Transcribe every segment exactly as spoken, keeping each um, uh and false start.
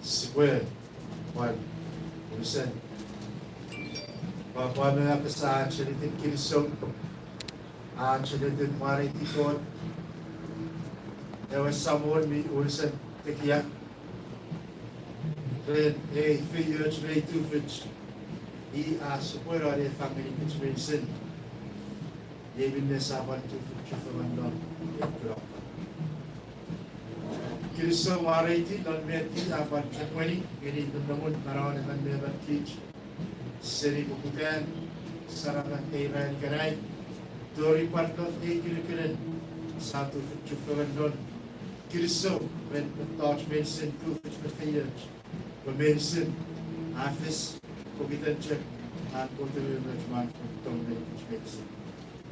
Sipwe pwan unusen pwapwa me apasa ach ennetin kinisou, ach ennetin mwareiti Kot, ewe Samon mi unusen tekia, ren ei feioch me ei tufich, i a sopweno ne fang ngenikich meinisin. Iei minne sia pwan tufich chufengen non ei kunok. Kinisou mwareiti non met i a pwan epweni ngeni nonnomun manauen emon me emon kich seni poputan saramen ei ran ikenai, tori pwan non ei kinikinin sia tufich chufengen non. Kinisou ren mettoch meinisin, tufich me feioch, pwe meinisin a fis pokiten chok an Kot ewe umoumoch me an Kot tong ngenikich meinisin.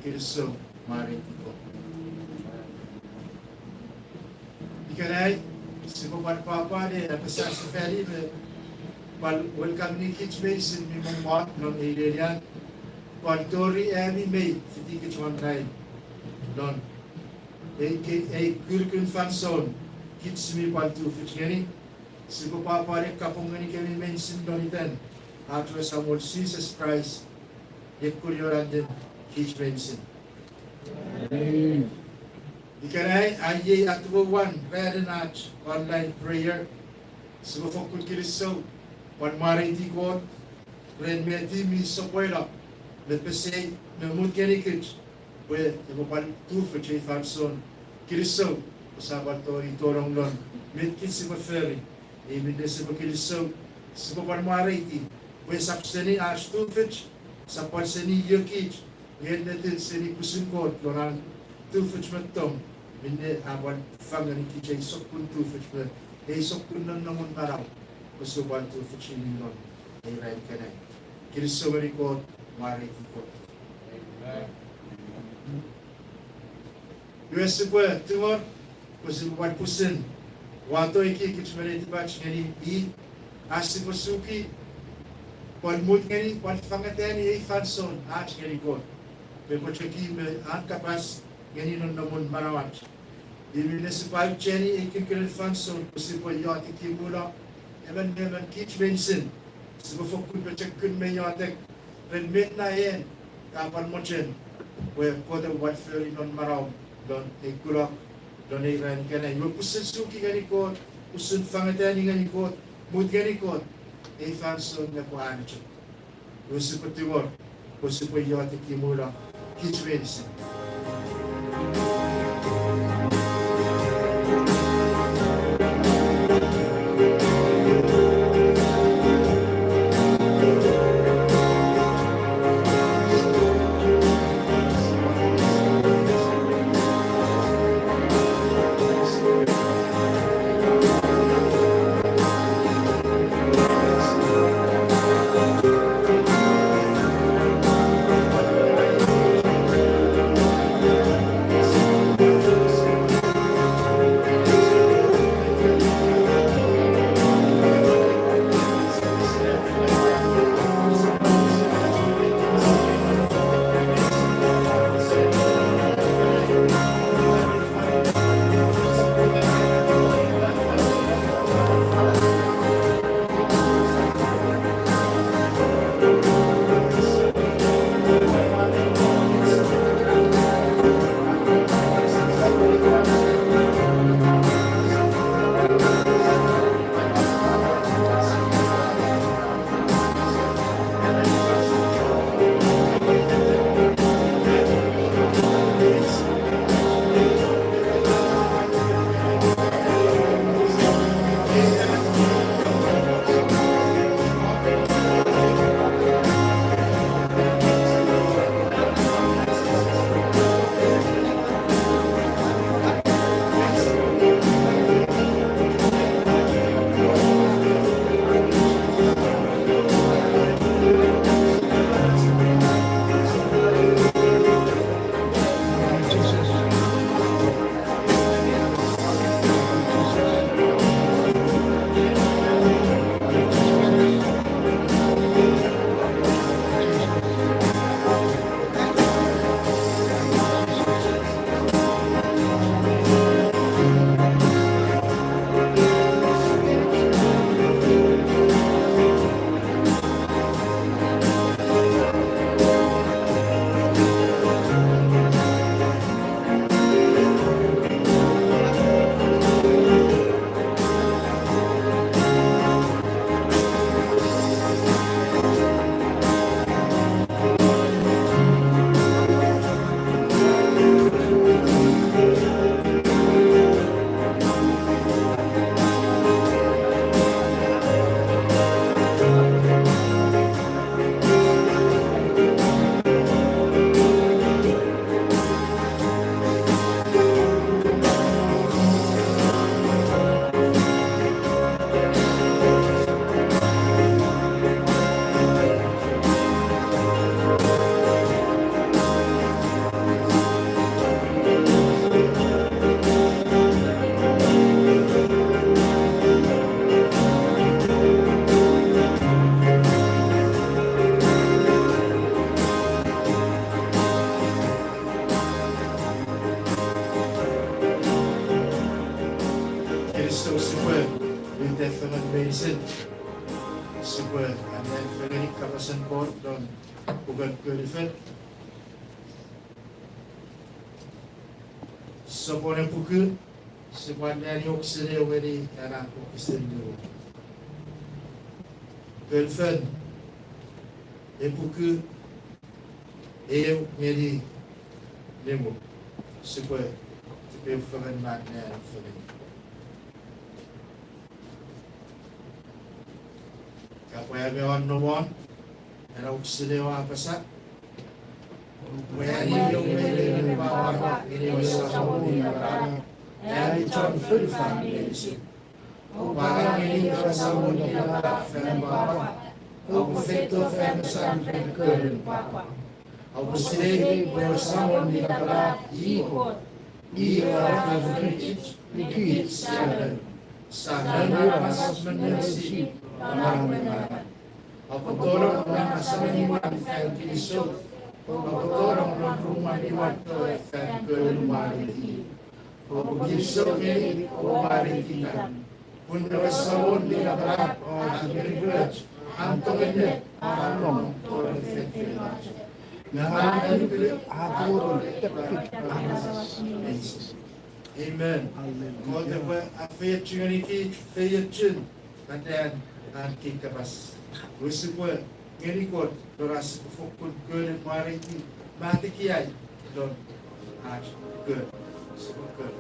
Kinisou mwareiti Kot. Ikenai sipwe pwan pwapwa ne apasa sefani me pwan welcome-ni kich meinisin mi mwan non ei nenian, pwan tori ami mei fitikich won nai non ei ke-, ei kukkun fansoun kich si mi pwal tufich ngeni, sipwe pwapwa ne kapong ngenikemi meinisin non iten ach we Samol Jises Kraist, ne kunion anen kich meinisin. Ikenai a iei atuwouan ranin ach online prayer. Sipwe fokkun kinisou, pwan mwareiti Kot ren met i mi sopweno me pesei me mut ngenikich pwe epwe pwal tufich ei fansoun. Kinisou pwe sia pwal tongeni tonong non met kich sipwe fori. Ei minne sipwe kinisou, sipwe pwal mwareiti pwe esap seni ach tufich, esap pwal seni iokich, nge ennetin seni pwisin Kot lon an tufich me tong, minne a pwal fang ngenikich ei sokkun tufich me ei sokkun nonnomun manau pwe sipwe pwal tufich ngeni non ei ran ikenai. Kinisou ngeni Kot, mwareiti Kot. Iwe sipwe tungor pwe sipwe pwal pwisin wato ekiekich me netipach ngeni i, ach sipwe suki pwal mut ngeni, pwal fangetani ei fansoun ach ngeni Kot, pwe epwe chok i me an kapas ngeni nonnomun manauach. Iwe minne sipwe aucheani ei kinikinin fansoun pwe sipwe iotek imuno, emon me emon kich meinisin, sipwe fokkun pochokun me iotek ren met na en ka pwal mochen pwe Kot epwe pwal fori non manauom lon ei kunok, lon ei ran ikenai. Iwe pwisin suki ngeni Kot, pwisin fangetani ngeni Kot, mut ngeni Kot, ei fansoun epwe an chok. Iwe sipwe tungor pwe sipwe iotek imuno kich meinisin. fengen meinisin, sipwe anneani fengeni kapasen Kot non puken Kölfen. Sopwun epuku, sipwe anneani wokisin eu ngeni ena wokisin nimu. Kölfen epuku eu ngeni nimu, sipwe tipeu fengen me anneani fengeni. Kapwe ami won nomon, ena wokisin ew a apasa, pwe ani eu meinien pwapwa ngeni ewe Samon mi Lapalap, ani chon fonufan meinisin. Oupwe angang ngeni ewe Samon mi Lapalap fan pwapwa, oupwe feito fan mesan ren köllen pwapwa. Oupwe sinei pwe ewe Samon mi Lapalap i Kot, i ewe a fori kich, me kich sia noun, sia noun aramas me noun sip, non an we manaman. Oupwe tonong non asamen imwan fan kinisou, oupwe tonong non rumwen imwan fan köllen mwareiti. Oupwe kinisou ngeni o mwareiti kan, pun ewe Samon mi Lapalap a kirikiroch an tong ennet a nom tori feinfeino chok, nge an anukunuk a tori teppik aramas meinisin. Amen. Amen. Kot epwe afeiochu ngenikich feiochun atean an kei kapas. Iwe sipwe ngeni Kot non ach sipwe fokkun köllen mwareiti me atekiai non ach köl. Sipwe köl.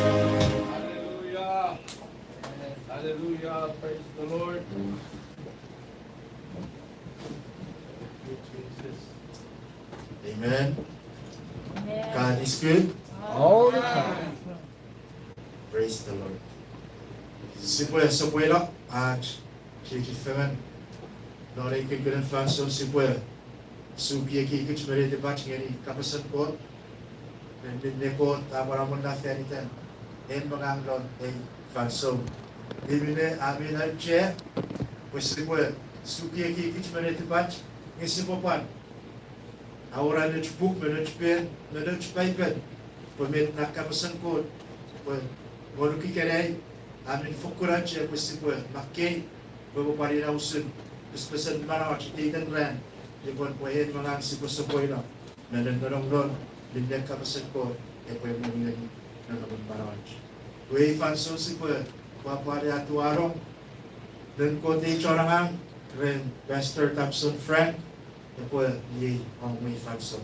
Hallelujah. Hallelujah. Praise the Lord. Thank you, Jesus. Amen. Amen. God is good. All the time. Praise the Lord. Sipwe sopweno ach chiechi fengen non ei kukkunen fansoun, sipwe suki ekiekich me netipach ngeni kapasen Kot, me minne Kot a pwan amonna fan itan en me ngang non ei fansoun. Iei minne a mi auchea pwe sipwe suki ekiekich me netipach, nge sipwe pwan awora nouch puk me nouch pen me nouch Paipen, pwe met na kapasen Kot, pwe ngonuk ikenai a mi fokkun auchea pwe sipwe makkei, pwe epwe pwan ina usun pespesen manauach iteiten ran, nupwen pwe en me ngang sipwe sopweno me nennenong non minne kapasen Kot epwe emweni ngeni nonnomun manauach. Iwe ei fansoun sipwe pwapwa ne atuanong ren Kot ei chon angang, ren Pastor Thompson Frank, epwe iei om ei fansoun.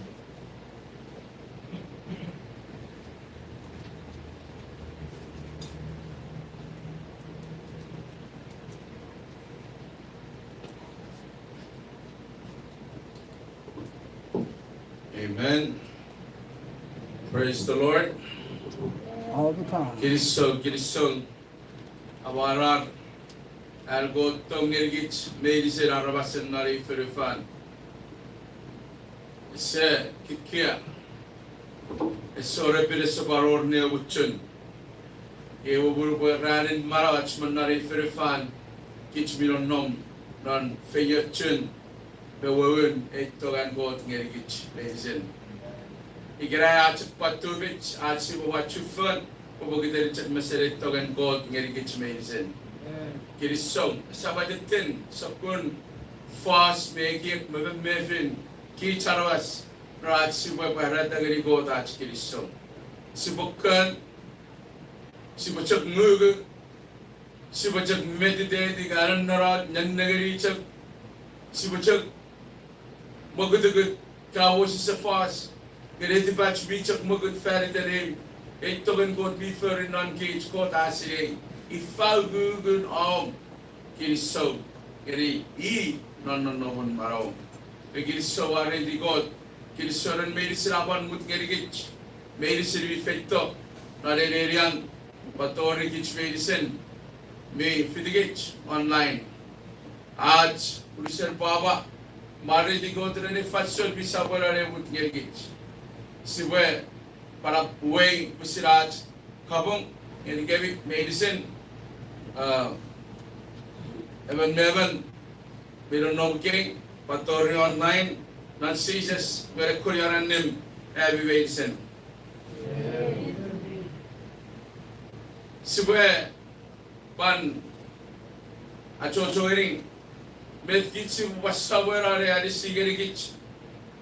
Amen. Praise the Lord. All the time. Kinisou, kinisou. Amwarar an Kot tong ngenikich meinisin aramasen non ei fonufan. Ese kikia, ese wor emon ese pwan wor ne muchun. Iwe popun pwe ranin manauach me non ei fonufan, kich mi nonnom non feiochun me wewen ei tongen Kot ngenikich meinisin. Ikenai a chok pwan tufich ach sipwe pwan chufengen, pwe pokiten chok mesen ei tongen Kot ngenikich meinisin. Kinisou, esap atetin sokkun fos me ekiek me memefin kich aramas, nge ach sipwe pwarata ngeni Kot ach kinisou. Sipwe kon, sipwe chok ngungu, sipwe chok metiteti ka nonnom, nennengeni chok, sipwe chok mokutukut, ka wesewesen fos, nge netipach mi chok mokut fan iten ei tongen Kot mi fori non kich. Kot a sinei ifa ukukun om kinisou ngeni i non nonnomun manauom. Me kinisou, mwareiti Kot, kinisou ren meinisin a pwan mut ngenikich, meinisin mi feito non ei nenian, pwan tori kich meinisin mi fitikich online. Ach unusen pwapwa, mwareiti Kot ren ei fansoun mi sopweno ne mut ngenikich. Sipwe pwan uwei pwisin ach kapong ngenikemi meinisin, a, emon me emon mi nonnom ikei, pwan tori online, non Jises we nekunion annim, ami meinisin. Sipwe pwan achocho ngeni met kich sipwe pwan sopweno ne anisi ngenikich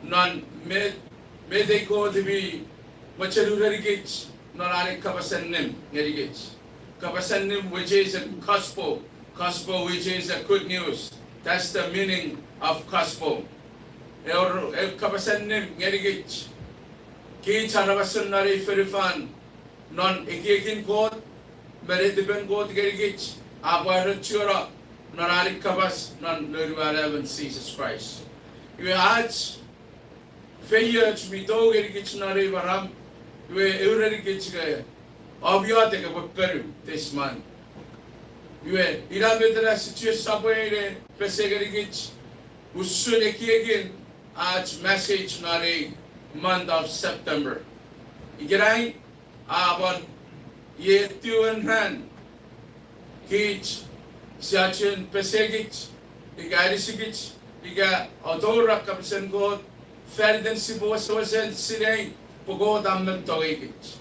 non met, met ei Kot mi mochen urenikich non an kapas allim ngenikich. Kapas allim, which is a gospel, gospel, which is a good news. That's the meaning of gospel. Eor, e kapas allim ngenikich, kich aramasen non ei fonufan, non ekiekin Kot me netipen Kot ngenikich, a pwan rochuno non an kapas non Noun we Anaemon Jises Kraist. Iwe ach feioch mi tou ngenikich non ei maram, iwe e urenikich ke om iotek epwe ponu this month. Iwe ina met ena situation epwe ne pesei ngenikich usun ekiekin ach message non ei month of September. Ikenai a pwan iei tiwen ran kich sia chuen pesekich ika anisikich ika atoura kapasen Kot fan iten sipwe wesewesen sinei pwe Kot a men tongeikich.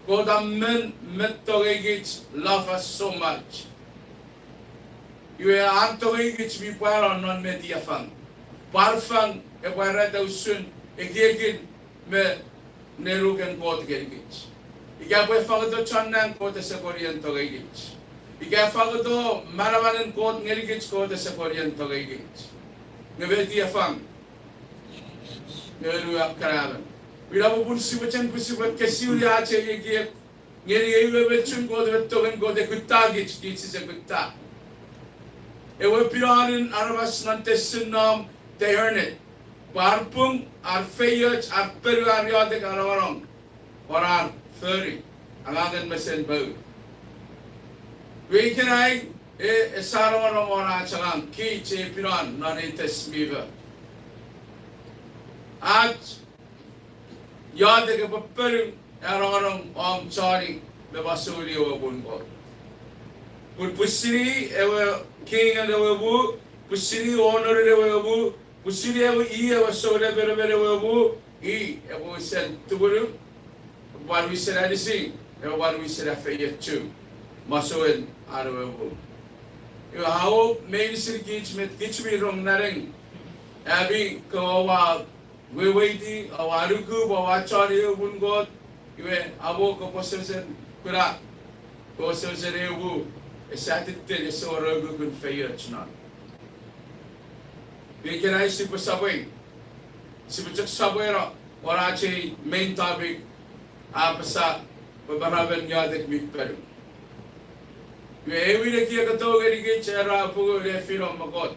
Kot a men, men tongeikich, love us so much. Iwe an tongeikich mi pwano non met ia fang. Pwan fang epwe pwarata usun ekiekin me nenuken Kot ngenikich. Ika pwe fangeto chon nang, Kot ese kon tongeikich. Ika fangeto manamanen Kot ngenikich, Kot ese kon tongeikich. Nge met ia fang? Nge ru akkanaemon. Ina popun sipwe chen pwe sipwe kesiwini ach ekiek ngeni ei umoumochun Kot, ewe tongen Kot e kuttakich, kich sise kutta. Ewe pinanin aramas non tesin nom, they earn it. Pwe ar pung, ar feioch, ar ponu, ar iotek, ar anongonong, wor ar fori angangen mesen poun. Iwe ikenai, e, ese anongonong won ach angang, kich ei pinan non ei test mi fo. Ach iotek epwe ponu, anongonong om choni me masoueni ewe muun Kot. Pun pwisin i ewe kingen ewe muu, pwisin i onoren ewe muu, pwisin i ewe, i ewe sounemenemen ewe muu, i epwe wisen tumunu, epwe pwan wisen anisi, epwe pwan wisen afeiochu masouen an ewe muu. Iwe, a wor meinisin kich met kich mi rong naneng, ami kewe oua weweiti, oua nuku pwe oua choni ewe muun Kot, iwe, amo kopwe wesewesen kuna, kopwe wesewesen ewe muu, ese atittin, ese wor ukukun feioch non. Iwe ikenai sipwe sapwei, sipwe chok sapweino won ach ei main topic, a apasa pwe maramen iotek mi ponu. Iwe, ewin ekiek a tou ngenikich, era, pungun nefinom me Kot,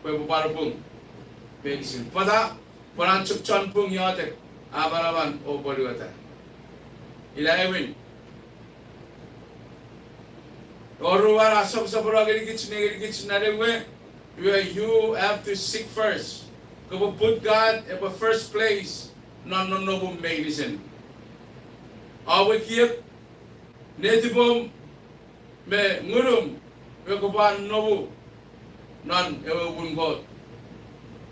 pwe epwe pwan pung meinisin. Pwata? Pwe an chok chon pung iotek a manaman o pwonueta. Ina ewin. Oruan, a soposopono ngenikich, ngenikich nanenwe, iwe, you have to seek first. Kopwe put God epwe first place non nonnomun meinisin. Om ekiek, netipom, me ngunum, iwe kopwe pwan nomu non ewe muun Kot.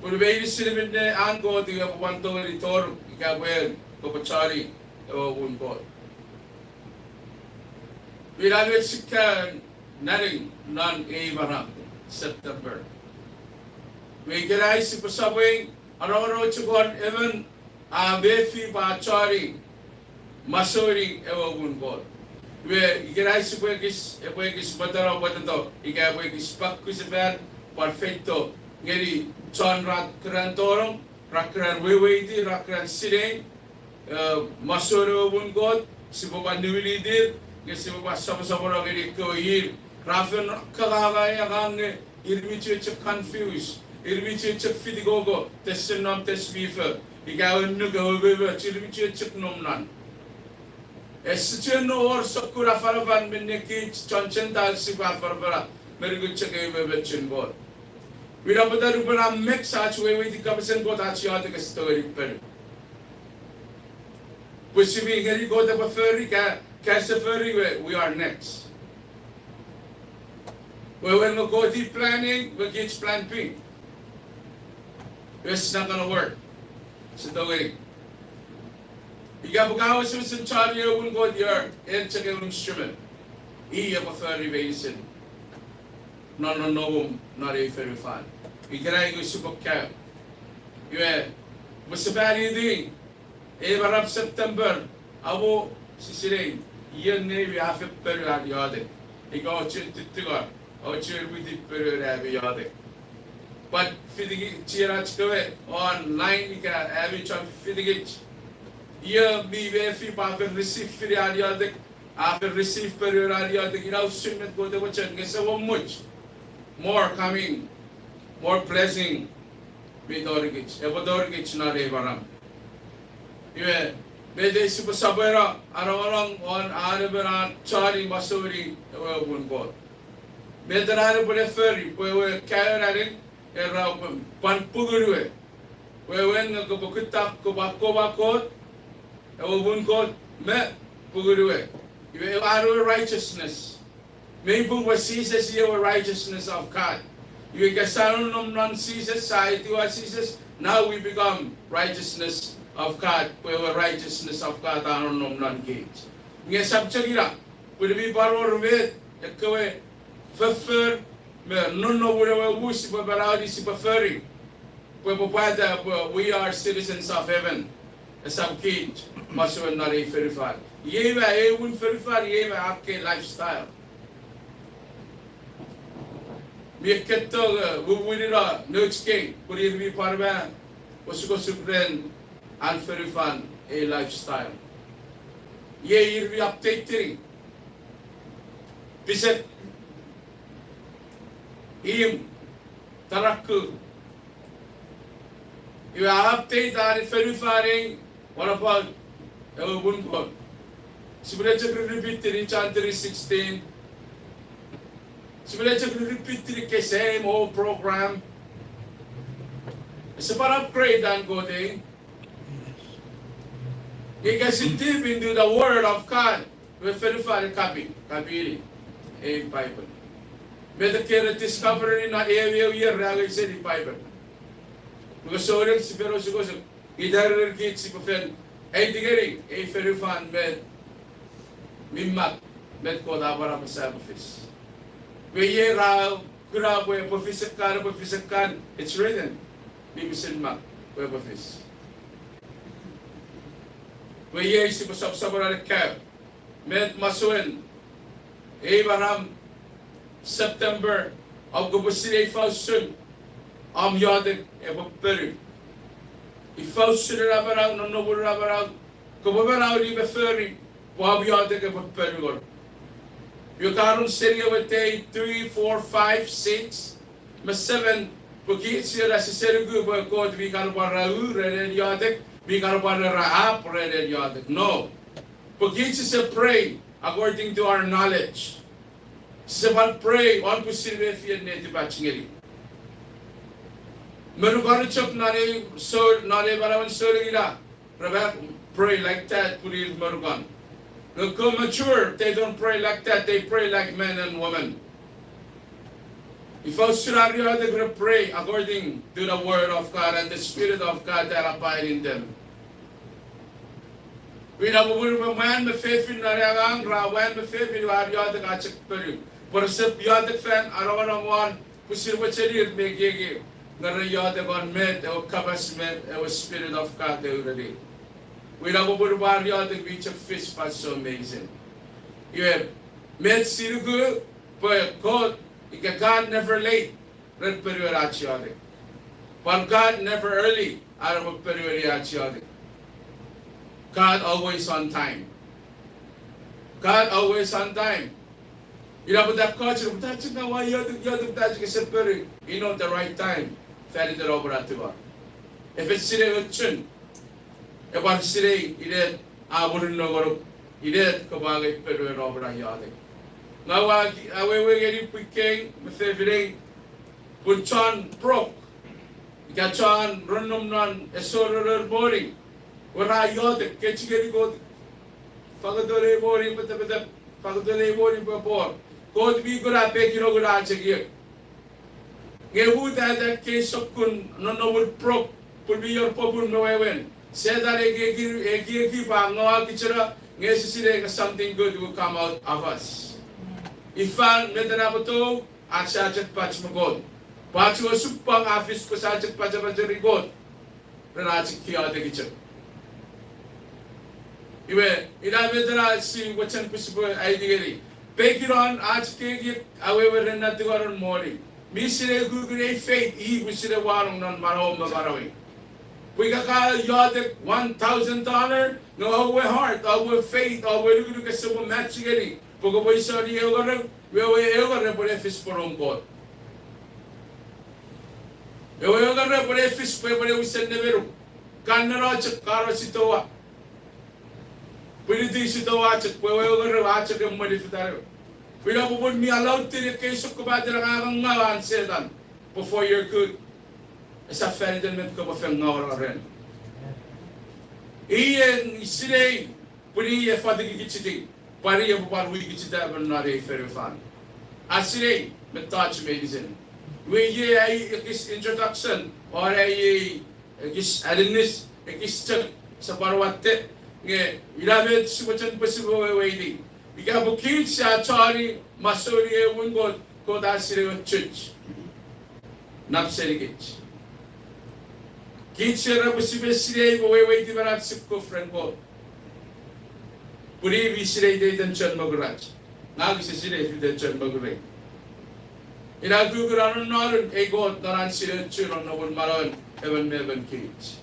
Pun meinisin minne an Kot iwe epwe pwan tongeni toruk ika pwe kopwe choni ewe muun Kot. Ina met sia kan naneng non ei maram September. Iwe ikenai sipwe sapwei, anongonong chok won emon a mefi pwe a choni masoeni ewe muun Kot. Iwe ikenai sipwe ekis, epwe ekis meteno pweteto ika epwe ekis pakkusefan pwan feito ngeni chon ra keran tonong, ra keran weweiti, ra keran sinei, e, masouen ewe muun Kot, sipwe pwan niwinitir, nge sipwe pwan soposopono ngeni ekkewe ir ra fen kanganga angang nge ir mi chok confuse, ir mi chok fitikoko, test nom test mi fo, ika ewe annuk, ewe umoumoch, ir mi chok nom non. Ese chuen wor sokkun afanafan minne kich chon Gentile sipwe afanafana me nukun chok ewe umoumochun Kot. Ina pwata nupwen a mix ach weweiti kapasen Kot, ach iotek ese tongeni ponu. Pwe sipwe ngeni Kot epwe fori, ka, ka ese fori we, we are next. Wewen nge Kot i plan A, we kich plan B. It's not gonna work. Ese tongeni. Ika pwe ka wesewesen choni ewe muun Kot, you're, en chok ewe instrument. I epwe fori meinisin non nonnomum non ei fonufan. Ikenai nge sipwe kaeo. Iwe, pwe sefaniti, ei maram September, amo sisinei, ion neimi a fen ponu an iotek. Ika ochiwen tuttunga, ochiwen witi ponuen ami iotek. Pwan fitikich, chienach kewe online ika ami chon fitikich. Ion mi mefi pwe a fen receive fini an iotek, a fen receive ponuen an iotek, ina usun met Kot epwe chon, nge ese wor much more coming, more blessing mi torikich, epwe torikich non ei maram. Iwe, met ei sipwe sopweno, anongonong won an emon a choni masoeni ewe muun Kot. Met ena epwe ne fori, pwe ewe kaeo ena, era pwe pwan pungun we. Wewen nge kopwe kuttak kopwe akkomwa Kot, ewe muun Kot, me pungun we. Iwe ewe an ewe righteousness. Mei pung pwe Jises i ewe righteousness of God. Iwe ika sia nonnom non Jises, sia etiwa Jises, now we become righteousness of God, pwe ewe righteousness of God a nonnom non kich. Nge esap chok ina, pwe mi pwan wor met ekkewe foffor me nonnomun ewe muu sipwe manaueni, sipwe fori. Pwe epwe pwata pwe we are citizens of heaven. Esap kich masouen non ei fonufan. Iei ma ewe muun fonufan, iei ma ekkei lifestyle. Mi ekketto, e, wewinino nouch kei, pwe ir mi pwan ma osukosuk ren an fonufan ei lifestyle. Iei ir mi update-ini. Pisek, imw, taraku. Iwe a update an fonufan ei, what about ewe muun Kot? Sipwene chok repeat-ini John three sixteen. Sipwene chok repeat-ini ke same old program. Ese pwan upgrade an Kot ei. Ika si deep into the word of God, iwe fonufan e copy, copy-ini ei Bible. Met ekkei re discover-ini non ew ew ier re angei seni Bible. Nge souneng si fen osukosuk, ita ren kich sipwe fen aiti ngeni ei fonufan met mi mak, met Kot a pwan apasa epwe fis. Pwe iei ra kuna pwe epwe fis ekkan, epwe fis ekkan, it's written. Mi pwisin mak pwe epwe fis. Pwe iei sipwe sopsopweno ne kaeo met masouen ei maram September, om kopwe sinei ifa usun om iotek epwe ponu. Ifa usun ena manau, nonnomun ena manau, kopwe manaueni me fori, pwe om iotek epwe ponu ngonuk. Iwe ka rong seni ewe day three, four, five, six, me seven, pwe kich sia sise nuku pwe Kot mi kan pwan ra u ren en iotek, mi kan pwan ra ap ren en iotek. No. Pwe kich sise pray according to our knowledge. Sise pwan pray won pwisin mefien netipach ngeni. Monukon chok non ei, so, non ei manauen souneng ina, ra pray like that, pun ir monukon. Nge ekkewe mature, they don't pray like that, they pray like men and women. Ifa usun ar iotek, re pray according to the word of God and the Spirit of God that abide in them. Ina popun pwe mwan me fefin non ei angang ra mwan me fefin, iwe ar iotek a chok ponu. Pwe resap iotek fan anongonong won pwisin mochenin me ekieki, nge re iotek won met ewe kapas me ewe Spirit of God e ureni. Ina popun pwe ar iotek mi chok fis fansoun meinisin. Iwe, met si nuku pwe Kot, ika God never late ren ponuen ach iotek. Pwan God never early are epwe ponuen ach iotek. God always on time. God always on time. Ina pwata ekkoch ra pwata chok ngang ua iotek, iotek pwata chok ese ponu. Ina the right time faniten om na tingor. Ifa usun ewe chon epwe sinei inet a murinno ngonuk, inet kopwe angei ponuen om na iotek. Ngang ua awewe ngeni pwi kei me fefinei, pun chon broke, ika chon rongorong non ese wor nour moni, ra iotek, kechiw ngeni Kot, fangeto nei moni pwe, pwe, fangeto nei moni pwe epwe wor. Kot mi kuna pekin o kuna chok ie. Nge mut at ekkei sokkun nonnomun broke, pun mi wor popun me wewen. Setan ekieki, ekieki pwe a ngaw kichena, nge ese sinei ika something good will come out of us. Ifan met ena epwe tou, ach sia chok pach me Kot. Pwe ach osupwang a fis pwe sia chok pachapacheri Kot ren ach iotek chok. Iwe, ina met ena sia mochen pwe sipwe aiti ngeni. Pekin on ach ekiek, awewe ren na tingor moni. Mi sinei ukukun ei faith, i pwisin wanong non manauom me manauei. Pwe ika ka iotek one thousand dollar, nge oupwe heart, oupwe faith, oupwe nukunuk ese pwe match ngeni, pwe kopwe isoni ewe ngerou, iwe ewe ngerou epwe fis pwe noum Kot. Ewe ngerou epwe fis pwe epwe wisen nemenuk. Kan neno chok, kano sitowa. Pwiniti sitowa chok pwe ewe ngerou a chok emweni fetano. Pwe ina popun mi allowed ekkei sokkopaten angang, angangen Setan before your good. Esap faniten met kopwe fen ngaw ren. Iei sinei, pwe i e fotuki kich iti, pwan i epwe pwan wi kich ita emon non ei fonufan. A sinei mettoch meinisin. Iwe iei ai ekis introduction, o ai ei ekis aninnis, ekis chok, sap pwan watte, nge ina met sipwe chok pwe sipwe weweiti. Ika pwe kich sia choni masouen ewe muun Kot, Kot a sinei ewe church nap seni kich. Kich sia era pwe sipwe sinei pwe weweiti manauach sipwe kuf ren Kot. Pun i mi sinei iteiten chon mokurach. Ngang use sinei iteiten chon mokurei. Ina ukukun anonnonun ei Kot non an sinei chok non nonnomun manauen emon me emon kich.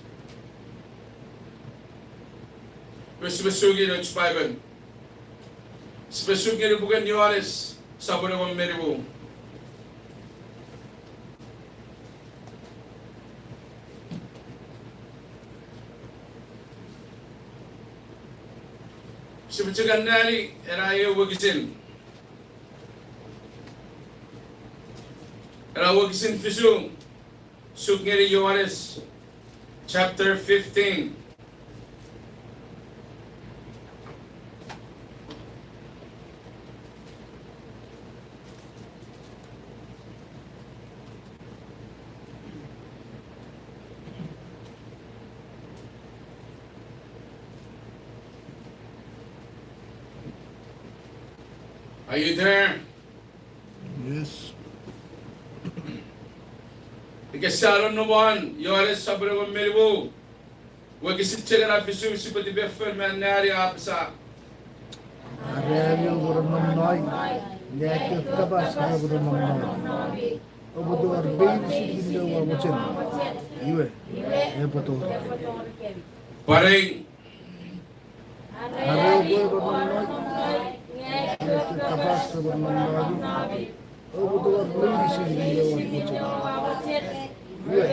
Iwe sipwe suki nouch Paipen. Sipwe suk ngeni puken Ioanes, sopun engon me nimu. Sipwe chok anneani ena ewe wokisin. Ena wokisin fisu, suk ngeni Ioanes chapter fifteen. Are you there? Yes. Ika sia nonnom won Ioanes sopun engon me nimu, wokisin chok ena fisu, sipwe tipefel me anneani a apasa. Are ami oupwe nonnom non ai, nge ai kewe kapas repwe nonnom non ami. Oupwe tungor meinisin minne oua mochen, iwe, epwe torikemi. Pwan ei. Are oupwe nonnom non ai, nge ai kewe kapas repwe nonnom non ami. Oupwe tungor meinisin minne oua mochen, iwe,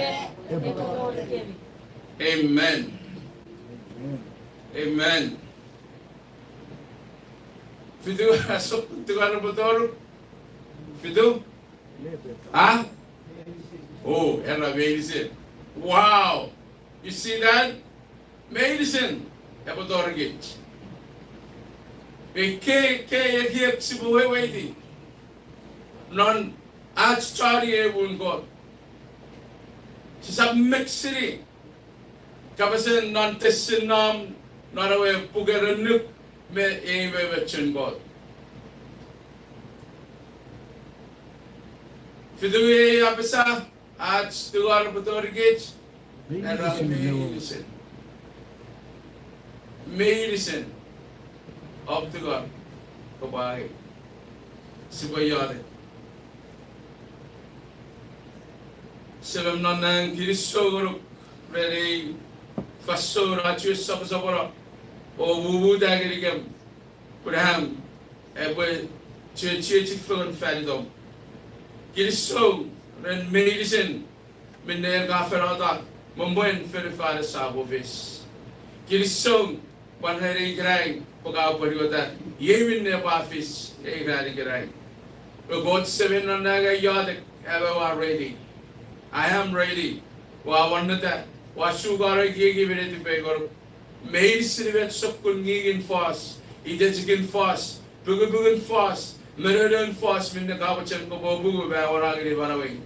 epwe torikemi. Amen. Amen. Fitu, a sokkun tungor epwe toruk? Fitu? A? O, era meinisin. Wow. You see that? Meinisin epwe torikich. Ekkei, ekkei ekiek sipwe weweiti non ach choni ei muun Kot. Sisap mixini kapasen non tesin nom, non ewe puken Annuk me ei weweochun Kot. Fitu ei apasa, ach tungor epwe torikich, era meinisin. Meinisin om tungor kopwe angei. Sipwe iotek. Semem non nang, kinisou ngonuk ren ei fansoun ach we soposopono o mumuta ngenikem pwe am aipwe chiechi fengen fan itom. Kinisou ren meinisin minne en ka fen iotek me mwen fonufan esap fis. Kinisou pwan ren ikenai pwe ka pwonueta iei minne epwe fis ei ran ikenai. Pwe Kot Semei non nang, ua iotek, am aua ready. I am ready. Ua wanneta, ua sukano ekieki me netipei ngonuk. Meinisin met sokkun ngingin fos, itechikin fos, pungupungun fos, menonon fos minne ka mochen kopwe pungu me awora ngeni manauei.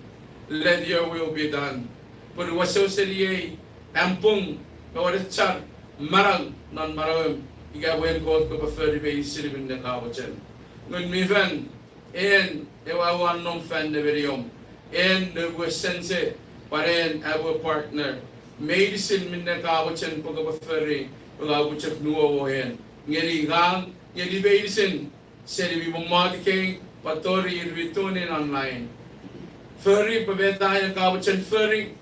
Let your will be done. Pwe wesewesen iei am pung me wenechar manau non manauem, ika pwe en Kot kopwe fori meinisin minne ka mochen. Ngun mi Fel, en ewe aua nom fan nemeniom, en noum we sense, pwan en aipwe partner. Meinisin minne ka mochen pwe kopwe fori, pwe ka mochen nuowo en ngeni ngang, ngeni meinisin seni mi mommot ikei pwan tori ir mi tune in online. Fori pwe met en ka mochen fori,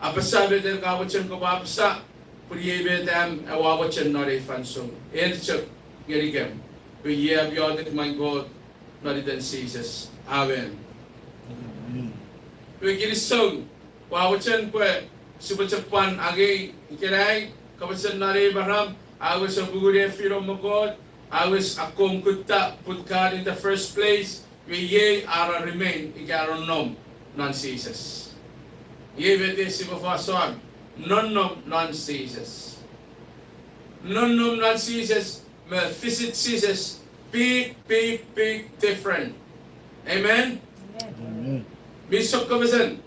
apasa met en ka mochen kopwe apasa, pwe iei met am aua mochen non ei fansoun. En chok ngenikem, pwe iei am iotek, main Kot, non iten Jises, amen. Pwe kinisou, ua mochen pwe sipwe chok pwan angei ikenai kapasen non ei maram, a wes apungu nefinem me Kot, a wes akkom kutta, put God in the first place, pwe iei a remain ika nonnom non Jises. Iei met sipwe fos won, nonnom non Jises. Nonnom non Jises me visit Jises, big, big, big different. Amen? Mi sokkofesen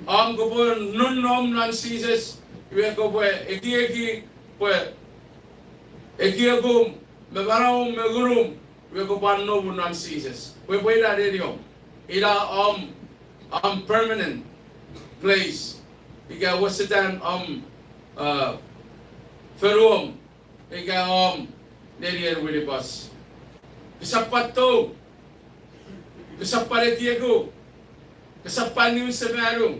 om kopwe nonnom non Jises, iwe kopwe ekieki pwe ekiekum me manauom me ngunum, iwe kopwe nonnom non Jises. Pwe, pwe ina neniom, ina om, om permanent place, ika wesetan om, uh, fonuom, ika om nenien winipas. Kosap pwan tou, kosap pwan ekieku, kosap pwan niwin sefanu,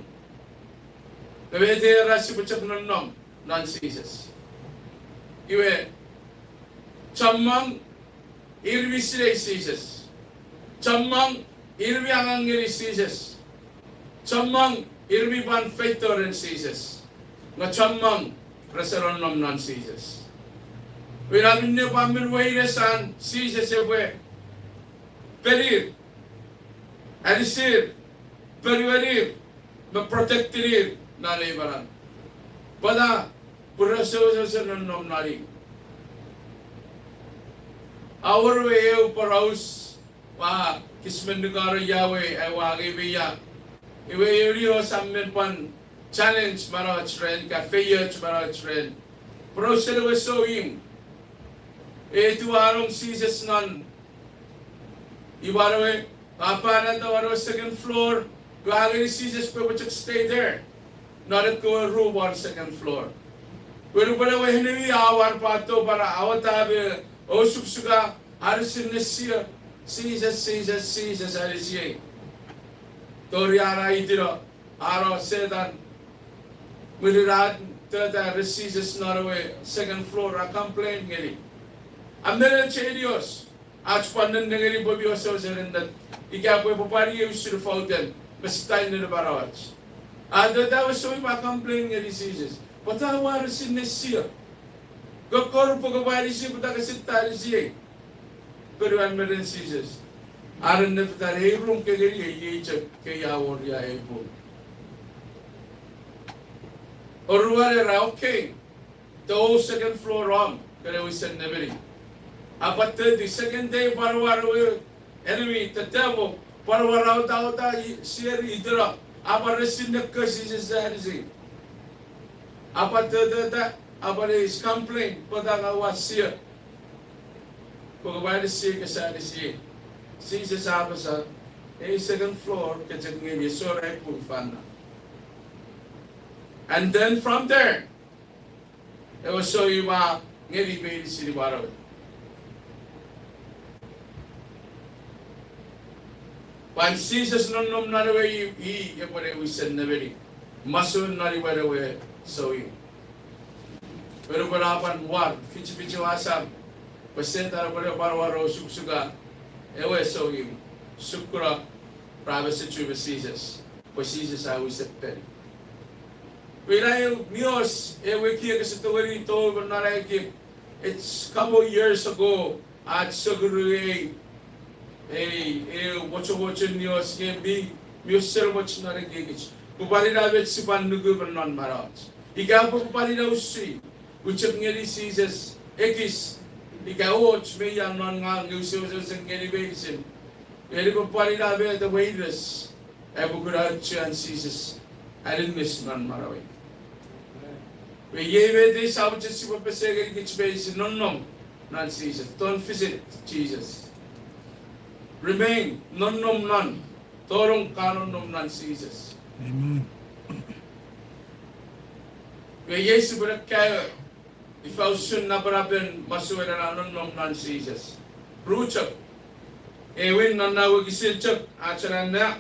pwe met era sipwe chok nonnom non Jises. Iwe, chommong ir mi sinei Jises. Chommong ir mi angang ngeni Jises. Chommong ir mi pwan feito ren Jises. Nge chommong rese nonnom non Jises. Ina minne pwan mi weires an Jises epwe penir, anisir, ponuenir, me protectinir non ei manau. Pwata? Pwe rese wesewesen nonnom non i. A wor ewe eu poraus, ua kis men nikano ia we ai ua angei me ia. Iwe eu nios a men pwan challenge manauach ren, ka feioch manauach ren. Porausen ewe souimw. Eti ua anong Jises non imwan ewe, a panata won ewe second floor, iwe a ngeni Jises pwe epwe chok stay there. Non ekkewe room won second floor. Iwe nupwen ewe enemy a war pato pwan a wata me osukosuka, a resin ne sio, Jises, Jises, Jises, anisiei. Tori a na itino, a no Setan. Mwirin a tota ren Jises non ewe second floor, a complain ngeni. A men chenios, ach pwan nennengeni pwe mi wesewesen ennet, ika pwe epwe pwan iei usun fouten, me stein neni manauach. A tota ewe souimw a complain ngeni Jises, pwata ua resin ne sio? Kokkori pwe kopwe anisiei, pwata kese ta anisiei? Ponuan me ren Jises, a nennefetan ei room ke ngeniei, iei chok kei a wor ia ei pung. Oruan era, okay, tou second floor om, kene wisen nemeni. A pwan toti second day, pwan war ewe enemy, the devil, pwan war autaota i-, sier itino, a pwan resin ne ko Jises anisi. A pwan totota, a pwan eis complain, pwata ngang ua sio? Pwe kopwe anisiei, kese anisiei. Jises a apasa, ei second floor ke chok ngeni, esor ai pung fan na. And then from there, ewe souimw a ngeni meinisin imwan ewe. Pwan Jises nonnom non ewe i, i epwe ne wisen nemeni. Masouen non imwan ewe souimw. Pwe nupwen a pwan war fichifichi ewe asam, pwe Setan epwe ne pwan war osukosuka ewe souimw, sukuno, ra mesechu me Jises, pwe Jises a wisen peni. Pwe ina eu nios, ewe ekiek ese tongeni tou me non ai ekiek. It's couple years ago, ach sokuru ei, ei, eu mochomochen nios nge mi, mi wesen moch non ekiekich. Pwe pwan ina met sipwe nuku me non manauach. Ika pwe pwan ina usi, uchok ngeni Jises ekis, ika och me ia non ngang nge use wesewesen ngeni meinisin. Eni pwe pwan ina met ewe weires, epwe kuna auchean Jises aninnis non manauei. Pwe iei met ei sa mochen sipwe pesei ngenikich meinisin, nonnom non Jises. Don't visit Jesus. Remain, nonnom non. Tonong ka nonnom non Jises. Pwe iei sipwe ne kaeo ifa usun napanapen masouen ena nonnom non Jises. Ru chok. Ewin non na wokisin chok, ach ena na.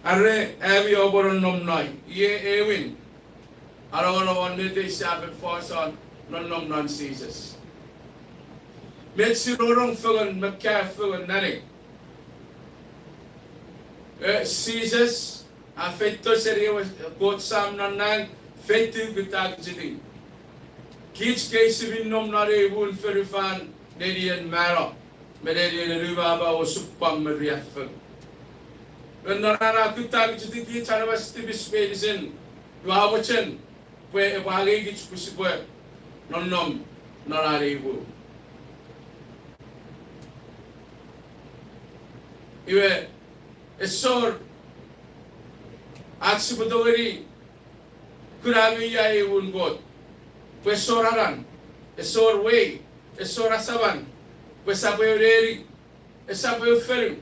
Are ami oupwe nonnom non i. Iei ewin. Anongonongon met ei sa fen fos won, nonnom non Jises. Met si rongorong fengen me kaeo fengen non ei. E, Jises a feito seni ewe Kot Sam non nang, feito kutta kichiti. Kich kei si mi nom non ei muun fonufan nenien mano, me nenien anumama, osupwang me riaffou. Ren non an a kutta kichiti kich aramas tipis meinisin, iwe a mochen pwe epwe angei kich pwe sipwe nonnom non an ei muu. Iwe, esor ach sipwe tongeni kuna me ia ei muun Kot. Pwe esor anan, esor wei, esor asaman, pwe esap eu neni, esap eu fonu,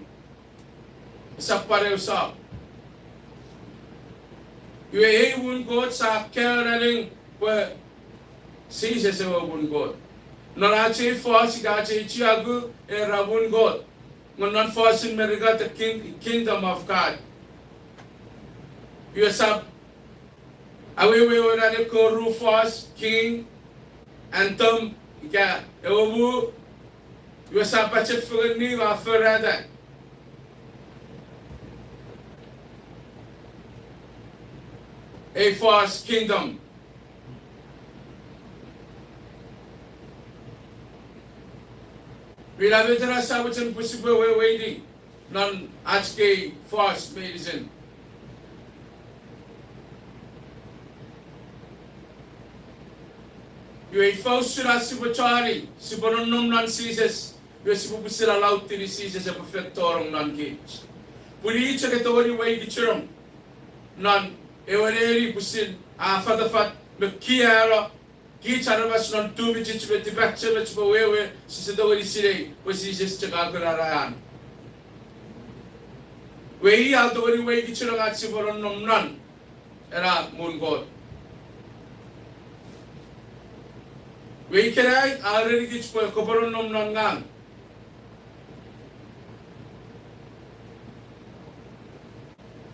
esap pwan eu sop. Iwe ei muun Kot sa kaeo naning pwe Jises ewe muun Kot. Non ach ei fos ika ach ei chiaku era muun Kot. Nge non fosun Merika the king-, kingdom of God. Iwe sap, awewe ewe nan ekkewe ru fos, king, anthem, ika ewe muu, Iwe sia pachefengeni a forata ei false kingdom. Ina met ena sia mochen pwe sipwe weweiti non ach kei false meinisin. Iwe ifa usun ach sipwe choni, sipwe nonnom non Jises, iwe sipwe pwisin alautini Jises epwe fen tonong non kich. Pun i chok e tongeni weikichenong non ewe neni pwisin a fatafat me kiano kich aramas non tufichich me tipachem me chipwe wewe sise tongeni sinei pwe Jises chok a kuna an. Iwe i a tongeni weikichenong ach sipwe nonnom non ena muun Kot. Iwe ikenai a erenikich pwe kopwe nonnom non ngang.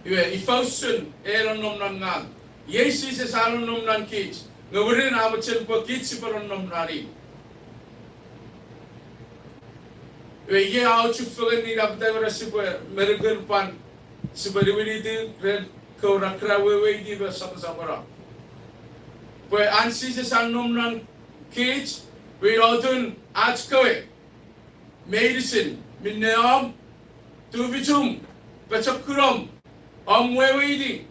Iwe ifa usun e nonnom non ngang? Iei Jises a nonnom non kich, nge mwirin a mochen pwe kich sipwe nonnom non i. Iwe iei a ochufengeni ina pwata ura sipwe menuken pwan sipwe niwiniti ren kewe ra kena weweiti me soposopono. Pwe an Jises a nom non kich, iwe ina atun ach kewe meinisin, minne om, tufichum, pochokunom, om weweiti,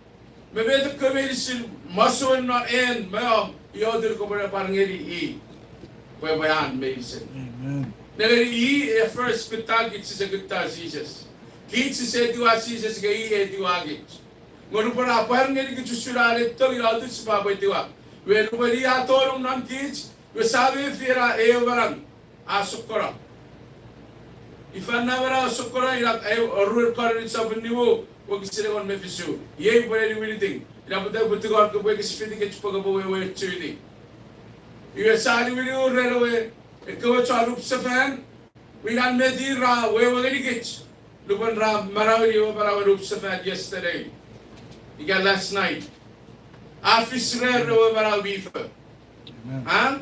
me met ekkewe meinisin masouen non en me om, ina atun kopwe ne pwan ngeni i pwe epwe an meinisin. Nengeni i e first kuttakich, sise kutta Jises. Kich sise etiwa Jises nge i etiwa kich. Nge nupwen a pwar ngenikich usun an etto, ina atun sipwe pwe etiwa. Iwe nupwen i a tonong non kich, iwe sia mefi ena ewe manau a sokkono. Ifa ena manau a sokkono? Ina ewe oruen Korint sopun nimu, wokisin engon me fisu. Iei upwe ne niwiniti. Ina pwata upwe tingor kopwe ekis fitikich pwe kopwe wewe chuni. Iwe sia niwini ren ewe, ekkewe chon up sefan, iwe ina met ir ra wewe ngenikich nupwen ra manaueni ewe manauen up sefan yesterday ika last night. A fis rer ewe manau mi fo. A?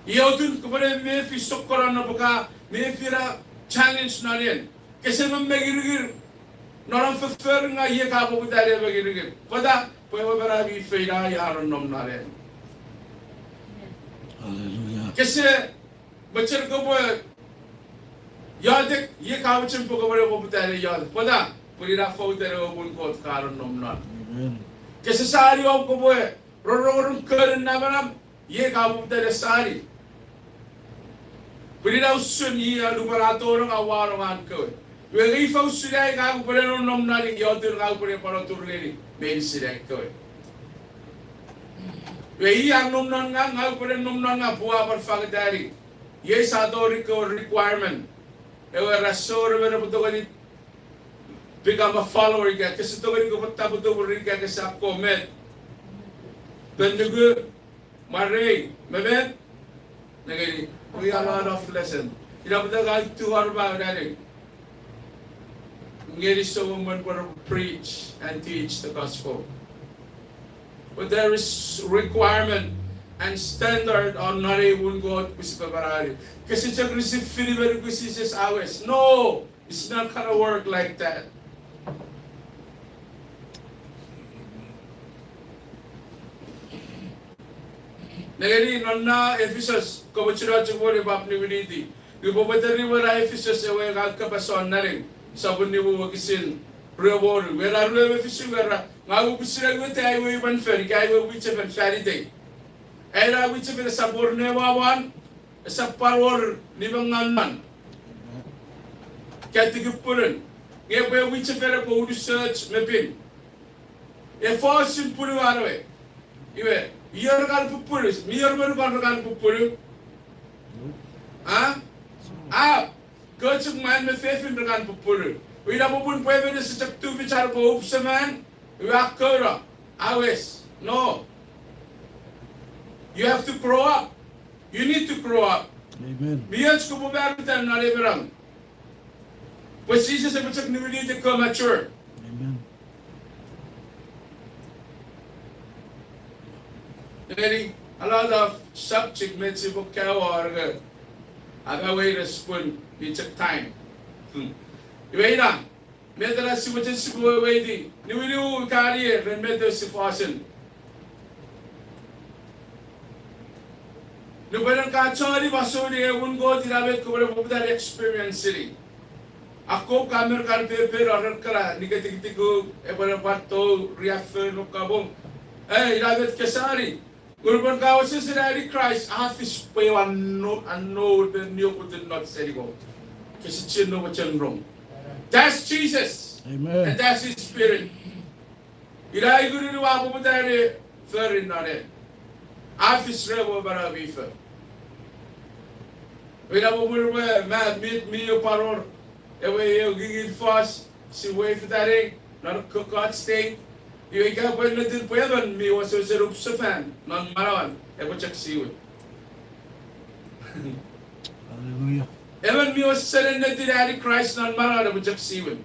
Ina atun kopwe ne mefi sokkono nupwen ka mefi ena challenge non en. Kese me mengiringir non om foffor, nge iei ka poputa ne mengiringir. Pwata? Pwe ewe manau mi fo ina a nonnom non en. Kese mochen kopwe iotek, iei ka mochen pwe kopwe ne poputa ne iotek. Pwata? Pwe ina foutan ewe muun Kot ka nonnom non. Kese sani om kopwe rongorong konen namanam, iei ka poputa ne sani. Pwe ina usun i a nupwen a tonong a wanong an kewe. Iwe nge ifa usun ai ka upwe ne nonnom non i, ina atun ka upwe ne pwan otur ngeni meinisin ai kewe. Iwe i a nom non ngang, ngang upwe ne nom non ngang pwe ua pwan fangeta i. Iei sia tori kewe requirement. Ewe ra sor me repwe tongeni become a follower ika kese tongeni kopwe taputupur ika kese akkom met. Pwe nuku, mwarei, me met? Nengeni, we are out of lesson. Ina pwata ka tingor pwe ua nani ngeni soumwen pwe repwe preach and teach the gospel. But there is requirement and standard on non ei muun Kot pwe sipwe manaueni. Kese chok receive fini me nuku Jises a wes. No, it's not gonna work like that. Nengeni non na Efisos, kopwe chuna chok won epwap niwiniti. Nge pwe pweteri won na Efisos ewe ngang kapas won naning, sopun nimu wokisin rue me wonu. Iwe ra rue me fisu, iwe ra, ngang upwe sinei wete ai we imwen fen, ika ai we mwichefen fan itei. Ai na mwichefen esap wor ne wawon, esap pwan wor nimengaw non. Ika tikipunun. Nge pwe mwichefen epwe unusoch me pin. E fosun punuan we. Iwe, ior kan pupunu, mi wor me nukon re kan pupunu. A? A, kochuk mwan me fefin re kan pupunu. Iwe ina popun pwe emon ese chok tufich an epwe up sefan, iwe a kouno, a wes. No. You have to grow up. You need to grow up. Mi och kopwe manutan non ei manau. Pwe Jises epwe chok niwiniti ekkewe mature. Nengeni, a lot of subject met sipwe kaeo won nge, Ap weires pun mi chok time. Iwe ina, met ena sipwe chok sipwe weweiti, niwiniw ikanie ren met ewe sifasin. Nupwen ka choni masoni ewe muun Kot, ina met kopwene poputa ne experience-ini. Akkom ka mer kan pepe no ren kana niketikitiku, epwene pwan tou riaffou non kapong. E, ina met kesani. Nge nupwen ka wesewesen ani Kraist, a fis pwe ewe anno, anno pwe nioputun not seni Kot. Kese chiwen no mochen rong. That's Jesus. And that's his spirit. Ina ikunun ua poputa ne fori non en. A fis ren ewe manau mi fo. Ina popun ewe ma, mi, mi ewe paror, ewe eu gigin fos, si wave-tani non God's state. Iwe ika pwe ennetin pwe emon mi wesewesen up sefan non manauan, epwe chok siwin. Emon mi wesewesen ennetin ani Kraist non manauan epwe chok siwin.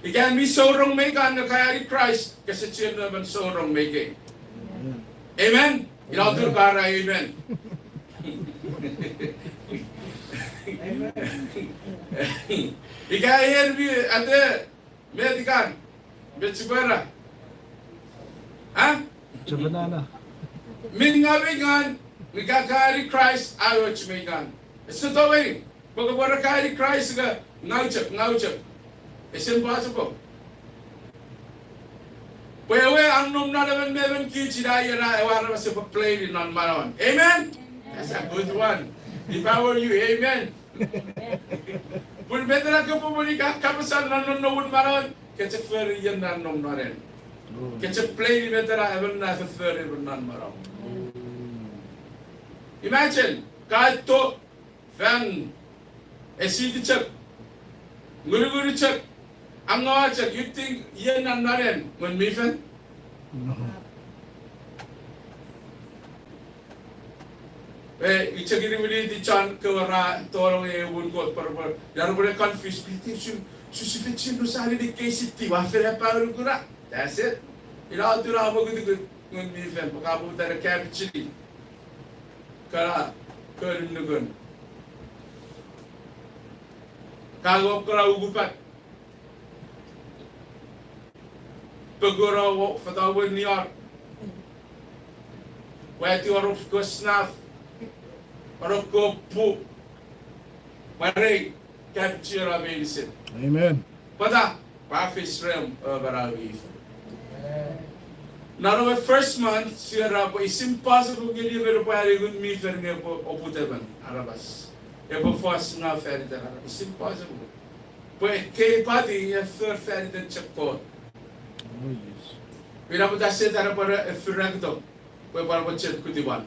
Ika mi sourong me ikan nge ka ani Kraist, kese chiwen emon sourong me ikei. Amen? Ina otun ka era amen. Ika en mi ate met ikan, met sipwe era. A? Mi ngaw me ikan, ika ka ani Kraist, a och me ikan. Ese tongeni. Pwe kopwe ra ka ani Kraist ika ngaw chok, ngaw chok. It's impossible. Pwe ewe a nom non emon me emon kich, ina iena ewe aramas epwe play-ni non manauan. Amen? That's a good one. If I were you, amen. Pun met ena kopwe moni ka kapasan non nonnomun manauan, ke chok fori ien a nom non en. Ke chok play-ni met ena emon na fofori non manauan. Imagine, ka to fan, esiti chok, ngunungunu chok, angawa chok, you think ien a non en Ngun mi Fel? E, i chok iri miniti chon kewe ra tonong ewe muun Kot pwe repwe, ia repwe confuse, pwe ti su, su sifetin no sani ni kei siti, ua fen epa unukuna. That's it. Ina otun a mokutukut Ngun mi Fel, pwe ka poputa ne kapichini. Kana, konun nukun. Ka ngop kana ukupat. Pokuna wo fatawen niar. Wati orok ko snaf. Orok ko pu. Marei, kapichira meinisin. Amen. Pwata, pwe a fis rem, e, manau mi fo. Non ewe first month, sia era pwe it's impossible ngeni emon epwe ani Ngun mi Fel nge epwe oput emon aramas. Epwe fos ngaw faniten aramas. It's impossible. Pwe ekkei pati a for faniten chok Kot. Ina pwata Setan epwe ra, e, firakto. Pwe pwan mochen kutiwan.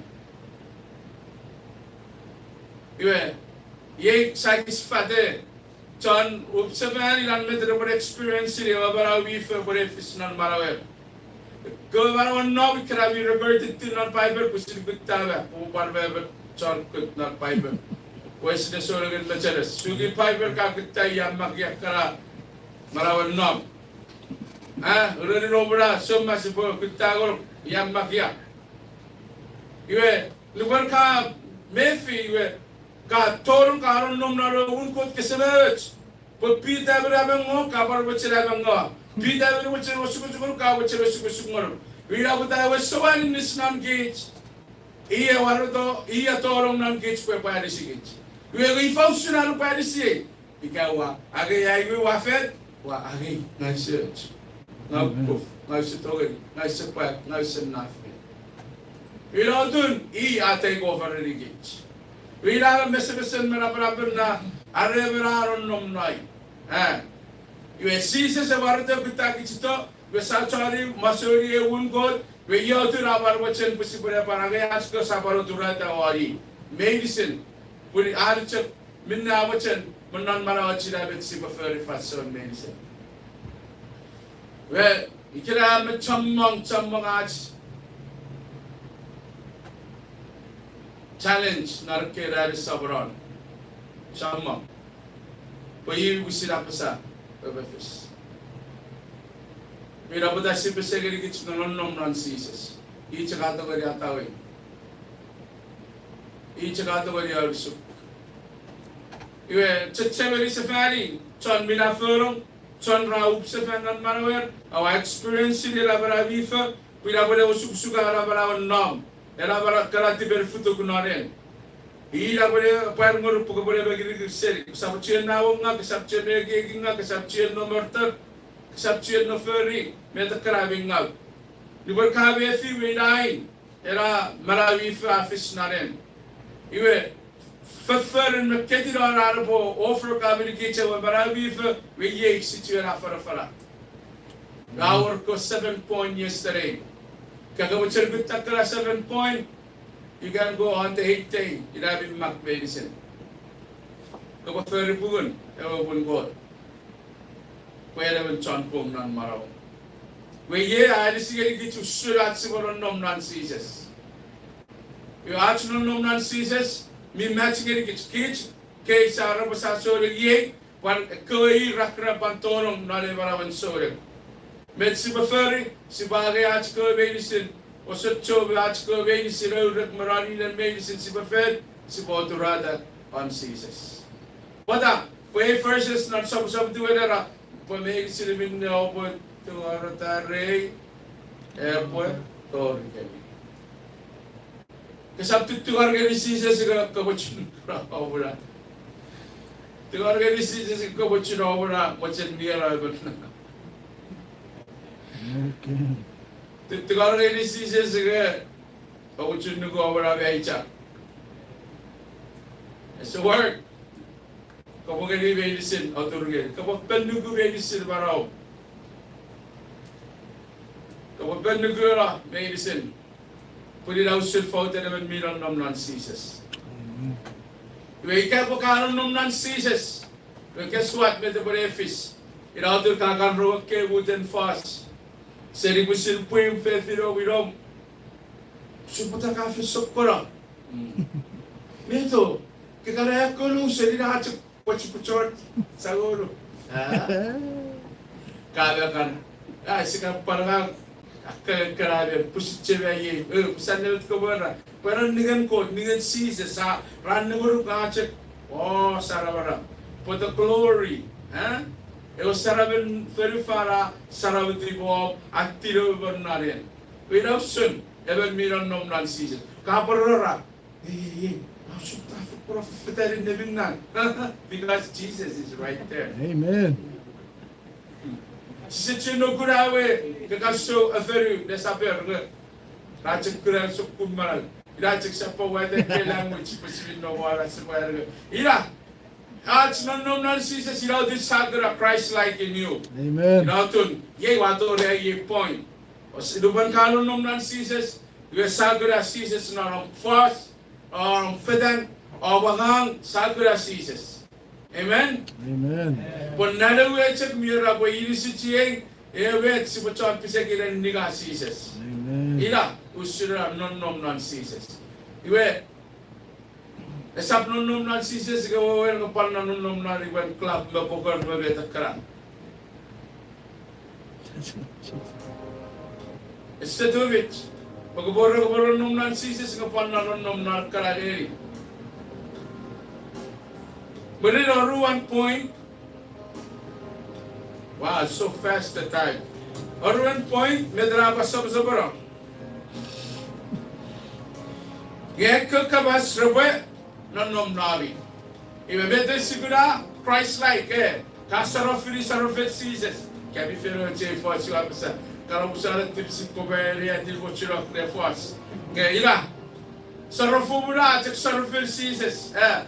Iwe, iei sia kis fate, chon up sefan ina met repwe experience-ini ewe manau mi fo epwe fis non manauer. Kewe manauen nom ikena mi reverted to non Bible, pwisin kutta me, pwe pwan me, me chon kut non Bible. Wes ne sounengin mecheres. Suki Bible ka kutta ia makkei kana manauen nom. A, ureni nomuna, soma sipwe kutta ngonuk, ia makkei. Iwe, nupwen ka mefi, iwe, ka tonong ka nonnom non ewe muun Kot kese me och. Pwe Piter a men amengo, ka pwan mochen amengo. Piter a men mochen osukosuk ngonuk, ka mochen osukosuk ngonuk. Ina pwata ewe Samon a aninis non kich. I a wareto, i a tonong non kich pwe epwe anisikich. Iwe, ifa usun an epwe anisiei? Ika ua angei ai we ua fen, ua angei, ngang use och. Ngang use kuf, ngang use tongeni, ngang use pwak, ngang use naf. Ina otun, i a take over renikich. Ina mesemesen me napanapen na, are emon a nonnom non ai. A. Iwe Jises a wareto kutta kich ito, iwe sia choni masoni ewe muun Kot, iwe iotun a pwan mochen pwe sipwe ne pwan angei ach kewe sia pwan otureta won i. Meinisin, pun an chok minne a mochen, me non manauach ina met sipwe fori fansoun meinisin. Iwe, ikena me chommong, chommong ach challenge non ekkei ranin soponon. Chommong. Pwe i wisen apasa, epwe fis. Ina pwata sipwe pesei ngenikich ne nonnom non Jises. I chok a tongeni atawei. I chok a tongeni anisuk. Iwe, chechemeni sefani, chon mi nafonong, chon ra up sefan non manauer, aua experience-ini ena manau mi fo, pwe ina pwene osukosuka ena manau nom, ena manau kana tipen futuk non en. Ina pwene pwan ngonuk pwe kopwene mekirikir seni, kosap chuen nawonga, kosap chuen ekiekinga, kosap chuen no mortar, kosap chuen no fori, met ekkana mi ngau. Nupwen ka mefi we ina in, ena manau mi fo a fis non en. Iwe, fofforun me ketinon an epwe overcome-ini kich ewe manau mi fo, we iei situation a afanafana. Ra wor ko seven point yesterday. Ka ke mochen kutta ekkana seven point, you can go on the eighth day, ina mi mak meinisin. Kopwe fori pungun ewe pun Kot. Pwe en emon chon pung non manauom. Iwe iei a anisi ngenikich usun ach sipwe nonnom non Jises. Iwe ach nonnom non Jises, mi mach ngenikich kich, kei sa repwe sa souneng iei, pwan ekkewe ir ra kena pwan tonong non ei manauen souneng. Met sipwe fori, sipwe angei ach kewe meinisin, osochou me ach kewe meinisin, ourek me noninen meinisin sipwe fen, sipwe oturata won Jises. Pwata, pwe ei verses non Soposopun tiu era, pwe meinisin minne oupwe tungoreta rei, epwe tori kemi. Kesap tutungor ngeni Jises ika kopwe chun omuna. Tungor ngeni Jises ika kopwe chun omuna, mochen nieno emon. Tutungor ngeni Jises ika kopwe chun nuku omuna me aicha. Ese work. Kopwe ngeni meinisin, otur ngeni. Kopwe fen nuku meinisin manau. Kopwe fen nuku ena meinisin. Pun ina usun fouten emon mi nonnom non Jises. Iwe ika pwe ka nonnom non Jises, iwe guess what, met epwene fis? Ina atun ka kan rong ekkei muten fos seni pwisin pwim, fefinom, inom. Sipwe ta ka fen sokkono. Meto, ke kan akonu seni na chok pwochopwochon sangonu. Ka me kan, a, sia kan pwan ngang, a, ke, kena me pwisin chemeni, e, pwisin ne utko mora. Pwe ren ningen Kot, ningen Jises, a, ren nungunuk a chok, o, saramaram. For the glory, e? Ewe saramen fonufan a, saramen tipom, a tino me non en. Ina usun, emon mi nonnom non Jises. Ka pworora, ei, ei, ei, a usun ta fokkun fetanin neminnan. Because Jesus is right there. Amen. Sise chuen no kuna we, ke kan sou afonu, nesaper, nge. Ra chok kuna sokkun manau. Ina chok sap pwan wata ke language, pwe sipwe no wara sipwe are. Ina, ach nonnom non Jises, ina atun sa kuna Christ-like in you. Amen. Ina atun, iei wato rea iei point. Os, lupwen ka nonnom non Jises, iwe sa kuna Jises non om fos, om fetan, om angang, sa kuna Jises. Amen? Amen. Pwe non ewe chok mi era pwe inisichiei, ewe sipwe chon pisekin ninga Jises. Amen. Ina, usun ena nonnom non Jises. Iwe, esap nonnom non Jises ika wewen ka pwan nonnom non iwen club me poker me met ekkana. Ese tufich. Pwe kopwe, kopwe nonnom non Jises ika pwan nonnom non ekkana neni. Mwirin oruan point. Wow, so fast the time. Oruan point, met ra pwan soposopono. Nge ekkewe kapas repwe nonnom non ami. Iwe met ese kuna Christ-like, e. Ka sarafini sarafen Jises. Ka mi fen och ei fos ua apasa. Ka ra apasa ne tipsin kopwe ne atin mochunok ne fos. Nge ina. Sarafomuna chok sarafen Jises, e.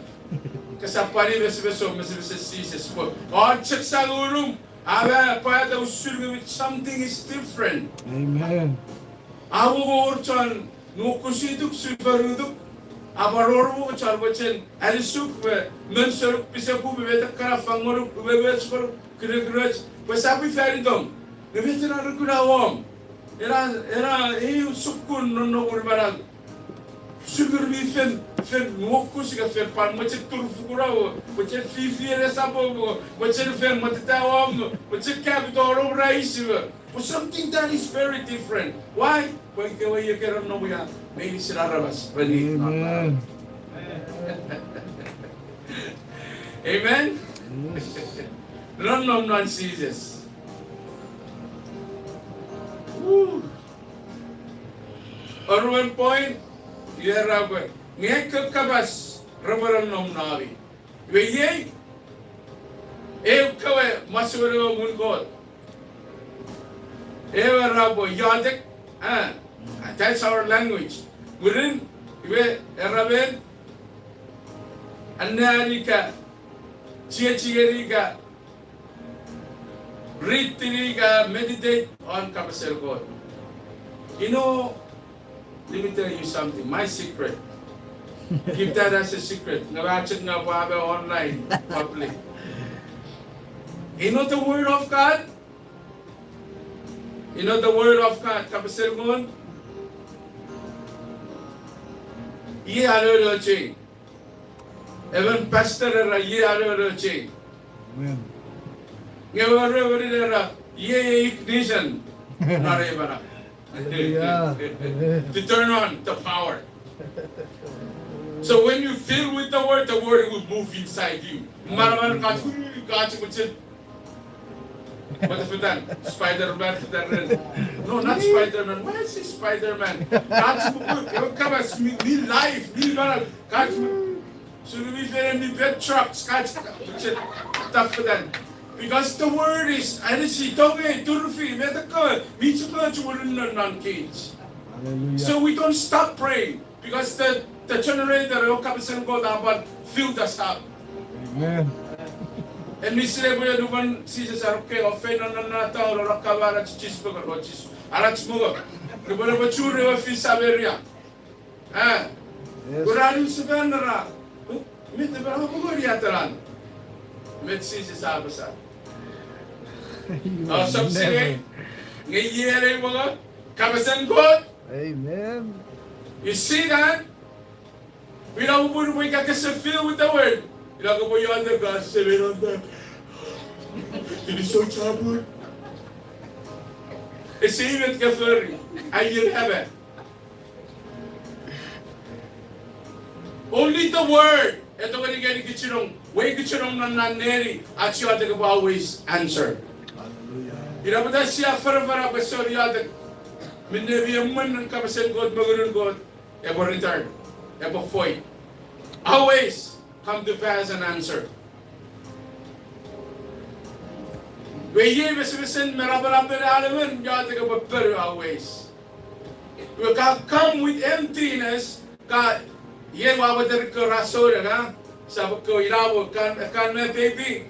Kesap pwan mesemesom, mesemesen Jises. Pwe, o chok sa ngunum, a pwata usun nge something is different. Amen. A wor chon nuokusituk, sufonutuk, a pwan wor chon mochen anisuk, me, mensonuk, pisekum, me met ekkana fangonuk, me, me sukonuk, kirekiroch, pwe sap ifanitom, nge met ena rukuna wom. Ena, ena, eu sokkun nonnomun manau. Sukun mi fen, fen nuokus ika fen pwan mochen turufukuro, mochen fifien esapom, mochen fen mweteta wom, mochen kapito nom raisi. For something that is very different. Why? Pwe ikewe iei ke nonnom ia, meinisin aramas, ren i. Amen. Amen? Nonnom non Jises. Woo. Oruen point, iwe ra pwe, nge ekkewe kapas repwe nonnom non ami. Iwe iei, ekkewe masouen ewe muun Kot. Ewe ra pwe iotek, ah, that's our language. Mwirin, iwe, era men, anneani ika, chiechi ngeni ika, read-ini ika meditate on kapasen Kot. You know, let me tell you something, my secret. Keep that as a secret. Nge ua chok nge pwe a me online public. You know the word of God? You know the word of God, kapasen Kot? Iei a lolochei. Emon pastor era, iei a lolochei. Amen. Nge wor emon era, iei ignition. Not even a Hallelujah. To turn on the power. So when you fill with the word, the word will move inside you. Manaman kach, kach, kach. What if that Spider-Man, that red? No, not Spider-Man. Why is he Spider-Man? Kach, kach, mi, mi life, mi mana, kach. Sulu mi fere mi pet trucks, kach, kach, tough for them. Because the word is, and it's, tonge, turufi, metekko, mi chuklo chuwurun non, non cage. Hallelujah. So we don't stop praying. Because the, the generator, ewe kapasen Kot a pwan filled us up. Amen. En mi sinei pwe nupwen Jises a rokka, o feino non na taolo rokka ara chis pokor, o chis, ara chis pokor. Nupwen epwe churi ewe fis Samaria. Ah. Yes. Pwe ra niwin sefan ra. Met epwe ra pokori atalan. Met Jises a apasa. Amen. Osap sinei, nge iei ei pwe kapasen Kot. Amen. You see that? Ina popun pwe ika kese fill with the word. Ina kopwe iotek, God, semen on that. It is so troubled. Ese imet ke fori. Aien heaven. Only the word. E tongeni ngenikich non, weikich non non neni, ach iotek epwe always answer. Hallelujah. Ina pwata sia afanafana pwe sori iotek. Minne mi emwen non kapasen Kot, me ngunun Kot, epwe return, epwe foi. Always come to pass an answer. Iwe iei mesmesen me napanapen an emon iotek epwe ponu always. Iwe ka come with emptiness, ka, iei ua weteriko ra souneng, a? Sap ekkewe ina mo, kan, kan me baby,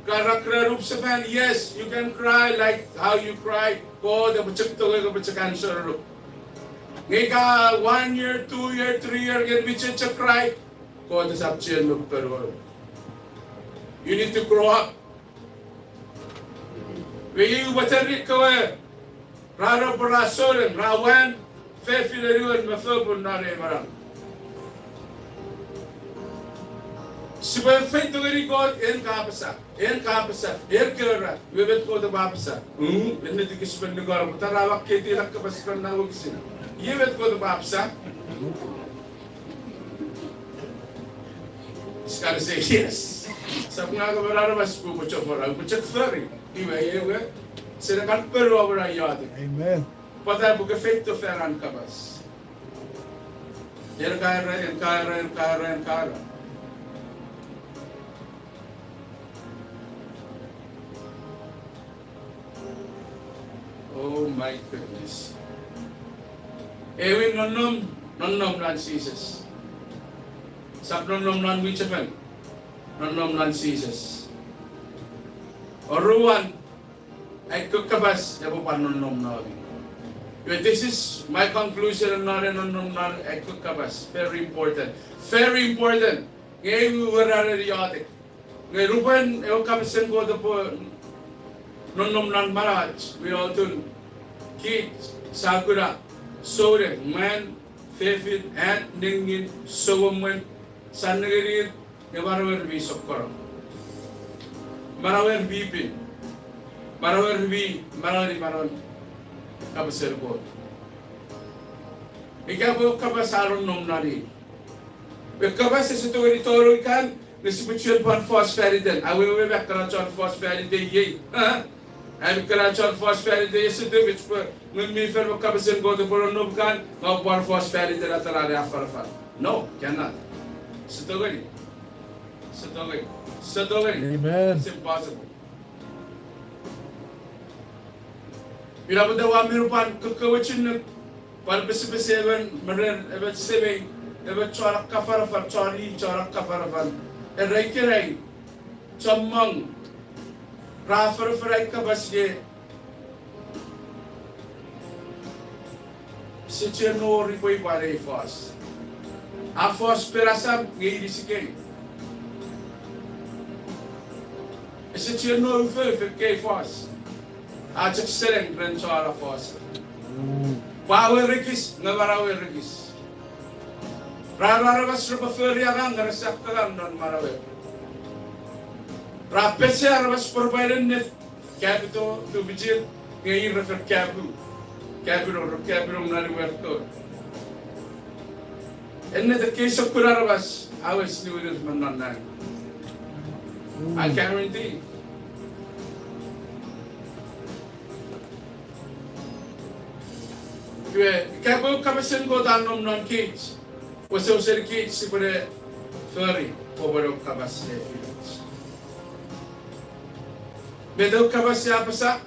ka ra cry up sefan, yes, you can cry like how you cry. Kot epwe chok tongei, epwe chok answer. Nge ka one year, two year, three year, nge mi chok cry. Kot esap chuen me ponu. You need to grow up. Iwe iei weteriko we, ra no pwe ra souneng, ra wan, fefin, anuon me fopun non ei manau. Sipwe feito ngeni Kot, en ka apasa, en ka apasa, en kora, iwe met Kot epwe apasa. Mm, ennetin kese pwe nukano pwe tara mak keti na kapas pwe na wokisin. Iei met Kot epwe apasa. It's gotta say yes. Sap ngang upwe aramas pwe upwe chofona, upwe chok fori. Iwe, iwe, sene kan ponu aura iotek. Amen. Pwata pwe ke feito fan an kapas. En ka era, en ka era, en ka era, en ka era. Oh my goodness. Ewin nonnom, nonnom non Jises. Sap nonnom non mwichefen. Nonnom non Jises. Oruan, ai kok kapas epwe pwan nonnom non ami. But this is my conclusion non, nonnom non ai kok kapas. Very important. Very important. Nge iwe ra ren iotek. Nge lupwen ewe kapasen Kot epwe nonnom non manauach, mi otun kich sa kuna souneng, mwan, fefin, at, nengin, souemwen, sa nengeni, nge manauer mi sokkono. Manauer mi pin. Manauer mi manaueni manon kapasen Kot. Ika pwe kapas a nonnom non i. Pwe kapas ese tongeni tonong ikan, Nge sipwe chuen pwan fos fan iten. Awewe, me ekkana chon fos fan iten iei. Ami ekkana chon fos fan iten ese tufich pwe Ngun mi Fel me kapasen Kot epwe nonnom kan, nge oupwe pwan fos fan iten atun an afanafan. No, cannot. Ese tongeni. Ese tongeni. Ese tongeni. Amen. It's impossible. Ina pwata ua mi pwan kokkowe chinnuk, pwan pesepese emon me ren emon semei, emon chon akkafanafan, chon i chon akkafanafan. Era ikenai, chommong ra afanafan ai kapas nge ese chiwen wor pwe ipwe pwan ei fos. A fos pen asam nge inisikei. Ese chiwen no ufouf ekkei fos. A chok seneng ren chon a fos. Pwe a werekis, nge manau a werekis. Ra, ra aramas repwe fori angang nge rese akkangang non manauer. Ra pesei aramas pwe repwe ennet, capital, tufichir, nge ir re fen kapu. Kapinong, re kapinong non imwer kewe. Ennet ekkei sokkun aramas a wes niwinir me non nang. I guarantee. Iwe, ika pwe ewe kapasen Kot a nom non kich, wesewesen kich sipwene fori pwe ewe kapas a fich. Met ewe kapas a apasa,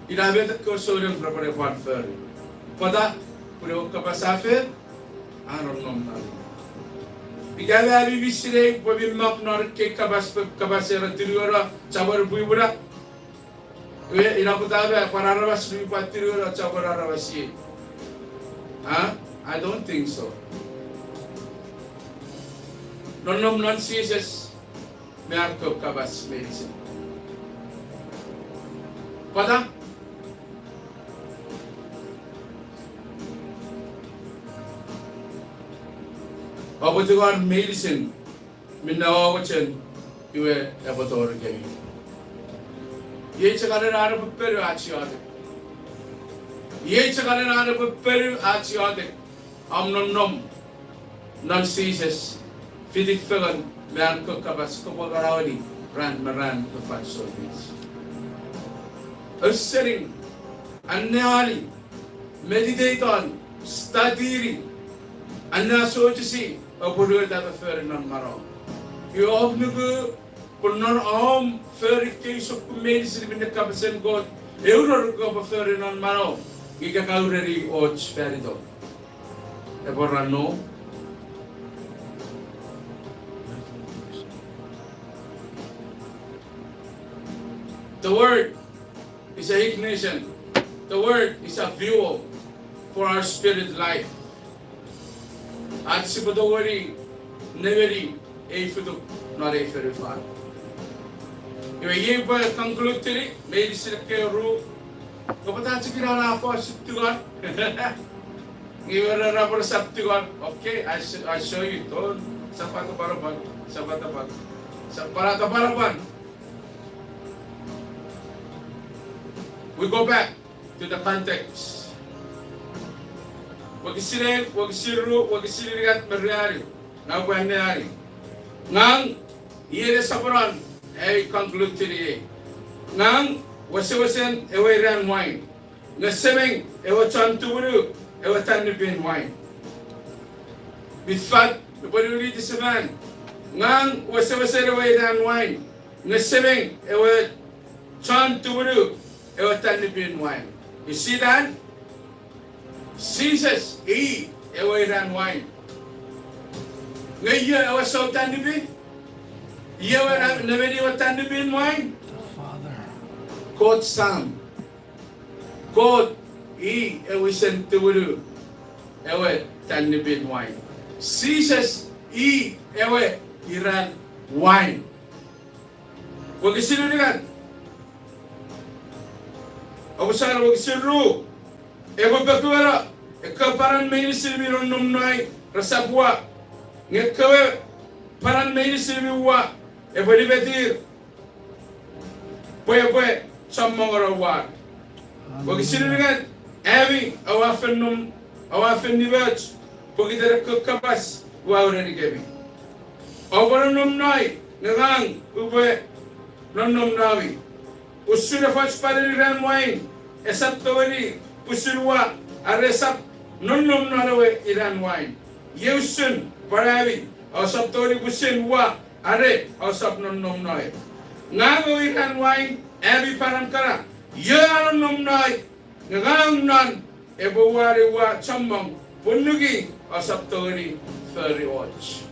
ina met ekkewe souneng repwene pwan fori. Pwata? Pun ewe kapas a fen, a nonnom non. Ika ami mi sinei pwe mi mak non ekkei kapas, pwe kapas era tinuono, chapur pwipwina. Iwe, ina pwata me pwan aramas mi pwan tinuono chapur aramas iei. A? I don't think so. Nonnom non Jises me an kewe kapas meinisin. Pwata? Oupwe tingor meinisin minne oua mochen, iwe epwe torikemi. Iei chok anen an epwe ponu ach iotek. Iei chok anen an epwe ponu ach iotek. Om nonnom non Jises, fiti fengen me an kewe kapas, kopwe manaueni ran me ran me fansoun mei. Ausening, anneani, meditate on, study-ni, anneasochisi, oupwe nueta me fori non manauom. Iwe om nuku pwe non om fori ekkei sokkun meinisin minne kapasen Kot e uror kopwe fori non manauom, ika ka ureni och fan itom, epwe ra no. The word is a ignition. The word is a fuel for our spirit life. Ach sipwe tongeni nemeni ei fituk non ei fonufan. Iwe iei upwe conclude-ini meinisin ekkei ru. Kopwe ta chok ina na fos tungor. Nge iwe ra, ra pwene sap tungor. Okay, I sh-, I show you. Ton, sapata panapan, sapata pan, sapata panapan. We go back to the context. Wokisin ew, wokisin ru, wokisin unungat me ruanu. Ngang upwe anneani. Ngang, iei nesoponon, ai conclude-ini ei. Ngang wesewesen ewe iran wain, nge semei ewe chon tumunu ewe tannipin wain. Mi fat, upwe niwiniti sefan. Ngang wesewesen ewe iran wain, nge semei ewe chon tumunu ewe tannipin wain. You see that? Jises i ewe iran wain. Nge iei ewe sou tannipi? Iei ewe na-, nemeni ewe tannipin wain? Kot Sam. Kot i ewe wisen tumunu ewe tannipin wain. Jises i ewe iran wain. Wokisin unungat. Oupwe sani wokisin ru. Epwe pekueno ekkewe panan meinisin mi nonnom nai resap ua, nge ekkewe panan meinisin mi ua epwe nimetir pwe epwe chommongeno war. Wokisin unungat, ami oua fen nom, oua fen nimoch pokiten ekkewe kapas ua urenikemi. Oupwe nonnom nai, nge ngang upwe nonnom noumi. Usun efoch panen iran wain esap tongeni pwisin uwa, are esap nonnom non ewe iran wain, iei usun pwan ami ousap tongeni pwisin uwa, are ousap nonnom nai. Ngang ewe iran wain, ami panan kana, io a nonnom nai, nge ngang non, epwe uwani uwa chommong, pun nukui ousap tongeni fori och.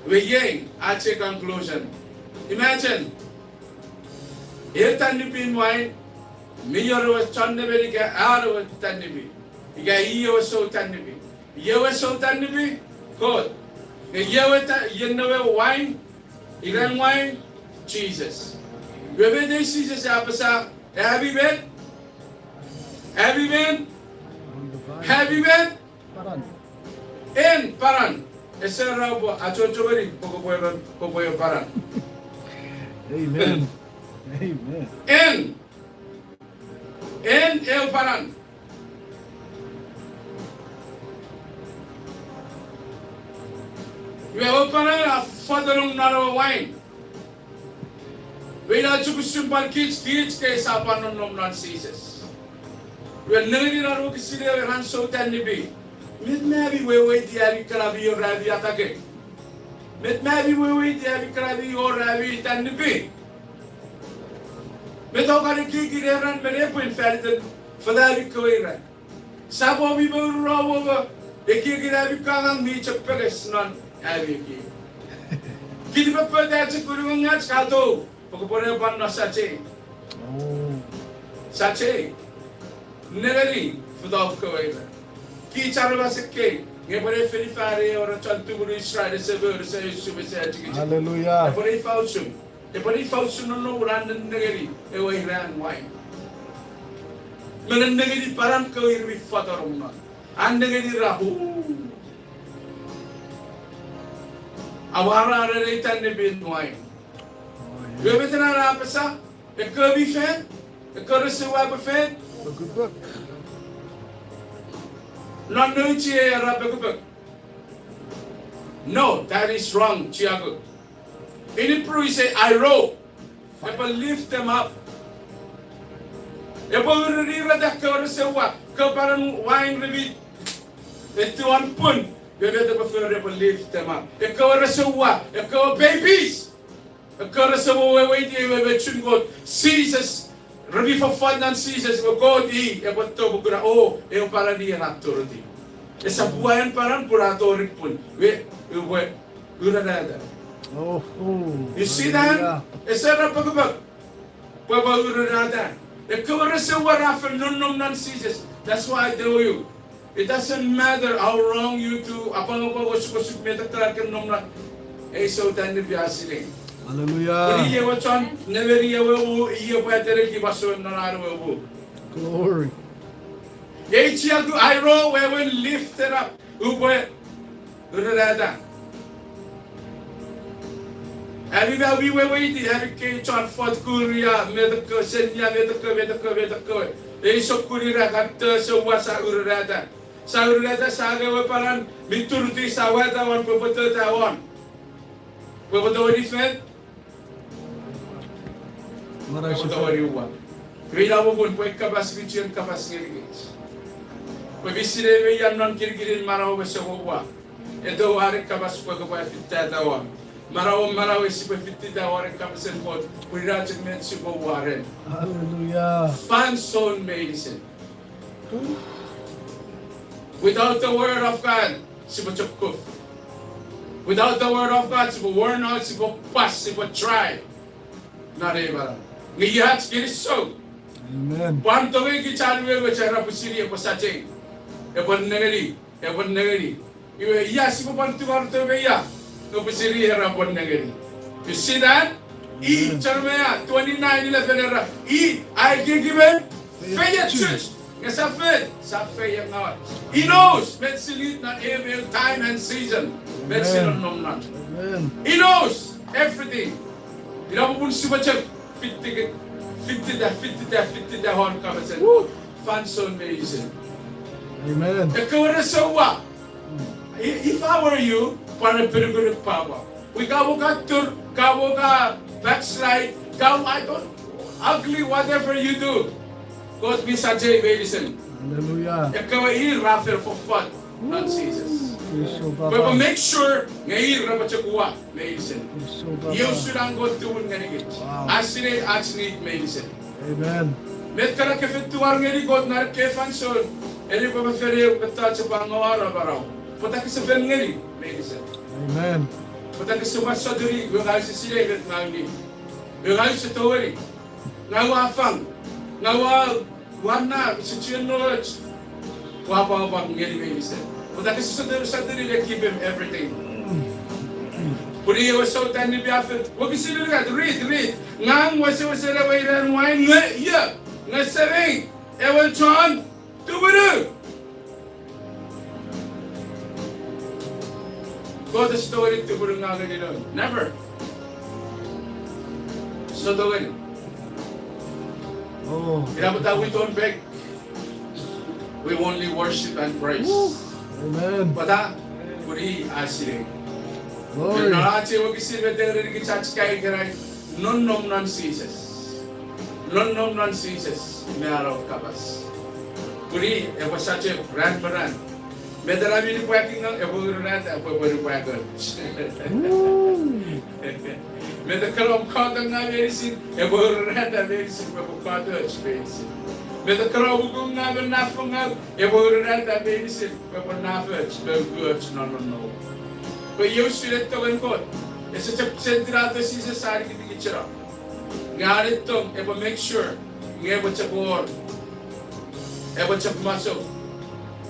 Iwe iei ach ei conclusion. Imagine, eu tanipin wain, mi wor ewe chon nemenik an ewe tanipi, ika i ewe sou tanipi. Iei ewe sou tanipi, Kot. Nge iei ewe ta-, iei ewe wain, iran wain, Jises. Iwe met ei Jises a apasa, ami met, ami met, ami met, en panan. Ese era pwe achocho ngeni pwe kopwe, kopwe panan. En, en eu panan. Iwe ewe panan a fotonong non ewe wain. Iwe ina chok usun pwan kich, kich ke sia pwan nonnom non Jises. Iwe nengeni non wokisin ewe ran sou tanipi. Met me ami weweiti ami kana mi wor ami atake? Met me ami weweiti ami kana mi wor ami tanipi? Met oua kan ekieki ren me nepwin fan iten fata ami kewe ira? Sap oua mi mour ren oua ekieki ami kangang mi chok pekes non ami ekiek. Kiti pepeta chok unungat katou, pwe kopwe ne pwan no sachei. Sachei. Nengeni, futa kewe ira. Kich aramas ekkei, nge pwe ne fen ifan ewe ra chon tumunu Israel, ese mour, ese usu, ese achikichik. Epwe ne ifa usun. Epwe ne ifa usun nonnomun an nennengeni ewe iran wain. Me nennengeni panan kewe ir mi fotonong non. An nengeni ra, hu. Awara ren ei tanipin wain. Iwe met ena a apasa, ekkewe mi fen, ekkewe rese uwa epwe fen. Non nouch ei era pekupek. No, that is wrong, chiaku. In Hebrew, it say, airo. Epwe lift them up. Epwe urenireta ekkewe rese uwa, ekkewe panan wain re mi etiwan pun. Iwe met epwe fori, epwe lift them up. Ekkewe rese uwa, ekkewe babies. Ekkewe rese mo weweiti ewe me chun Kot, Jises, re mi fofot non Jises, iwe Kot i epwe topukuna, o, ewe panan i ena authority. Esap uwa en panan pun a tori pun. Iwe, iwe, urenata. You see that? Ese ra pekupek. Pwe epwe urenata. Ekkewe rese uwa ra fen nonnom non Jises. That's why I tell you, it doesn't matter how wrong you do, apwangapwang, osukosuk, met ekkana ke nom non, ei sou tanipi a sinei. Pun i ewe chon nemeni ewe mu, i epwe ateneki masouen non an ewe mu. Ei chiaku airo, wewen lift it up. Upwe urenata. Ami ma mi weweiti, ami kei chon Fort Korea, met ekkewe, Senia, met ekkewe, met ekkewe, met ekkewe. Ei sokkun ira katte sou uwa sa urenata. Sa urenata, sa angei ewe panan mi turutiw, sa wata won pwe epwe tota won. Pwe epwe tongeni fen Epwe tongeni uwa. Iwe ina popun pwe kapas mi chuen kapas ngenikich. Pwe mi sinei me ia non kinikinin manau me sou uwa. Eto are kapas pwe kopwe fitata won. Manau, manau e sipwe fitita won kapasen Kot. Pwe ina chok met sipwe uwa ren fansoun meinisin. Without the word of God, sipwe chok kuf. Without the word of God, sipwe worn out, sipwe pas, sipwe dry. Not even. Nge ia ach kinisou. Pwan tongei kich an we we chara pwe sini epwe sachei. Epwe nengeni, epwe nengeni. Iwe ia sipwe pwan tungor to me ia. Nge pwe sini era pwe nengeni. You see that? I Jeremiah twenty-nine eleven era. I a ekieki me feiochuch. Nge sa fen, sa feiengau. He knows met si lit non ew time and season. Met si nonnom non. He knows everything. Ina popun sipwe chok fitita, fitita, fitita won kapasen fansoun meinisin. Ekkewe rese uwa. If I were you, Pwan epinukunuk pwapwa. Pwe ka wor ka tur, ka wor ka backslide, ka wor ugly, whatever you do. Kot mi sachei meinisin. Hallelujah. Ekkewe ir ra fen fofot non Jises. Yes, oh, Papa. Pwe epwe make sure nge ir repwe chok uwa meinisin. Yes, oh, Papa. Iei usun an Kot tumun ngenikich. Wow. A sinei ach need meinisin. Amen. Met kana ke fen tuar ngeni Kot non ekkei fansoun, eni pwe me fen eu mettoch epwe angawar amanau. Pwata kese fen ngeni meinisin? Amen. Pwata kese pwan sotuni, iwe ngang use sinei met ngang need. Iwe ngang use tongeni. Ngang ua fang. Ngang ua, ua na, use chuen nouch. Ua pwapwa ngeni meinisin. Pwata kese sotuni, sotuni le give him everything. Pun i ewe soutan mi pia fen. Wokisin unungat, read, read. Ngang wesewesen ewe iran wain nge, ie, nge semei, ewe chon tumunu. Kot ese tongeni tumunu ngang ngeni noun. Never. Ese tongeni. Oh. Ina pwata we don't beg. We only worship and praise. Woo. Amen. Pwata, pun i a sinei. Glory. Non ach ei wokisin me tengeni kich ach kaeo ikenai, nonnom non Jises. Nonnom non Jises, me a no kapas. Pun i epwe sachei ran me ran. Met ena mi nipwakingaw, epwe ururata, epwe, epwe nipwakoch. Woo. Met ekkana om kotongaw meinisin, epwe ururata meinisin, epwe kotoch meinisin. Met ekkana om ukungaw me nafongaw, epwe ururata meinisin, epwe nafoch, me ukuoch non nonnom. Pwe iei usun ewe tongen Kot. Ese chok sendinato Jises an ikitikicheno. Nge an tong, epwe make sure, nge epwe chok wor. Epwe chok masou.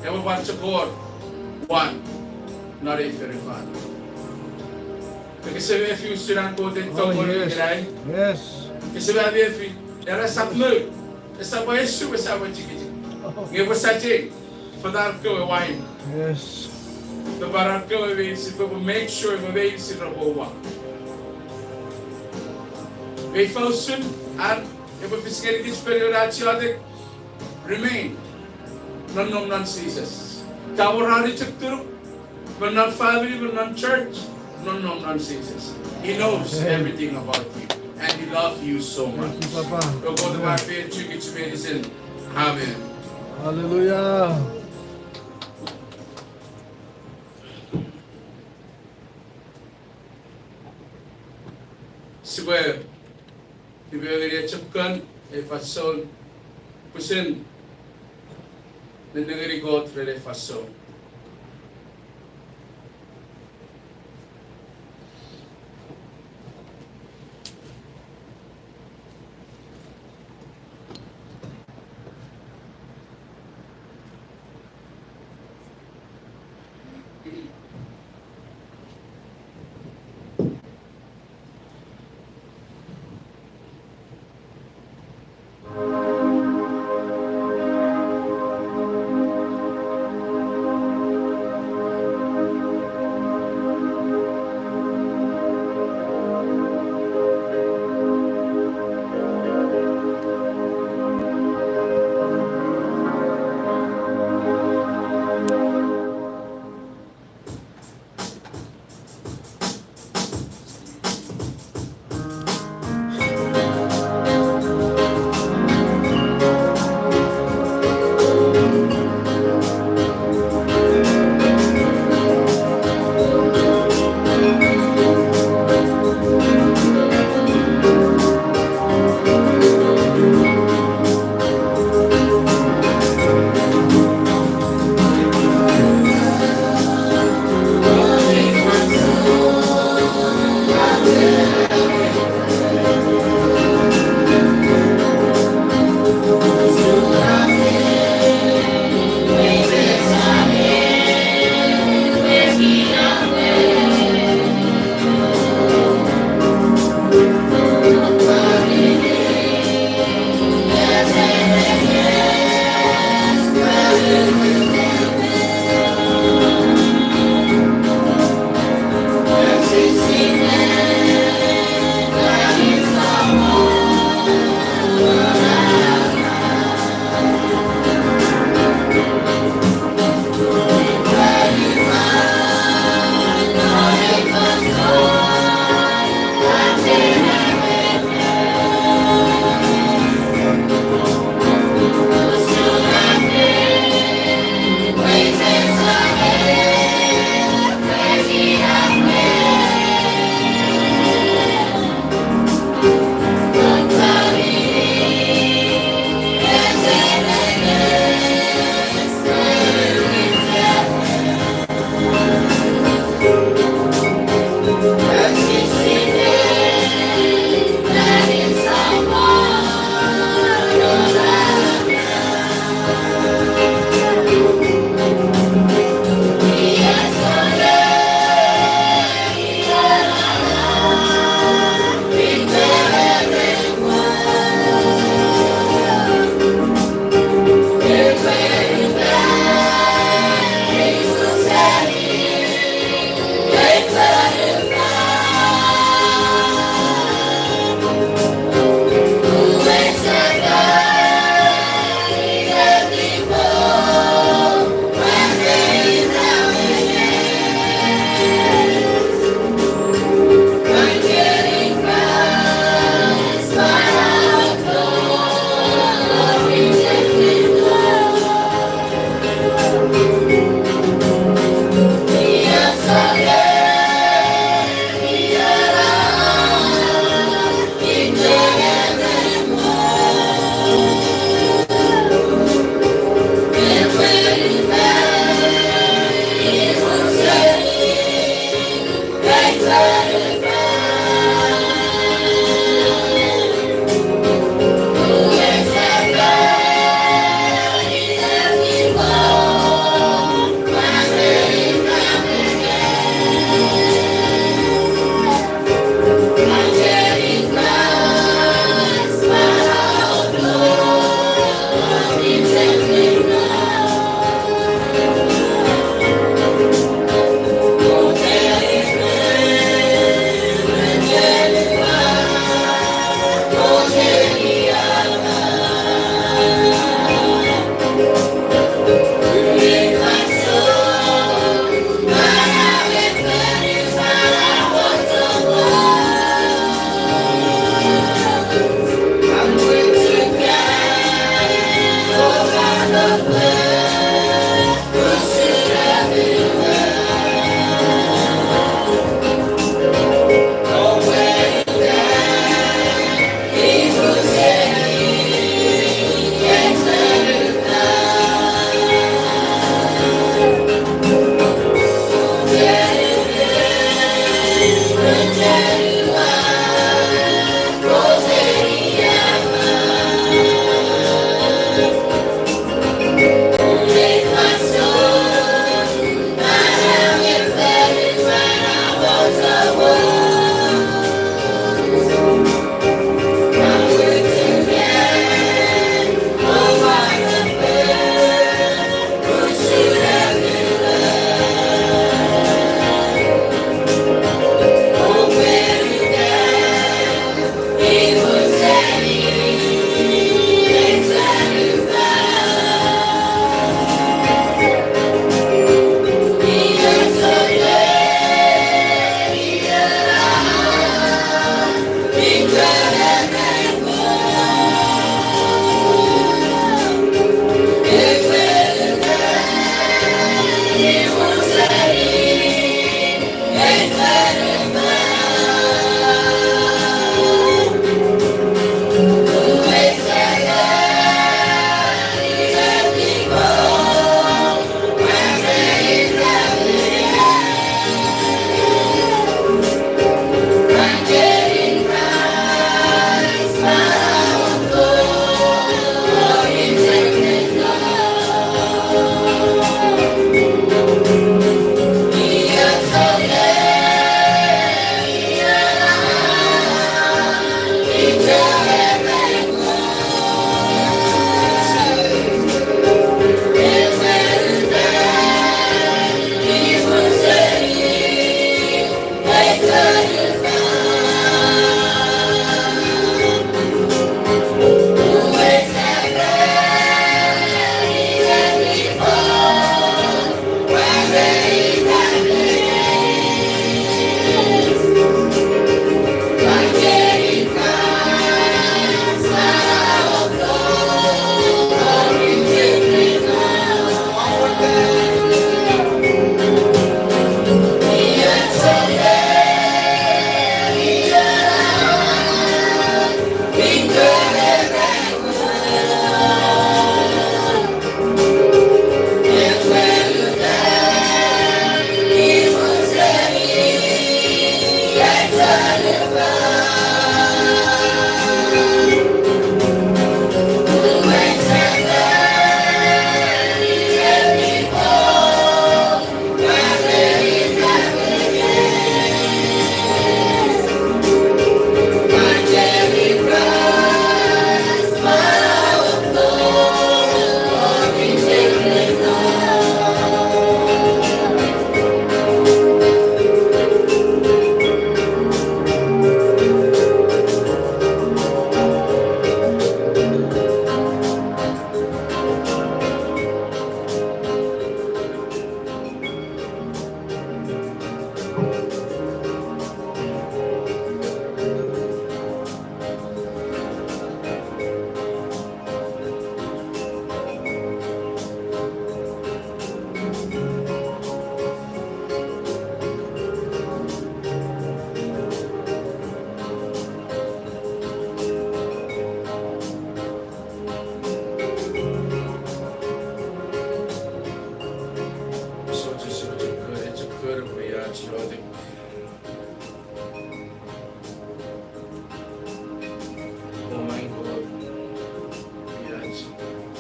Epwe pwan chok wor. One. Non ei fonufan. Pwe kese mefi usun an Kot ei tong won ikenai. Yes. Kese mefi, era esap mou. Esap esu, esap echikichik. Nge epwe sachei, fotar kewe wain. Yes. Fotar kewe meinisin, pwe epwe make sure pwe meinisin repwe uwa. Mei fa usun, an, epwe fis ngenikich pwe ena chiotek, remain. Nonnom non Jises. Ka wor an chok turuk, me non family, me non church, nonnom non Jises. He knows everything about you. And he loves you so much. Thank you, Papa. Pwe Kot epwe afeiochu kich meinisin. Amen. Hallelujah. Sipwe tipeew ngeni ei chok kan, ei fansoun, pwisin nennengeni Kot ren ei fansoun.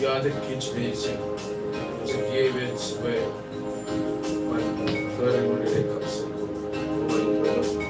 iotek kich meinisin, pwe iei met sipwe pwan fori ngeni ei kapasen Kot.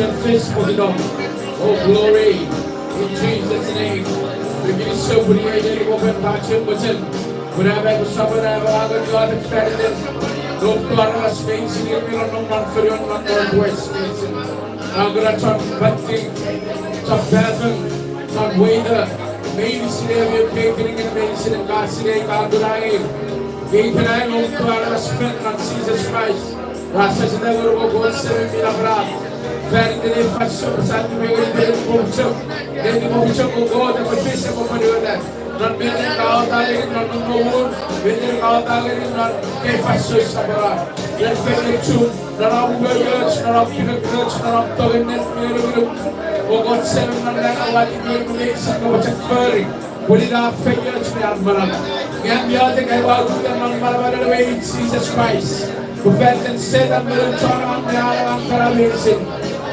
Christian Facebook nom. Oh, glory. In Jesus' name. Pwe kinisou pun iei neni mopen pachem mochen. Pun am aipwe sopweno am angang iotek fan iten noum kewe aramas meinisin ir mi nonnom non fonu non Northwest meinisin. Ngang ura chon pati, chon pafang, chon weita, meinisin ami ekkei kinikinin meinisin ka sinei ka kuna ngang. Iei pen ai noum kewe aramas fen non Jises Kraist. Ua sasita ngonuk o Kot Semei mi napanap. Fan iten ei fansoun sa tipeeu ngeni pwe neni mokuchok, neni mokuchok o Kot epwe fis epwe pwonueta. Non met ka ota ngeni non nonnomun, met ka ota ngeni non ekkei fansoun soponon. Ren feiochum, non om umoumoch, non om kirekiroch, non om tong ennet mi anukunuk. O Kot Semei non nang, ua tipeeu ngeni meinisin kopwe chok fori pwe ina feioch me an manau. Nge am iotek ai ua uta non manamanen ewe in Jises Kraist, pwe fan iten Setan me noun chon angang me an angang kana meinisin,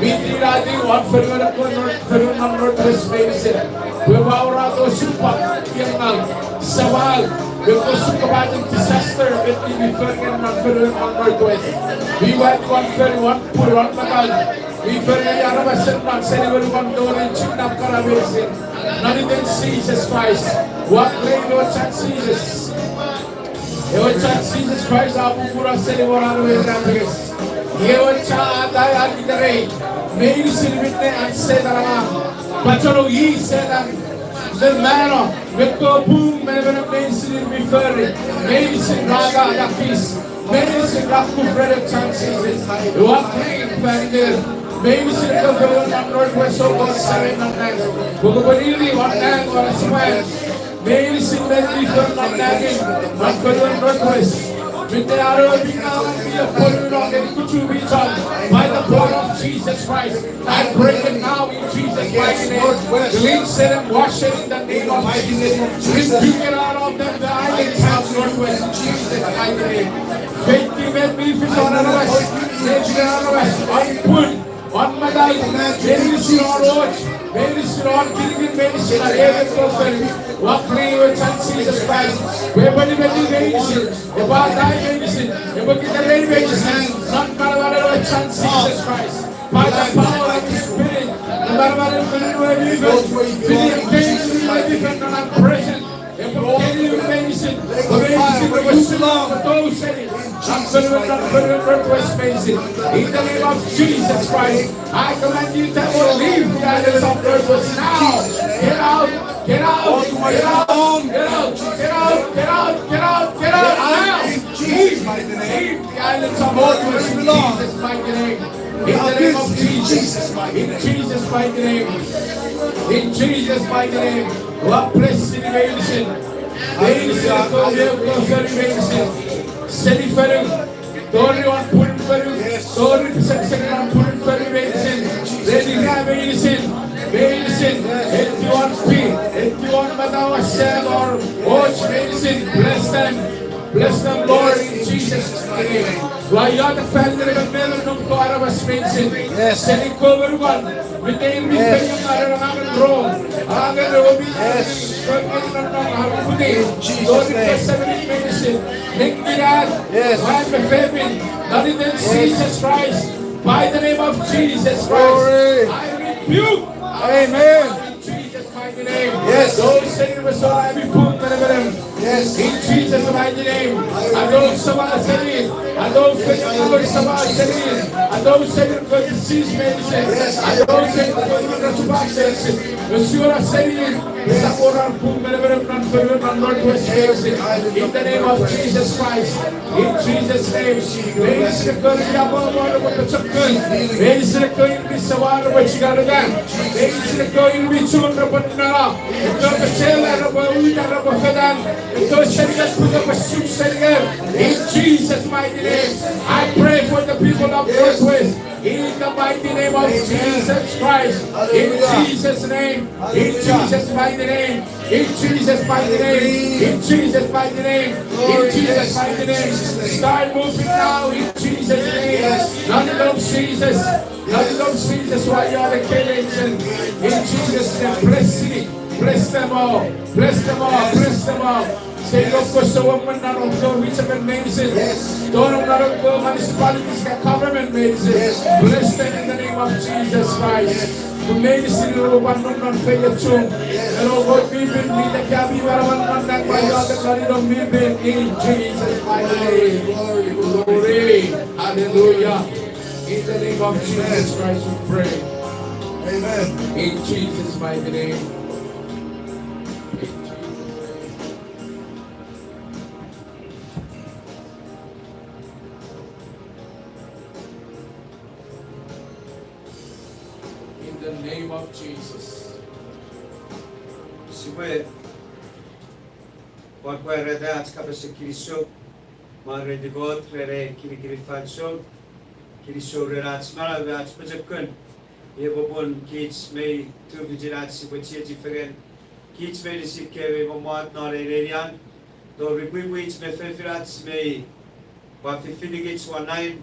Mi tinatiw won fonuen ekkewe North, fonuen non Northwest meinisin. Pwe epwe wor osupwang, iengaw, samal, me kosukkopaten disaster met mi fori ngeni non fonuen non Northwest. Mi wor won fonu, won pun, won matau. Mi fori ngeni aramasen non seni wenukon tori chinnap kana meinisin. Non iten Jises Kraist. Ua claim ewe chan Jises. Ewe chan Jises Kraist a pupunu seni won an we irapenges. Iwe ewe chan a atai an itarei meinisin minne an Setan angang. Pacheno i Setan, me mano, me kopung, me nemenem meinisin mi fori, meinisin ra atakis, meinisin ra kuf ren ewe chan Jises. Ua claim fan iter, meinisin ekkewe fonu non Northwest, o Kot Semei non nang, pwe kopwe nini won nang won asepwan. Meinisin met mi fori non nang, non fonuen Northwest. Minne a no mi ngawan mi apwonuno ngeni kuchu mi chon. By the blood of Jesus Christ, I break it now in Jesus' mighty name. Cleanse it and wash it in the name of Jesus. Rebuke it out of the island town Northwest in Jesus' mighty name. Feiti met mi fis won aramas, met mi aramas, won pun, won matau, meinisin won och, meinisin won kinikin, meinisin won ewe kofel. Ua claim ewe chan Jises Kraist, pwe epwe nimeti meinisin, epwe atai meinisin, epwe kitirei meinisin non manamanen ewe chan Jises Kraist. By the power of the Spirit, non manamanen Ngun mi Fel, fiti ekkewe mi mei fen non present, epwe keni meinisin, pwe meinisin epwe sula tou seni non fonuen, non fonuen Northwest meinisin. In the name of Jesus Christ, I command you, devil, leave the islands of Northwest now. Get out, get out, get out, get out, get out, get out, get out now. Leave, leave the islands of Northwest in Jesus' mighty name. In the name of Jesus, in Jesus' mighty name. In Jesus' mighty name. Ua bless seni meinisin. Meinisin ekkewe mi fori meinisin. Seni fonu, tori won punun fonu, tori pisekisek non punun fonu meinisin. Leni ra meinisin, meinisin. Eti won pi, eti won matau, asam, or och meinisin. Bless them. Bless them, Lord, in Jesus' name. Ua iotek fan iten emon me emon non ekkewe aramas meinisin. Seni ekkewe monukon, minne ir mi feino non angangen Rom, angangen ewe mi, fengen non, non, non, non, tori pesepin meinisin, nengin, mwan me fefin, non iten Jesus Christ, by the name of Jesus Christ, I rebuke. Amen. Jesus' mighty name. Tou seni resora ami pung me nemenem. In Jesus' mighty name. Atou sama seni. Atou fengen sama seni. Atou seni ekkewe disease meinisin. Atou seni ekkewe rasupasesi. Resora seni. Saporar pung me nemenem non fengen non Northwest meinisin. In the name of Jesus Christ. In Jesus' name. Meinisin ekkewe mi amomo repwe pochokun. Meinisin ekkewe ir mi sawa repwe chikar ika. Meinisin ekkewe ir mi chun repwe nana. Ekkewe pechela repwe uta repwe fetan. Ekkewe seniker pwe repwe suk seniker. In Jesus' mighty name. I pray for the people of Northwest. In the mighty name of Jesus Christ. In Jesus' name. In Jesus' mighty name. In Jesus' mighty name. In Jesus' mighty name. In Jesus' mighty name. Start moving now in Jesus' name. Non iten Jesus. Non iten Jesus, ua iotek fan iten. In Jesus' name. Bless city. Bless them all. Bless them all. Bless them all. Seni ekkewe souemwen non ekkewe region meinisin. Tori non ekkewe municipalities ika government meinisin. Bless them in the name of Jesus Christ. Pwe meinisin repwe pwan nom non feiochun. Eno Kot mi pin, mi tekia, mi manaman non nang, ua iotek non iten mi pin, in Jesus' mighty name. Glory. Hallelujah. In the name of Jesus Christ we pray. Amen. In Jesus' mighty name. In the name of Jesus. Sipwe pwan pwarata ach kapasen kinisou. Mwareiti Kot ren ei kinikinin fansoun. Kinisou ren ach manau me ach pochokun. Iei popun kich mei tufichin ach sipwe chiechi fengen. Kich meinisin kemi mei mommot non ei nenian. Tori pwipwich me fefinach mei pwan fifinikich won nain.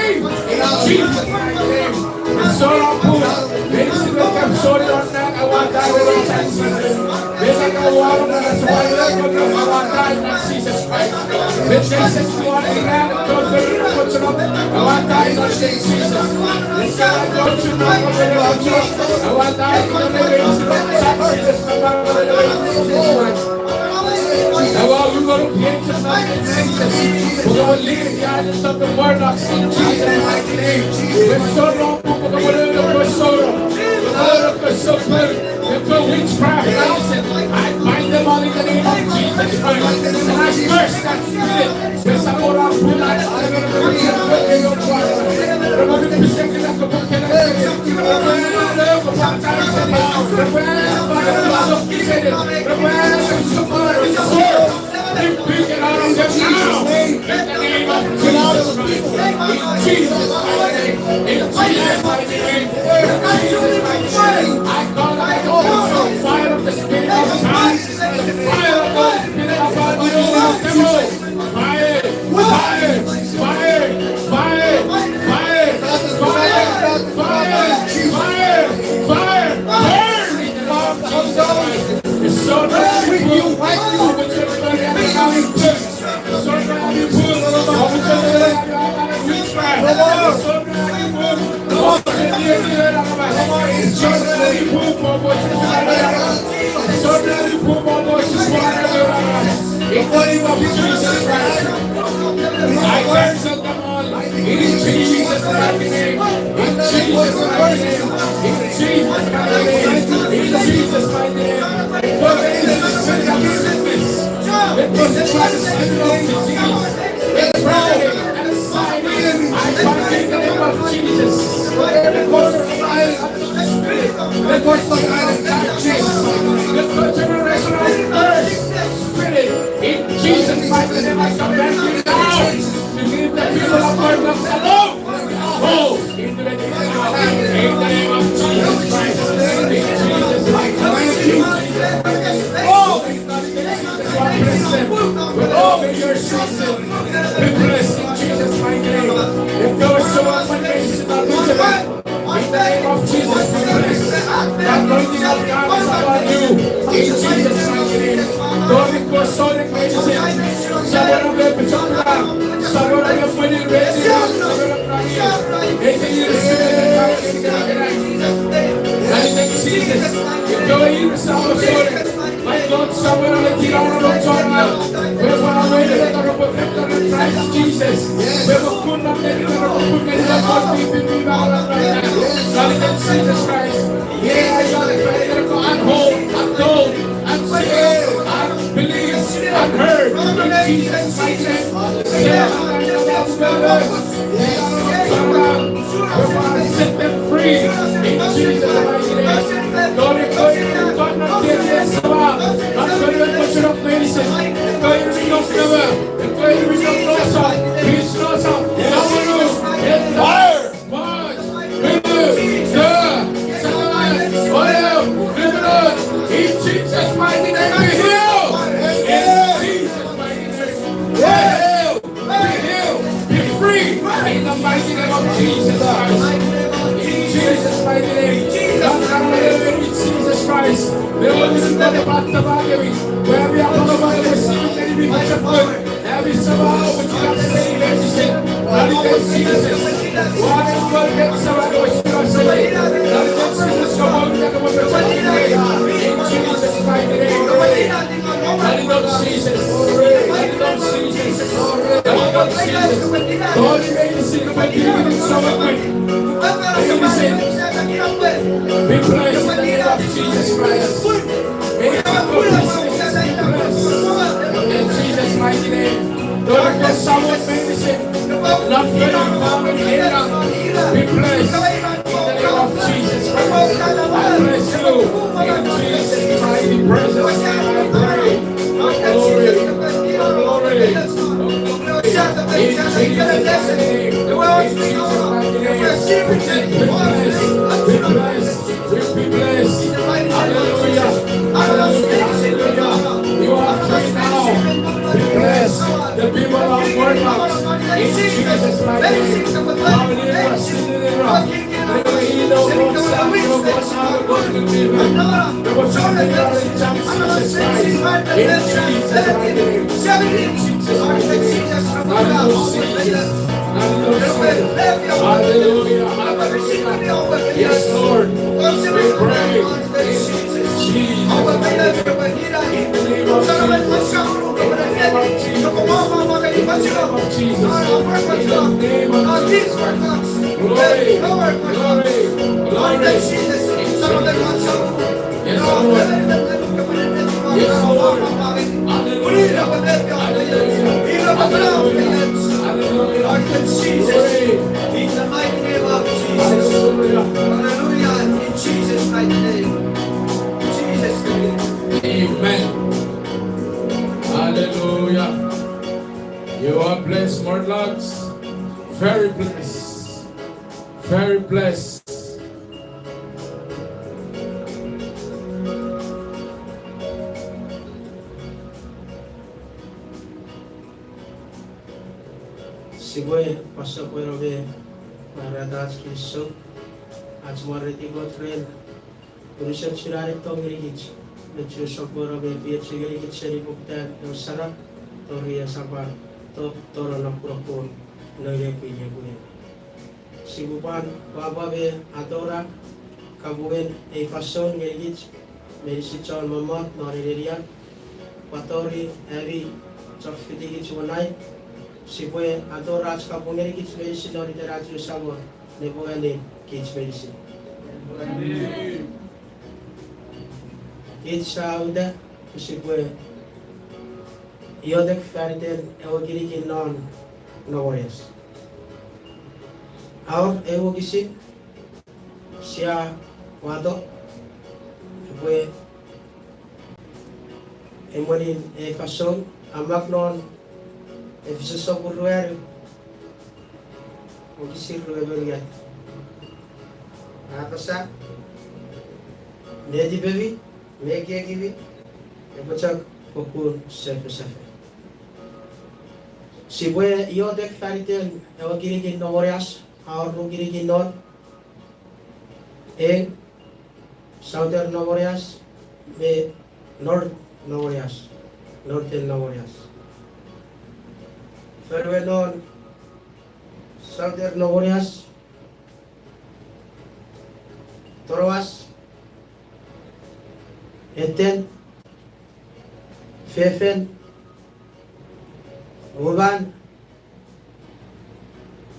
name. In Jesus' mighty name. Ese wor pun, ese wor kapsori on that, I want that in the name of Jesus. Ese wor pun, I want that in Jesus' Christ. Ese wor pun, I want that in the name of Jesus. Ese wor pun, I want that in the name of Jesus. Ewe, we will be anxious about the things that we will leave the islands of the world of sin, Jesus' mighty name. We sorrow, we will sorrow, we will sorrow, we will witchcraft, I bind them all in the name of Jesus Christ. And I curse that spirit. Rebuke it out of them now. In the name of Jesus Christ. In Jesus' mighty name. In Jesus' mighty name. In Jesus' mighty name. I call out the fire of the Spirit of God. The fire of God, Spirit of God, devil. Fire! Fire! Fire! Burn! In the name of Jesus Christ. Destroy every evil, destroy every evil, destroy every evil. In the name of Jesus Christ, I cancel them all. In Jesus' mighty name. In Jesus' mighty name. In Jesus' mighty name. In Jesus' mighty name. Because there is a spirit of sickness. Because there is a spirit of disease. It's right. I bind in the name of Jesus. Because of the fire of the Spirit. Because of the fire of Jesus. Because generational curse spirit. In Jesus' mighty name, I command you now to leave the people of God alone. Go in the name of, in the name of Jesus Christ. In Jesus' mighty name. Go. With all your children, be blessed in Jesus' mighty name. If there was someone who is not visible, in the name of Jesus, be blessed. The anointing of God is upon you. In Jesus' mighty name. Lord, we go so that we say, someone of the bishop, someone of the money, someone of the money. Jesus. Go in, someone, sorry. My God, someone on the ground, Lord, sorry. We want to wait for the Christ Jesus. We will put on the Lord, put the Lord, we believe our Lord right now. Lord, in Jesus Christ. Yeah, I got it. I'm whole. I'm whole. I'm saved. I believe. I'm heard. In Jesus' mighty name. Set them free. In Jesus' mighty name. Lord, we pray in the name of Jesus. Lord, we pray in the name of Jesus. Fire! March! Remove! Stir! Silence! Oil! Liberate! In Jesus' mighty name, be healed! In Jesus' mighty name, be healed! Be healed! Be free! In the mighty name of Jesus Christ! In Jesus' mighty name! In Jesus Christ! Every somehow, but you have to say, "Let me say, Lord, in Jesus." Why you will get so much, you are saying, "Lord, in Jesus, come on, let me say, in Jesus' mighty name." Lord, in Jesus. Lord, in Jesus. Lord, in Jesus. Lord, in Jesus. Lord, in Jesus. Be blessed in the name of Jesus Christ. May your business be blessed. In Jesus' mighty name. Lord, let someone may be saved. Not very far from here. Be blessed. In the name of Jesus Christ. I bless you. In Jesus' mighty precious name I pray. Glory. Glory. In Jesus' mighty name. In Jesus' mighty name. Be blessed. Be blessed. Be blessed. Hallelujah. Hallelujah. Hallelujah. You are free now. Be blessed. The people are In Jesus' mighty name. Hallelujah. In Jesus' mighty name. In Jesus' mighty name. Hallelujah. Hallelujah. Yes, Lord. We pray. In Jesus' mighty name. In the name of Jesus. In the name of Jesus. In the name of Jesus. In the name of Jesus. Glory, glory, glory. Yes, Lord. Yes, Lord. Hallelujah. Hallelujah. Hallelujah. Hallelujah. Hallelujah. Glory. In the mighty name of Jesus. Hallelujah. Hallelujah. In Jesus' mighty name. Jesus' name. Amen. Hallelujah. You are blessed, Mortlachs. Very blessed. Very blessed. Sipwe pwan sopweno me pwarata ach kinisou, ach mwareiti Kot ren unusen chun an e tong ngenikich, me chun sopweno me efeiochu ngenikich seni poputan ewe saram, tori ewe saram, to-, tori napunapun, noun we pwin we pwin. Sipwe pwan pwapwa me atora kapungen ei fansoun ngenikich meinisin chon mommot non ei nenian, pwan tori ami chon fitikich won nang. Sipwe atora ach kapung ngenikich meinisin non iten ach we Samon nepwongeni kich meinisin. Kich sa uta pwe sipwe iotek faniten ewe kinikin non Nomorias. Aor ewe wokisin sia wato, epwe emwenin ei fansoun, a mak non Efesos sopun ruanu, wokisin rue me unungat. A apasa, netipemi me ekiekimi epwe chok fokkun sefesefe. Sipwe iotek faniten ewe kinikin Nomorias, aor ru kinikin non, en Southern Nomorias me North Nomorias, Northern Nomorias. Fonuen non Southern Nomorias, Toroas, Eten, Fefin, Uman,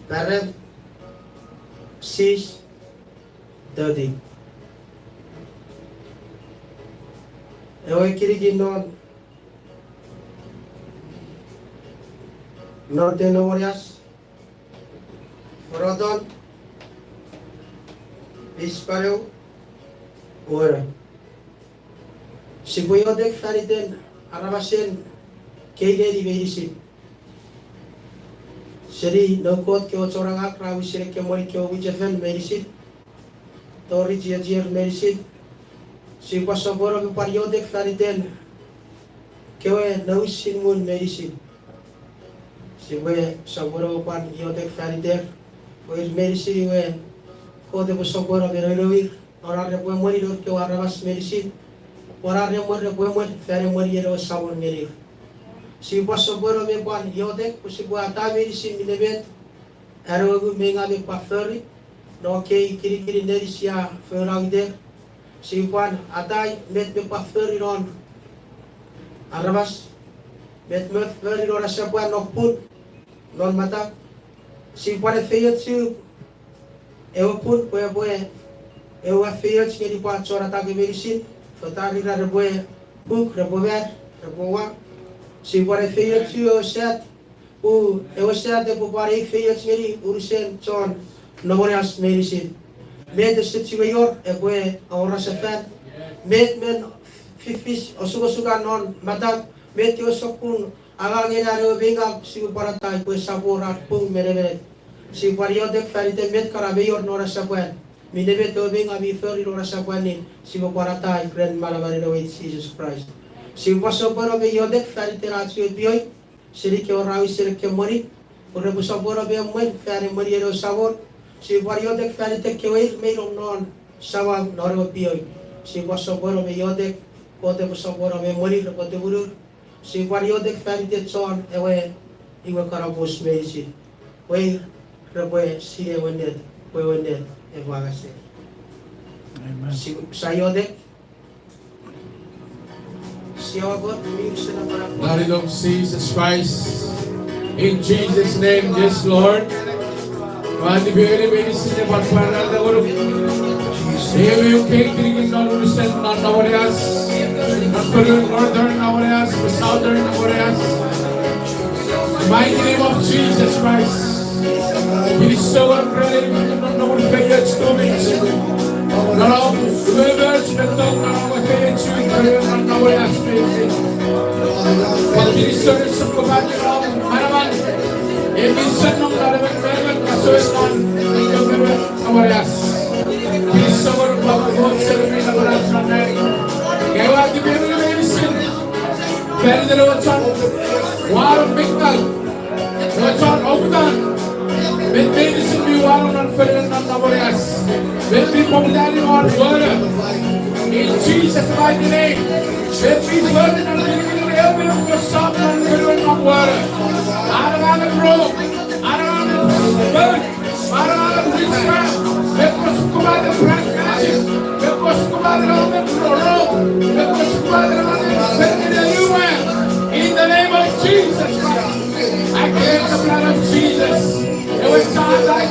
Paret, Sis, Toti. Ewe kinikin non Northern Nomorias, Foroton, Pispaneu, Ueno. Sipwe iotek faniten aramasen kei neni meinisin. Seni noun Kot kewe chon angang ra wisen ekkewe mwen kewe mwichefen meinisin, tori chiechier meinisin. Sipwe sopweno me pwan iotek faniten kewe nousin ngun meinisin. Sipwe sopweno me pwan iotek faniter, pwe ir meinisin iwe Kot epwe sopweno me nounou ir, non ar repwe emweni nour kewe aramas meinisin, pwan ar emwen repwe emwen fan emwenien ewe Samon ngenir. Sipwe sopweno me pwan iotek pwe sipwe atai meinisin minne met an ewe Ngun mi Ngaw mi pwan fori non ekkei kinikinin neni sia foun auiter. Sipwe pwan atai met mi pwan fori non aramas, met mi fori non asepwan non pun, non matau. Sipwe pwan efeiochu ewe pun pwe epwe ewe efeioch ngeni pwan chon atake meinisin, fotar ira repwe puk, repwe mar, repwe wa. Sipwe pwan efeiochu ewe sat, pwe ewe sat epwe pwan efeioch ngeni unusen chon Nomorias meinisin. Met ese chiwen wor epwe awora sefan. Met men fifis osukosukan non matau, met kewe sokkun angangen an ewe mi ngaw, sipwe pwan atai pwe esap wor ar pung menemene. Sipwe pwan iotek faniten met kana mi wor non asepwan, minne met ewe mi ngaw mi fori non asepwan, sipwe pwan atai ren manamanen ewe Jises Kraist. Sipwe pwan sopweno me iotek faniten ach we pioing, seni kewe ra wisen ekkewe moni, pwe repwe sopweno me emwen fan emwenien ewe Samon. Sipwe pwan iotek fan iten kewe ir mei nom non samau non ewe pioing. Sipwe pwan sopweno me iotek, Kot epwe sopweno me emwenir, repwe tumunur. Sipwe pwan iotek fan iten chon ewe imwen kanapus meinisin, pwe ir repwe sinei ewe ennet, pwe ewe ennet epwe angasir. Amen. Si-, sa iotek. Sia Kot, mi usun apanapan. Blood of Jesus Christ. In Jesus' name, yes, Lord. Ua tipeni meinisin ne pwan pwarata ngonuk. Ewe kei kinikin non unusen non Namoneas, non Northern Namoneas, Southern Namoneas. Mighty name of Jesus Christ. Kinisou ren ei non nomun feioch tumich. Non om umoumoch me tong non om feioch tumich non Namoneas. Pwan kinisou ren sokkopaten om manaman. Ei mi sen nom non emon me emon, kasoes non emon me emon Namoneas. Kinisou ngonuk Papa Kot, Semem mi Namoneas non nang. Nge ua tipeni meinisin fan iten ewe chon wanong mi ngaw, ewe chon oputan met meinisin mi wanong non fonuen non Namoneas, met mi poputani won wona. In Jesus' mighty name. Met mi fori non kinikinin ewe mi kosap non fonuen non wona. Angangen rong, angangen bone, angangen witchcraft, me kosukkumaten black magic, me kosukkumaten omen roro, me kosukkumaten omen fengen ewe. In the name of Jesus Christ, I claim the blood of Jesus. Ewe chon atai,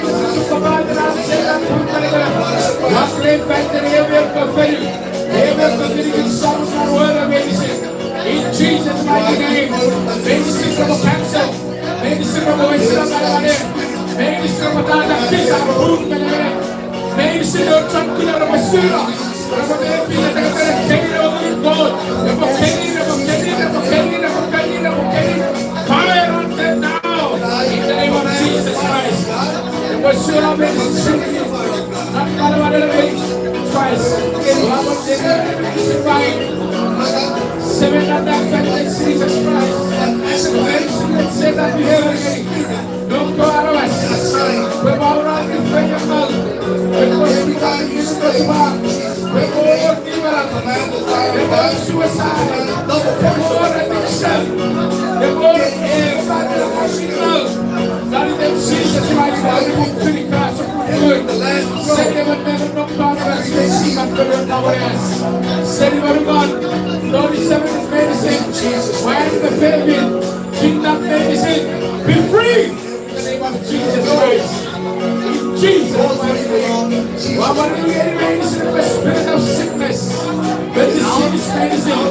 kosukkumaten an Setan pun kanikan. Ua claim fan iten ewe mi kofeni, ewe mi kofeni kin samu non wona meinisin. In Jesus' mighty name, meinisin repwe cancel. Meinisin repwe wesino manamaner. Meinisin repwe tata kisa pun manamaner. Meinisin repwe chon kuna repwe suno. Repwe mefi ne tengeten keni ewe Ngunun Kot. Repwe keni, repwe keni, repwe keni, repwe keni, repwe keni. Fire on them now. In the name of Jesus Christ. Repwe suno meinisin. Not manamaner meinisin. Christ. Ua mo tene meinisin pai. Semen, not that fact that Jesus Christ. Meinisin that Setan mi fori ngeni. Nonko aramas. Pwe mauran mi feiengaw. Pwe kospital mi kospital. Pwe mauran mi mara. Pwe suicide. Pwe addiction. Pwe, eh, pwe hospital. Not even Jesus Christ, I will finish. Seni emon me emon non Namoneas. Seni emon me emon non Namoneas. Seni emon me emon. Thirty-seven is medicine. Why the famine? Kingdom medicine. Be free. In the name of Jesus Christ. In Jesus' mighty name. Ua pwan ri ngeni meinisin the spirit of sickness. The disease medicine.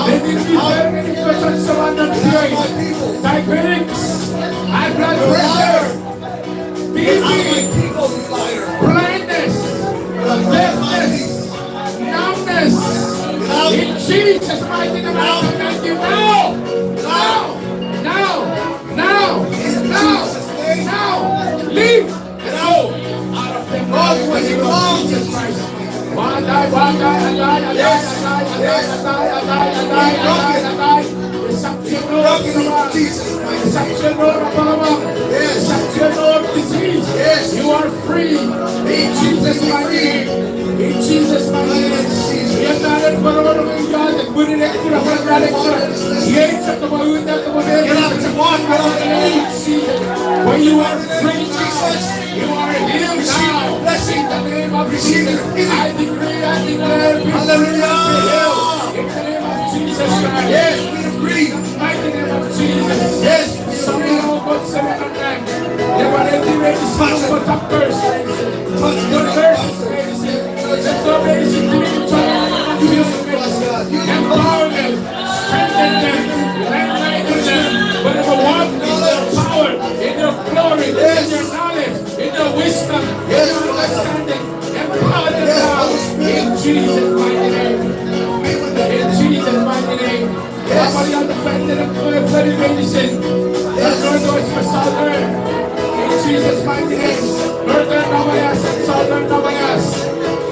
Let it be very many persons around the globe. Diabetics, high blood pressure, B P, blindness, deafness, numbness. In Jesus' mighty name, I command you now, now, now, now, now, now, leave. Go out of them. Go out of them. Ua die, ua die, I die, I die, I die, I die, I die, I die, I die, I die, I die. Esap chuen wor, esap chuen wor, esap chuen wor disease. Yes. You are free. In Jesus' mighty name. In Jesus' mighty name. Iei nanen porono mi God, put it in, put it in, put it in. Iei chok kamo uta, kamo uta. Get up and walk, get up and move. When you are free, Jesus, you are healed now. In the name of Jesus, I decree and declare, be free. Hallelujah. In the name of Jesus Christ. Yes, we agree. Mighty name of Jesus. Yes. Summoning all God, summoning all time. Never let me ready, summoning for top first. Touch the first. Empower them, strengthen them, enlighten them. Wherever walk in their power, in their glory, in their knowledge, in their wisdom, in their understanding, empower them now. In Jesus' mighty name. In Jesus' mighty name. Yes. Somebody on the fence and a very medicine. Yes. That's Northwest for Southern. In Jesus' mighty name. Northern Nawanas and Southern Nawanas.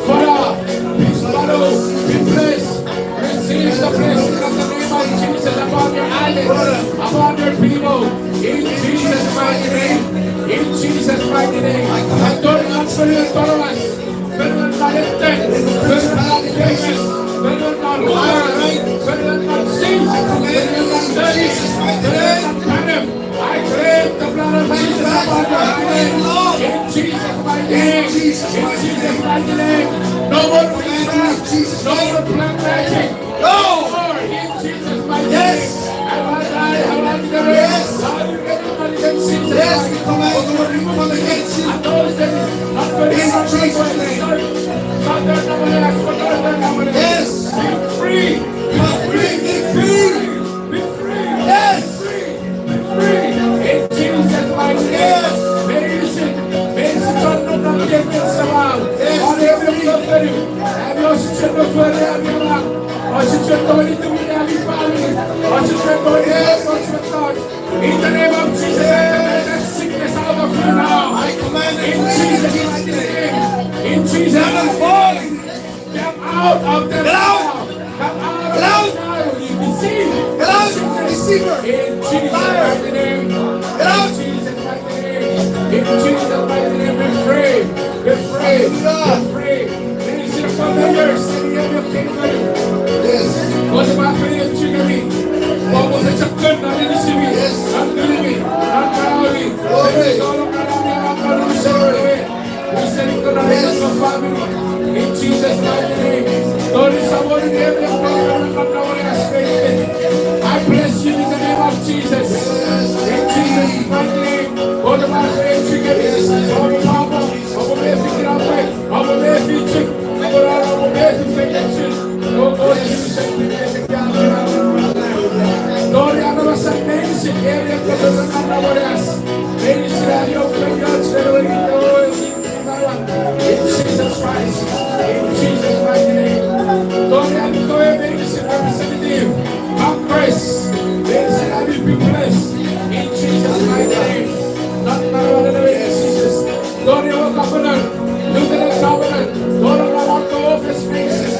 Father, please follow, be blessed. Receive the blessing of the name of Jesus, upon your islands, upon your people. In Jesus' mighty name. In Jesus' mighty name. Authority, authority, authority. Fengen non etek, fengen non affliction, fengen non war, fengen non sick, fengen non death, fengen non pandemic. I claim the blood of Jesus upon your island. In Jesus' mighty name. In Jesus' mighty name. No more witchcraft. No more black magic. No more. In Jesus' mighty name. Yes. Yes. Yes, we command the Lord, we come against you. In Jesus' name. Yes. Be free. Be free. Be free. Be free. Yes. Be free. In Jesus' mighty name. Yes. Meinisin, meinisin chon nonnom ikewe, Samach. Yes. Ami osuchon fori, ami osuchon fori, ami family. Osuchon fori, osuchon fori. In the name of Jesus, I command that sickness out of you now. I command it in Jesus' mighty name. In Jesus' mighty name. Come out of them now. Come out of them now. You deceive. Get out, deceiver. In Jesus' mighty name. Get out. In Jesus' mighty name. In Jesus' mighty name, be free. Be free. Be free. Yes. Ousap fori chikemi. Ousap chok non inisimi. Yes. Non ngunumi. Non manauemi. Glory. Yes. In Jesus' mighty name. Lord, is someone in heaven, I bless you in the name of Jesus. In Jesus' mighty name. Lord, my faith, you give me. Lord, Papa, Papa, may you give me. Papa, may you give me. Lord, Papa, may you give me. Lord, I know some names in here, Lord, I know what else. May you see how you open your children, Lord. In Jesus Christ, in Jesus' mighty name. Lord, I declare, may this representative, Congress, may this be blessed. In Jesus' mighty name. Not my Lord, in the name of Jesus. Lord, your governor, lieutenant governor, Lord, I want the office spaces,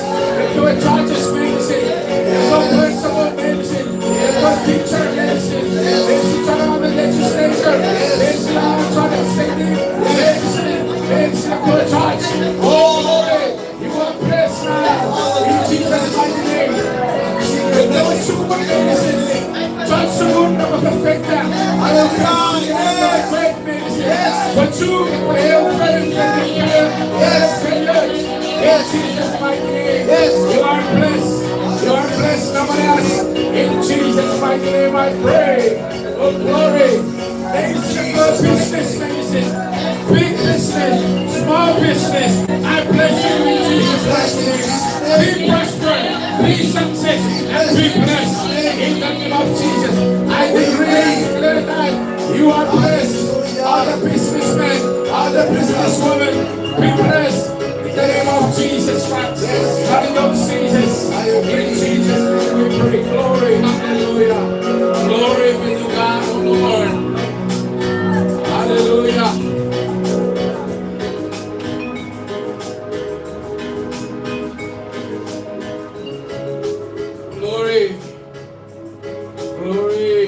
the churches spaces, the principal spaces. Ekkewe teacher, meinisin, meinisin chon anneasochis, meinisin chon anneasochis, meinisin ekkewe church. Oh, you are blessed now. In Jesus' mighty name. Ekkewe sukun meinisin, chon sukun, nge perfect them. Hallelujah. Yes. But you, yes. Yes. Yes. Yes. Yes. Yes. You are blessed. You are blessed, Namanas. In Jesus' mighty name I pray. Oh, glory. Meinisin, business, meinisin. Big business, small business. I bless you in Jesus' mighty name. Be prospered, be success, and be blessed. In the name of Jesus, I decree and declare that you are blessed. All the businessmen, all the businesswomen, be blessed in the name of Jesus Christ. Yes. Mighty name of Jesus. In Jesus' name we pray. Glory. Hallelujah. Glory be to God, O Lord. Hallelujah. Glory. Glory.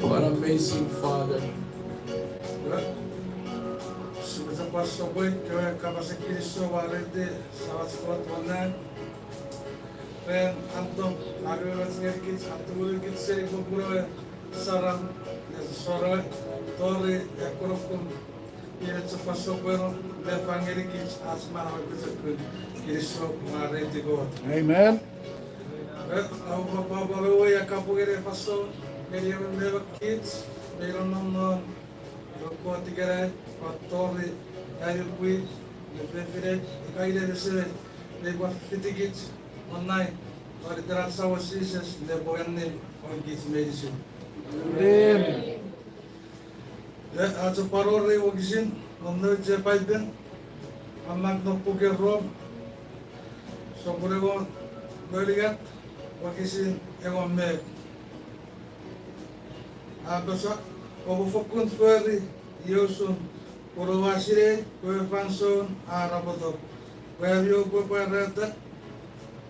What amazing Father. Sipwe chok pwan sopweno ekkewe kapasen kinisou, mwareiti Samach Kot won nang. Ren an tong a rioch ngenikich, a tumunukich seni popun ewe saram, ne sorowe, tori ekkoch kukkun. Iwe chok pwan sopweno ne fang ngenikich ach manau epwe chok kun kinisou, mwareiti Kot. Amen. Ren, a, papa, papa, we, we, a kapungeni fansoun ngeni emon me emon kich mi nonnom non ewe Kot ikenai, pwan tori ami pwi me fefinei, ika inei me semei, me pwan fitikich online, pwan itenan Samon Jises ne pwan annim won kich meinisin. Amen. E, a chok pwan wor ei wokisin non nouch ei Paipen, a mak non puken Rom, sopun engon me unungat, wokisin engon me eu. A apasa, oupwe fokkun fori iei usun, pun oua sinei pwe ewe fansoun a arapoto, pwe ami oupwe pwarata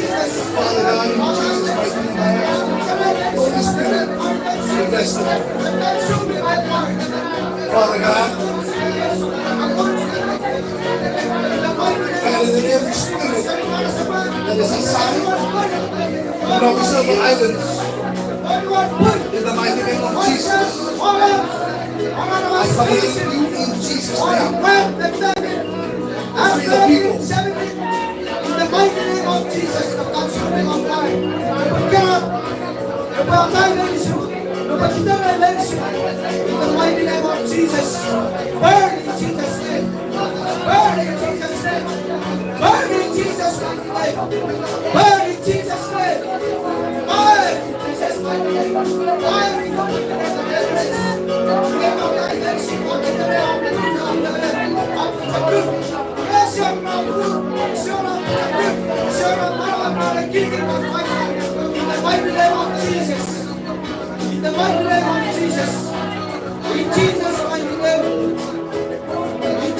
Father God, in Jesus' mighty name, I ask you, Holy Spirit, to bless them. Father God, fan in every spirit that is assigned to knock us off the islands. In the mighty name of Jesus, I command you in Jesus' name to free the people. In the mighty name of Jesus, the consuming of fire. Epwe kena, epwe atai meinisin, epwe chitara meinisin. In the mighty name of Jesus, burn in Jesus' name. Burn in Jesus' name. Burn in Jesus' mighty name. Burn in Jesus' name. Fire in Jesus' mighty name. Fire in the mighty name of Jesus. In the mighty name of Jesus. In the mighty name of Jesus. In Jesus' mighty name. In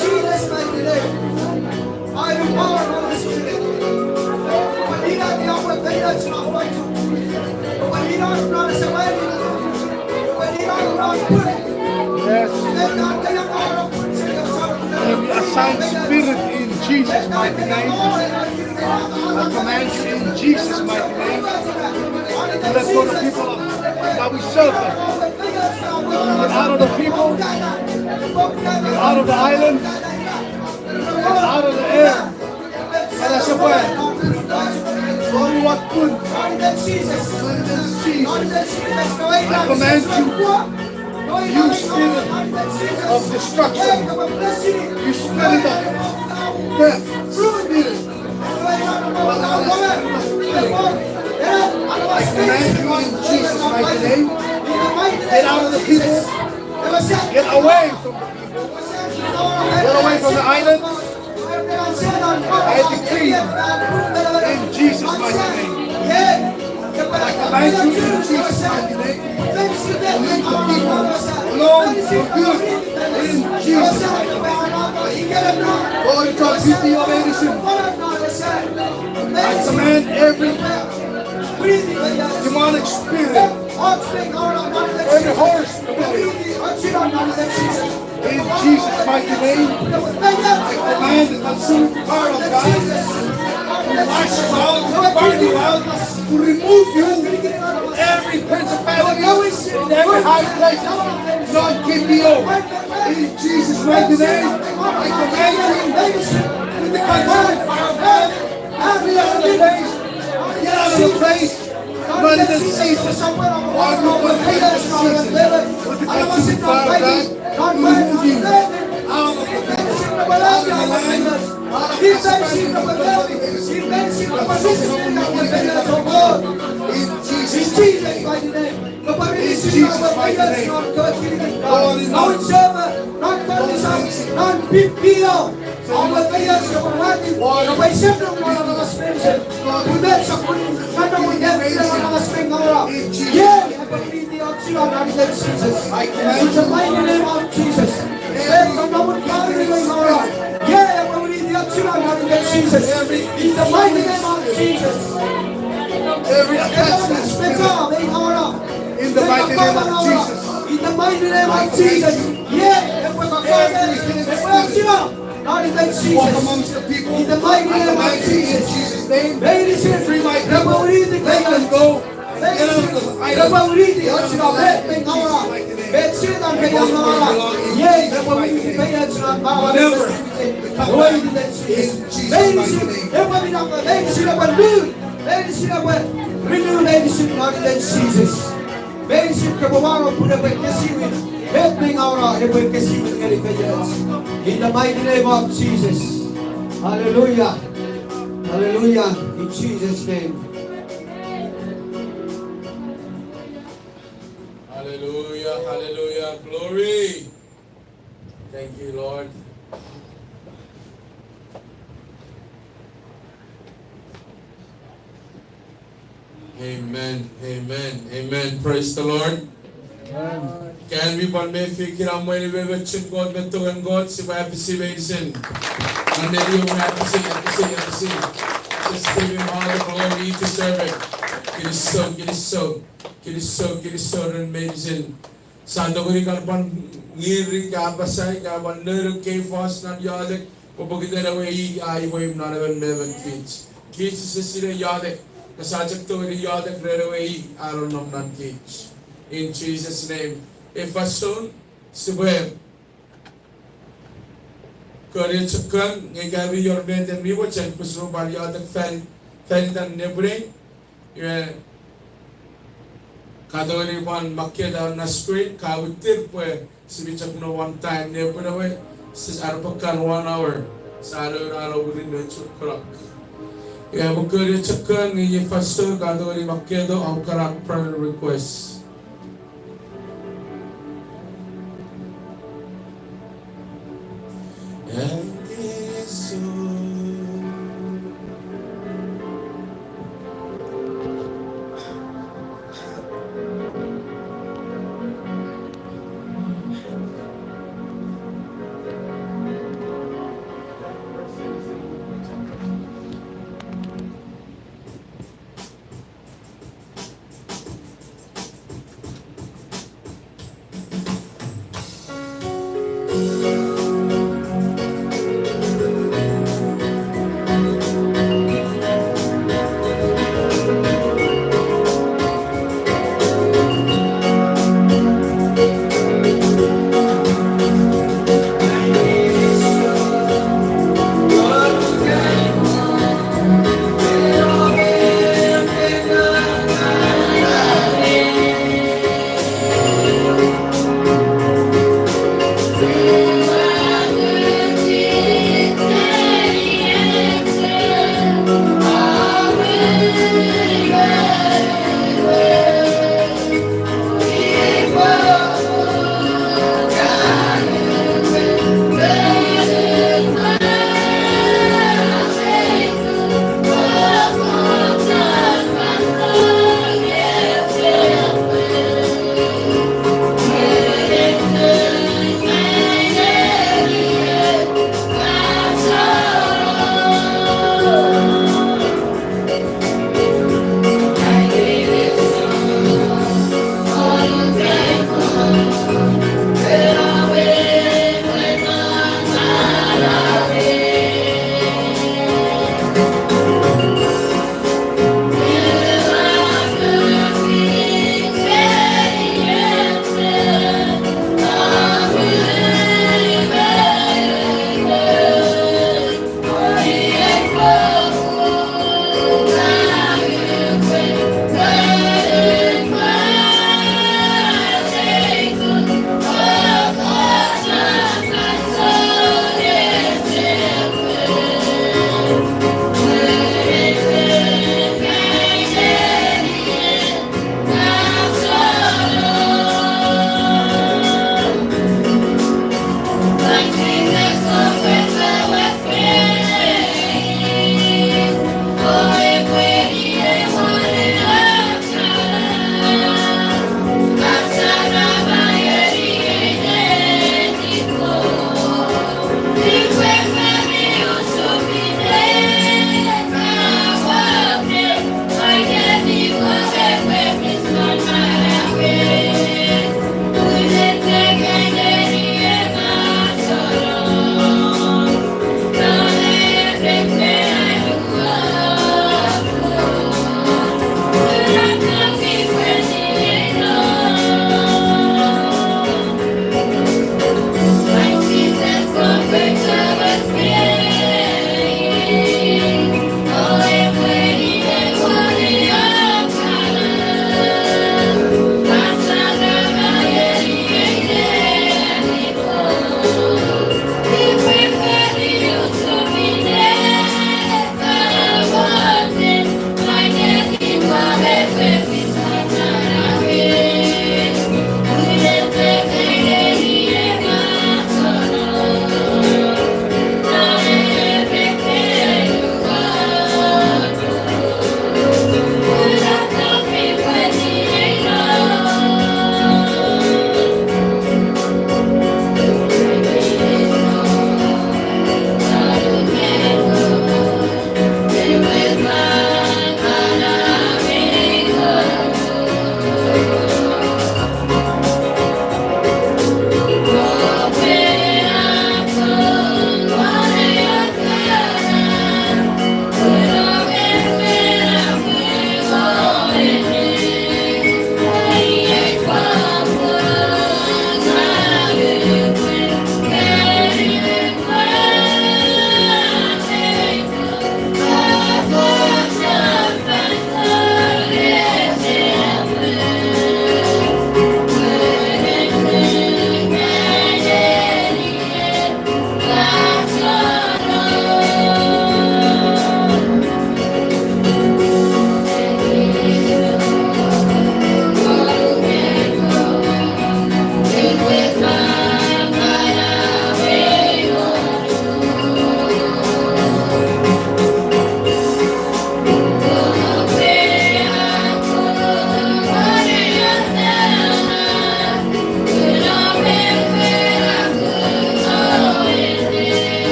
Yes. And we assign spirit in Jesus' mighty name. I command you in Jesus' mighty name. Let go the people of God, we serve them. Get out of the people. Get out of the island. Get out of the air. Ala sefan. Lord, what good? Lord, in Jesus' name. I command you, you spirit of destruction, you spirit of death, spirit. I command you in Jesus' mighty name. Get out of the people. Get away from the people. Get away from the island. I decree in Jesus' mighty name. I command you in Jesus' mighty name. To leave the people alone for good in Jesus' mighty name. Lord God, be the medicine. I command every demonic spirit, every horse spirit, in Jesus' mighty name, I command the consuming fire of God to wash you out, to burn you out, to remove you, every principality, every high place, non K P O. In Jesus' mighty name, I command you with the consuming fire of God, get out of the place. Get out of the place. Not even Jesus. All you want is Jesus. With the consuming fire of God, remove you out of the place, out of the line, out of the place. In Jesus' mighty name. In Jesus' mighty name. Lord, in Jesus' mighty name. I command you. In the mighty name of Jesus. Every, in the mighty name of Jesus. Every attachment spirit. In the mighty name of Jesus. In the mighty name of Jesus. Every hidden spirit. Not even Jesus. Walk amongst the people. In the mighty name of Jesus. I command you in Jesus' name. Free my people. Let them go. Get out of the island. Get out of the land. In Jesus' mighty name. Go to where you belong in Jesus' mighty name. Never recover in Jesus' mighty name. Meinisin epwe renew, meinisin non iten Jesus. Meinisin repwe wano pun epwe ekkesiwin, met mi ngaw epwe ekkesiwin ngeni feioch. In the mighty name of Jesus. Hallelujah. Hallelujah. In Jesus' name. Hallelujah. Hallelujah. Glory. Thank you, Lord. Amen, amen, amen. Praise the Lord. Amen. Can we pwan mefi kinamwe ne wewe chun God me tongen God, sipwe apisi meinisin. And then you want to apisi, apisi, apisi. Just give him all the glory he deserve it. Kinisou, kinisou, kinisou, kinisou ren meinisin. Sa tongeni kan pwan ngiri ka apasa, ka pwan nonno kei fos non iotek, pwe pokiten ewe i a iwe imw non emon me emon kich. Kich sise sinei iotek, nge sa chok tongeni iotek ren ewe i a nonnom non kich. In Jesus' name. Ei fansoun, sipwe kori chok kan, nge ika mi wor met mi mochen pwe sipwe pwan iotek fan, fan itan nepwinei. Iwe, ka tongeni pwan makketa na screen, ka mwitir pwe sipwe chok no one time nepwinei, sis arap kan one hour, sa no na no within no chok clock. Iwe, pwe kori chok kan, nge ei fansoun ka tongeni makketo om kana prayer request.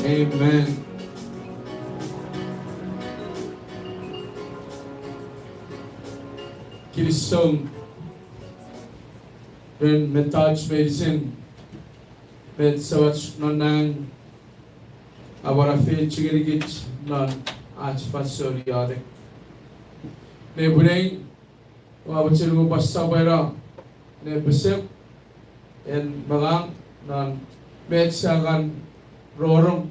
Amen. Kinisou ren mettoch meinisin met Semach non nang a pwan afeiochu ngenikich non ach fansoun iotek. Nepwinei, ua mochen upwe pwan sopweno ne pesek en me ngang non met sia kan rongorong,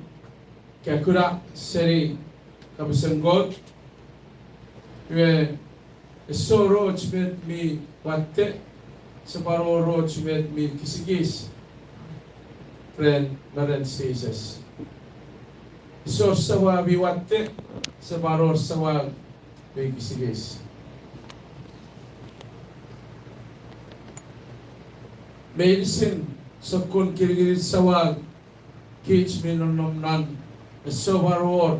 ka kuna seni kapasen Kot. Iwe, ese wor och met mi watte, ese pwan wor och met mi kisikis ren, me ren Jises. Ese wor samau mi watte, ese pwan wor samau mi kisikis. Meinisin sokkun kinikinin samau kich mi nonnom non, ese pwan wor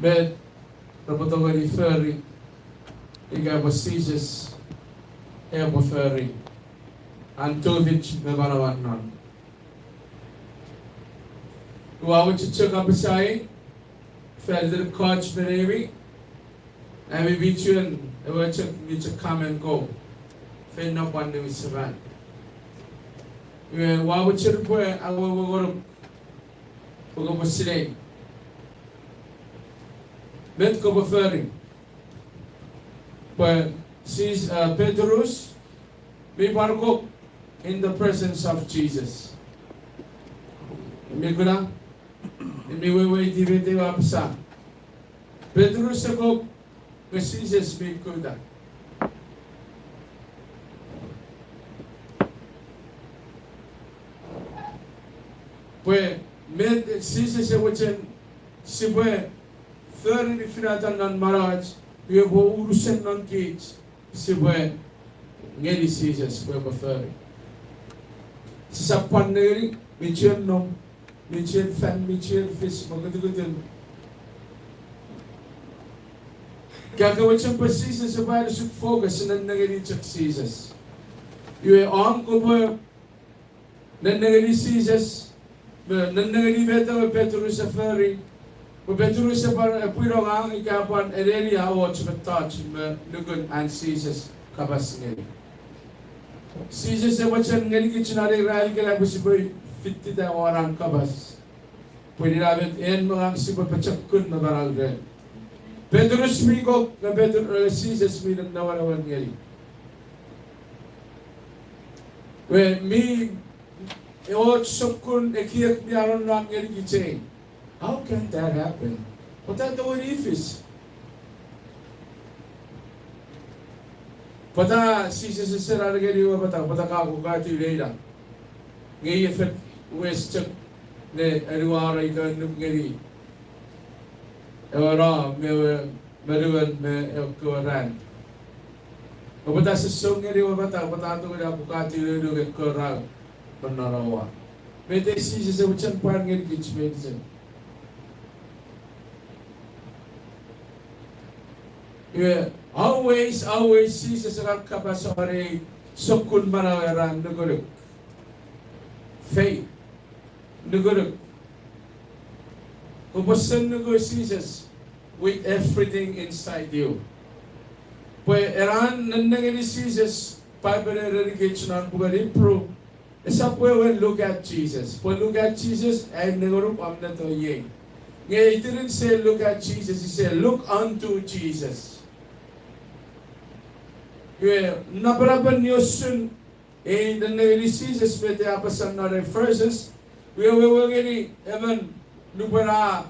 met repwe tongeni fori ika pwe Jises epwe fori an tufich me manaman non. Ua mochen chok apasa ei fan iten ekkoch me neimi, ami mi chuen, ewe chok mi chok come and go, feino pwan niwinsefan. Iwe ua mochen pwe awewe ngonuk pwe kopwe sinei met kopwe fori. Pwe Jis-, uh, Petrus mi pwan kok in the presence of Jesus. Mi kuna, mi weweiti met ewe a apasa. Petrus e kok nge Jises mi kutta. Pwe met Jises e mochen sipwe fori ne finata non manauach, iwe pwe unusen non kich sipwe ngeni Jises pwe epwe fori. Sisap pwan nengeni, mi chuen nom, mi chuen fan, mi chuen fis, mokutukutun. Ka ke mochen pwe Jises epwe anisuk focus, nennengeni chok Jises. Iwe om kopwe nennengeni Jises, me nennengeni met ewe Petrus e fori, pwe Petrus epwe, epwe pwinonga ika pwan enenia och mettoch me nukun an Jises kapas ngeni. Jises e mochen ngenikich non ei ran ikenai pwe sipwe fitita won an kapas. Pwe ina met en me ngang sipwe pochokun me manau ren. Petrus mi kok nge Petr-, eh, Jises mi nonnom ngeni. Pwe mi och sokkun ekiek mi anonnon ngenikich ei. How can that happen? Pwata tongeni fis? Pwata Jises ese anengeni ewe matau, pwata ka kokatiw neina? Nge iei fen wes chok ne anuano ika annuk ngeni ewe nom me ewe monumon me ekkewe ran. Pwata ese song ngeni ewe matau, pwata tongeni a kokatiw nukun ekkewe ran me non ewe. Met ei Jises e mochen pwar ngenikich meinisin. Iwe, always, always Jises e kan kapas won ei sokkun manau, era nukunuk. Faith. Nukunuk. Kopwe sen nuku Jises with everything inside you. Pwe eran nennengeni Jises, Bible e erenikich non puken Hebrew, esap wewen look at Jesus. Pwe look at Jesus, ai nengonuk om neto iei. Nge it didn't say look at Jesus, it said look unto Jesus. Iwe, napanapen iosun ei nennengeni Jises met a apasa non ei verses, iwe wewe ngeni emon nupwen a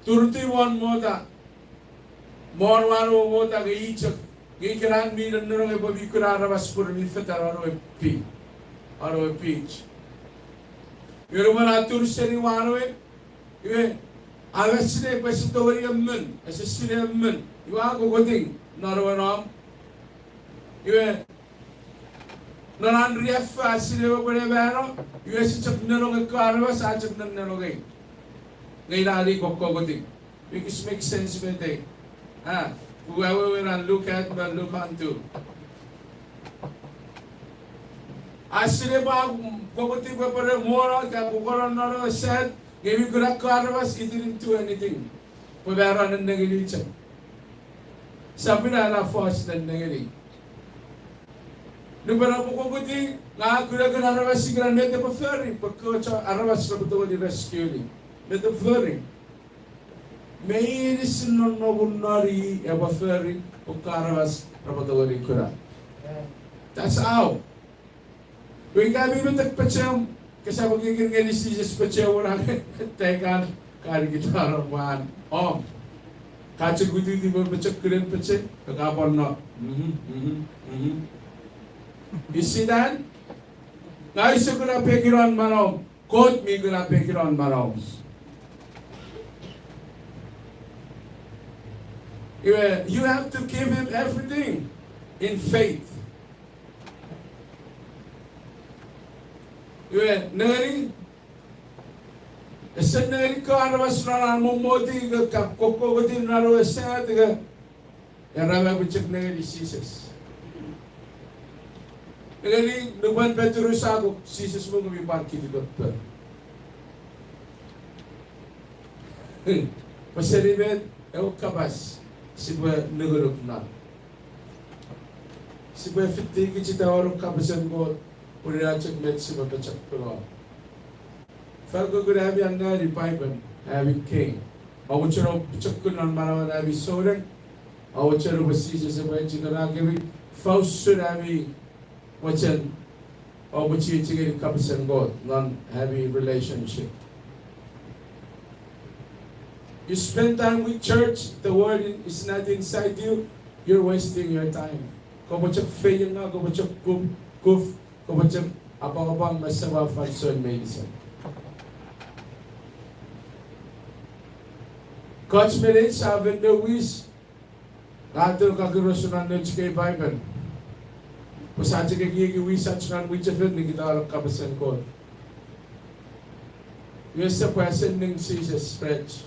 turutiw won mota, mwo won ewe mota nge i chok, nge ikenan mi nennenong epwe mi kuna aramas pun mi fetan won ewe pi-, won ewe beach. Iwe nupwen a tur seni won ewe, iwe, a sinei pwe ese tongeni emon, ese sinei emon, iwe a kokoting non ewe nom. Iwe, non an riaffou a sinei pwe epwe ne mano, iwe ese chok nenong ekkewe aramas, a chok nennenong ei. Nge ina i kokkokoting. Because make sense met ei. Ah, ua wewe ena look at me look unto. A sinei pwe a, kokoti pwe pwene mono ka kokono non ewe sat, nge mi kuna ekkewe aramas, he didn't do anything. Pwe mano nennengeni chok. Sap ina ena fos nennengeni. Nupwen epwe kokoti, nge a kuna ekkewe aramas ikenan met epwe fori, pwe ekkewe chon aramas repwe tongeni rescue-ni. Met epwe fori. Meinisin nonnomun non i epwe fori, pwe ekkewe aramas repwe tongeni kuna. That's how. Pwe ika mi metek pechem, kesap ekieki ngeni Jises pechem won an tekan, ka nikitano mwan om. Ka chok witiwiti pwe pochokunen peche, ka pwan no. Mhm, mhm, mhm. You see that? Ngang use kuna pekin non manom, Kot mi kuna pekin non manom. Iwe, you have to give him everything in faith. Iwe, nengeni, ese nengeni ekkewe aramas non an mommot ika ka kokkoti non ewe sat ika, era me pwe chok nengeni Jises. Nengeni, nupwen Petrus a kok, Jises mongo mi pwan kitikot pe. Pwe seni met ewe kapas sipwe nukunuk non. Sipwe fiti kich ita won ewe kapasen Kot, pwe ina chok met sipwe pochokun. Fan ukukun ami anneani Paipen, ami kei. Omocheno pochokun non manauen ami souneng. Omocheno pwe Jises epwe echikara kemi, fan usun ami mochen, oupwe chiechi ngeni kapasen Kot non ami relationship. You spend time with church, the word is not inside you, you're wasting your time. Kopwe chok feiengaw, kopwe chok kuf, kuf, kopwe chok apwangapwang me sewa fansoun meinisin. Koch me neich sa fen ne wis, ngang tou kakirosun non nouch kei Paipen. Pwe sa chok ekieki wisach non mwichefen nikitano kapasen Kot. Iwe ese pwe ese ning Jises rech.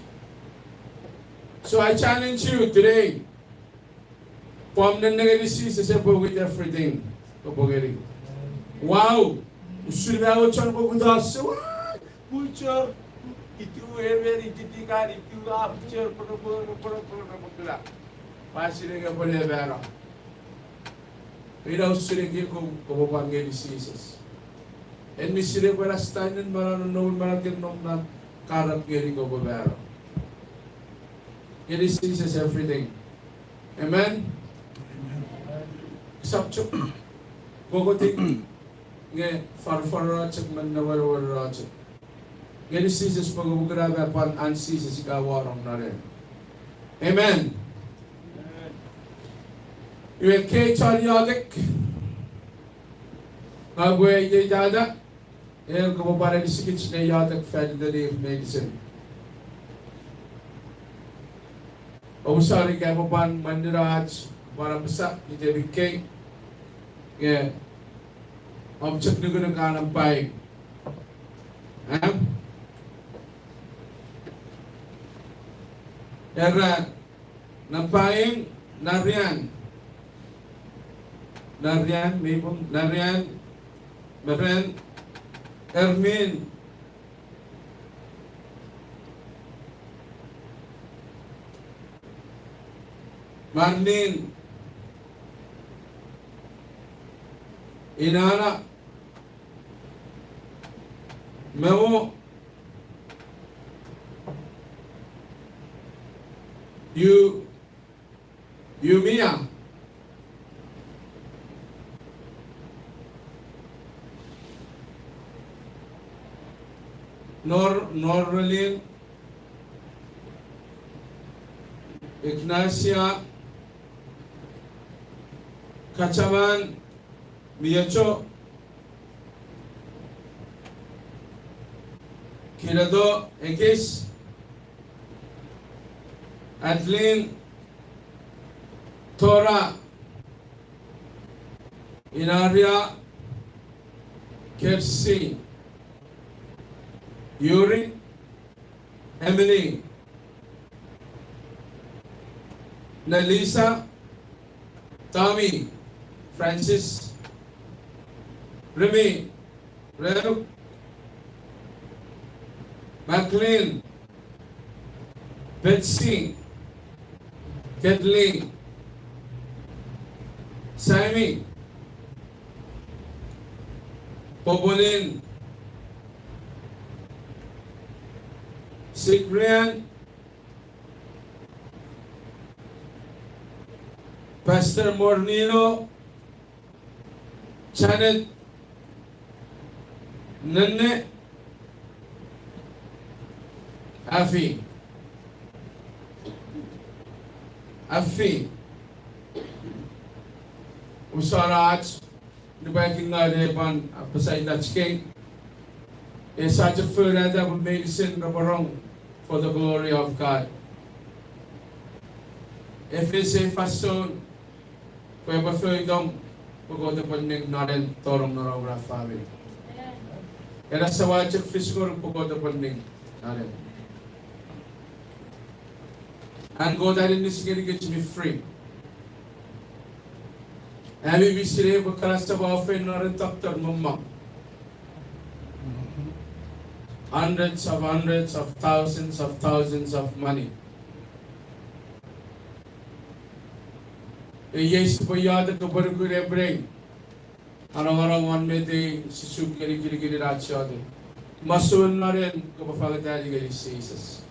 So I challenge you today. Pwe om nennengeni Jises epwe with everything. Kopwe ngeni. Wow. Usun me ewe chon poputa sewa. Puchor. Itu emon, ititikan, itu a puchor, poro, poro, poro, poro, poro, poro. Pwan sinei nge pwe ne mano. Ina usun ekiekuk, kopwe pwan ngeni Jises. En mi sinei pwe ena standard mananon noun manaken nom na, ka arap ngeni kopwe mano. Ngeni Jises everything. Amen? Sap chok kokoti nge fanfan ra chok me newenewen ra chok. Ngeni Jises pwe kopwe kuna me pwan an Jises ika wanong non en. Amen. Iwe kei chon iotek. Ngang upwe iteitata. En kopwe pwan anisikich ne iotek fan iten ir meinisin. Omusano ika epwe pwan mwanino ach pwan apasa iten ikei. Nge om chok nukunuk an nampa. Am? Era nampa, Narian. Narian, mi pung, Narian, me ren, Ermin, Marlin, Inanna, Memo, Yu-, Yumia, Nor-, Norlin, Ignasia, Kachaman, Miocho, Kinato, Ekis, Adeline, Tora, Inaria, Kersi, Yuri, Emily, Nelisa, Tommy, Francis, Remy, Renuk, McLean, Betsy, Kathleen, Sammy, Popolin, Cyprian, Pastor Mornino, Janet, Nene, Afi. Afi. Usun ach nipwakingaw ne pwan apasa itach kei. Esach fori ata pwe meinisin repwe rong for the glory of God. Efese fansoun pwe epwe fori itom pwe Kot epwe ning non en tonong non ach famini. Ena ese wor chok physical pwe Kot epwe ning non en. An Kot aninis ngenikich mi free. Ami mi sinei pwe kana sap a fen non doctor me mwan. Hundreds of hundreds of thousands of thousands of money. Iei sipwe iotek pwe nukun epwe ning anongonong won met ei sisuk ngeni kinikinin ach iotek. Masoun non en kopwe fangeta ngeni Jises.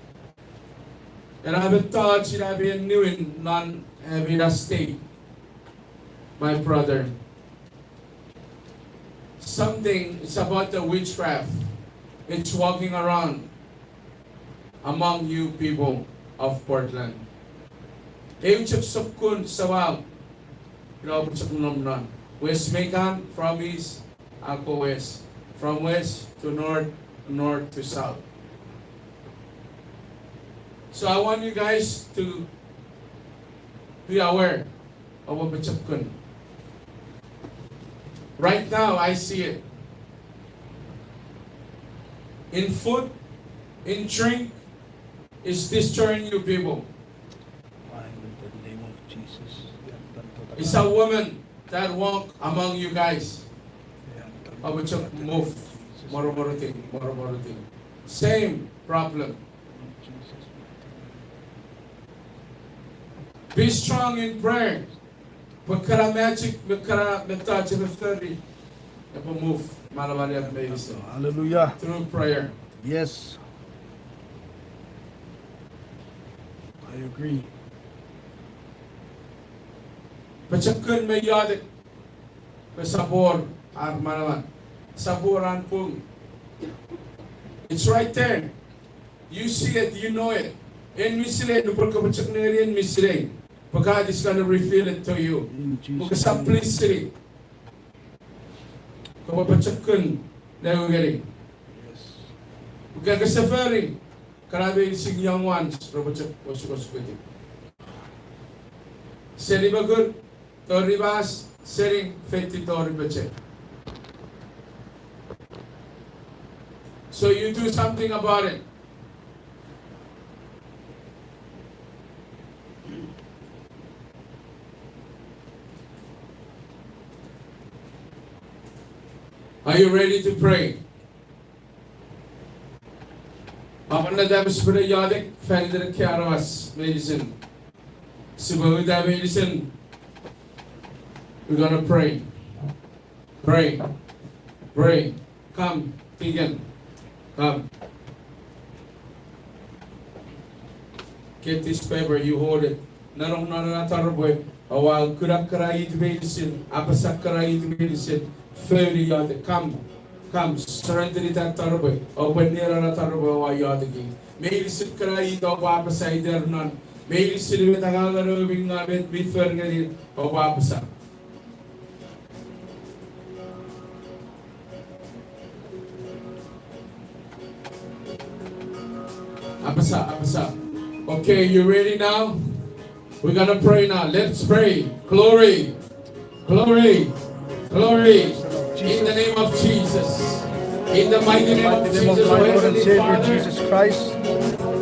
Ena mettoch ina mi enniwin non ami ena state, my brother. Something is about the witchcraft. It's walking around among you people of Portland. Eu chok sokkun samau, ina pwe chok nom non West Macon, from east, a ko west, from west to north, north to south. So I want you guys to be aware of what pochokun. Right now, I see it. In food, in drink, is destroying you people. It's a woman that walk among you guys. Oupwe chok move. Moromoruting, moromoruting. Same problem. Be strong in prayer. Pwe kana magic, me kana mettoch epwe fori, epwe move manaman meinisin. Hallelujah. Through prayer. Yes. I agree. Pochokun me iotek. Pwe esap wor ar manaman. Esap wor an pung. It's right there. You see it, you know it. En mi sinei, nupwen kopwe chok nengeni en mi sinei. But God is gonna reveal it to you. In Jesus' name. Pwe kosap please sinei. Kopwe pochokun ne u ngeni. Yes. Pwe kese fori, kana meinisin young ones, repwe chok osukosukoiti. Seni mokut, tori mas, seni feiti tori pechek. So you do something about it. Are you ready to pray? Pwan ena tamis pwe ne iotek fan iten ekkei aramas meinisin. Sipwe uta meinisin. We're gonna pray. Pray. Pray. Come, deacon. Come. Get this paper, you hold it. Nonnom non ena taropwe, oua kuna kana it meinisin, apasa kana it meinisin, fori iotek. Come, come, surrender ita taropwe, oupwe nien ena taropwe oua ioteki. Meinisin kana it oupwe apasa iter non. Meinisin met angangen oumi nga met mi for ngeni oupwe apasa. Apasa, apasa. Okay, you ready now? We're gonna pray now. Let's pray. Glory. Glory. Glory. In the name of Jesus. In the mighty name of Jesus, our Heavenly Father. Jesus Christ.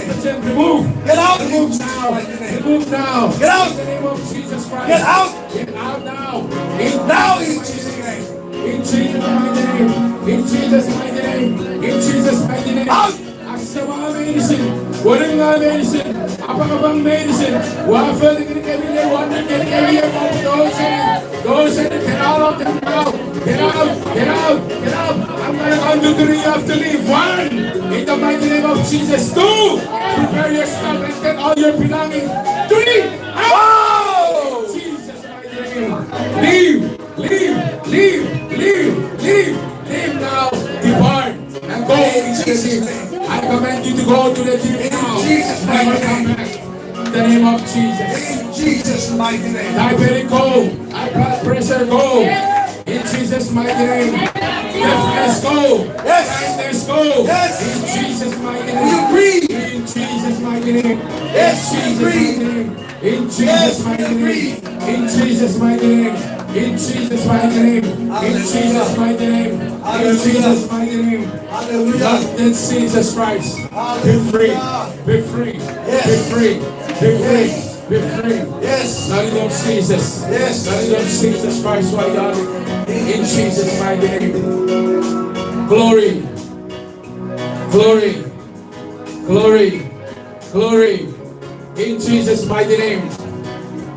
omnipotent, remove. Get out in Jesus' mighty name. Remove now. Get out. In the name of Jesus Christ. Get out. Get out now. In Jesus' mighty name. In Jesus' mighty name. In Jesus' mighty name. In Jesus' mighty name. Out. Asama meinisin, wonenga meinisin, apangapang meinisin, ua fori ngenikemi, ua ngenikemi, those, those, get out of them now. Get out, get out, get out. I'm gonna count to three, you have to leave. One, in the mighty name of Jesus. Two, prepare yourself and get all your belongings. Three, out. Jesus' mighty name. Leave, leave, leave, leave, leave, leave now. Depart and go in Jesus' name. I command you to go to the deep now. In Jesus' mighty name. Never come back. In the name of Jesus. In Jesus' mighty name. Diabetic go. High blood pressure go. In Jesus' mighty name. Deafness go. Yes. Blindness go. Yes. In Jesus' mighty name. We agree. In Jesus' mighty name. Yes, we agree. In Jesus' mighty name. In Jesus' mighty name. In Jesus' mighty name. In Jesus' mighty name. In Jesus' mighty name. Hallelujah. Lord, in Jesus Christ. Be free. Hallelujah. Be free. Yes. Be free. Be free. Yes. Be free. Yes. Noniton Jesus. Yes. Noniton Jesus Christ, why God? In Jesus' mighty name. Glory. Glory. Glory. Glory. In Jesus' mighty name.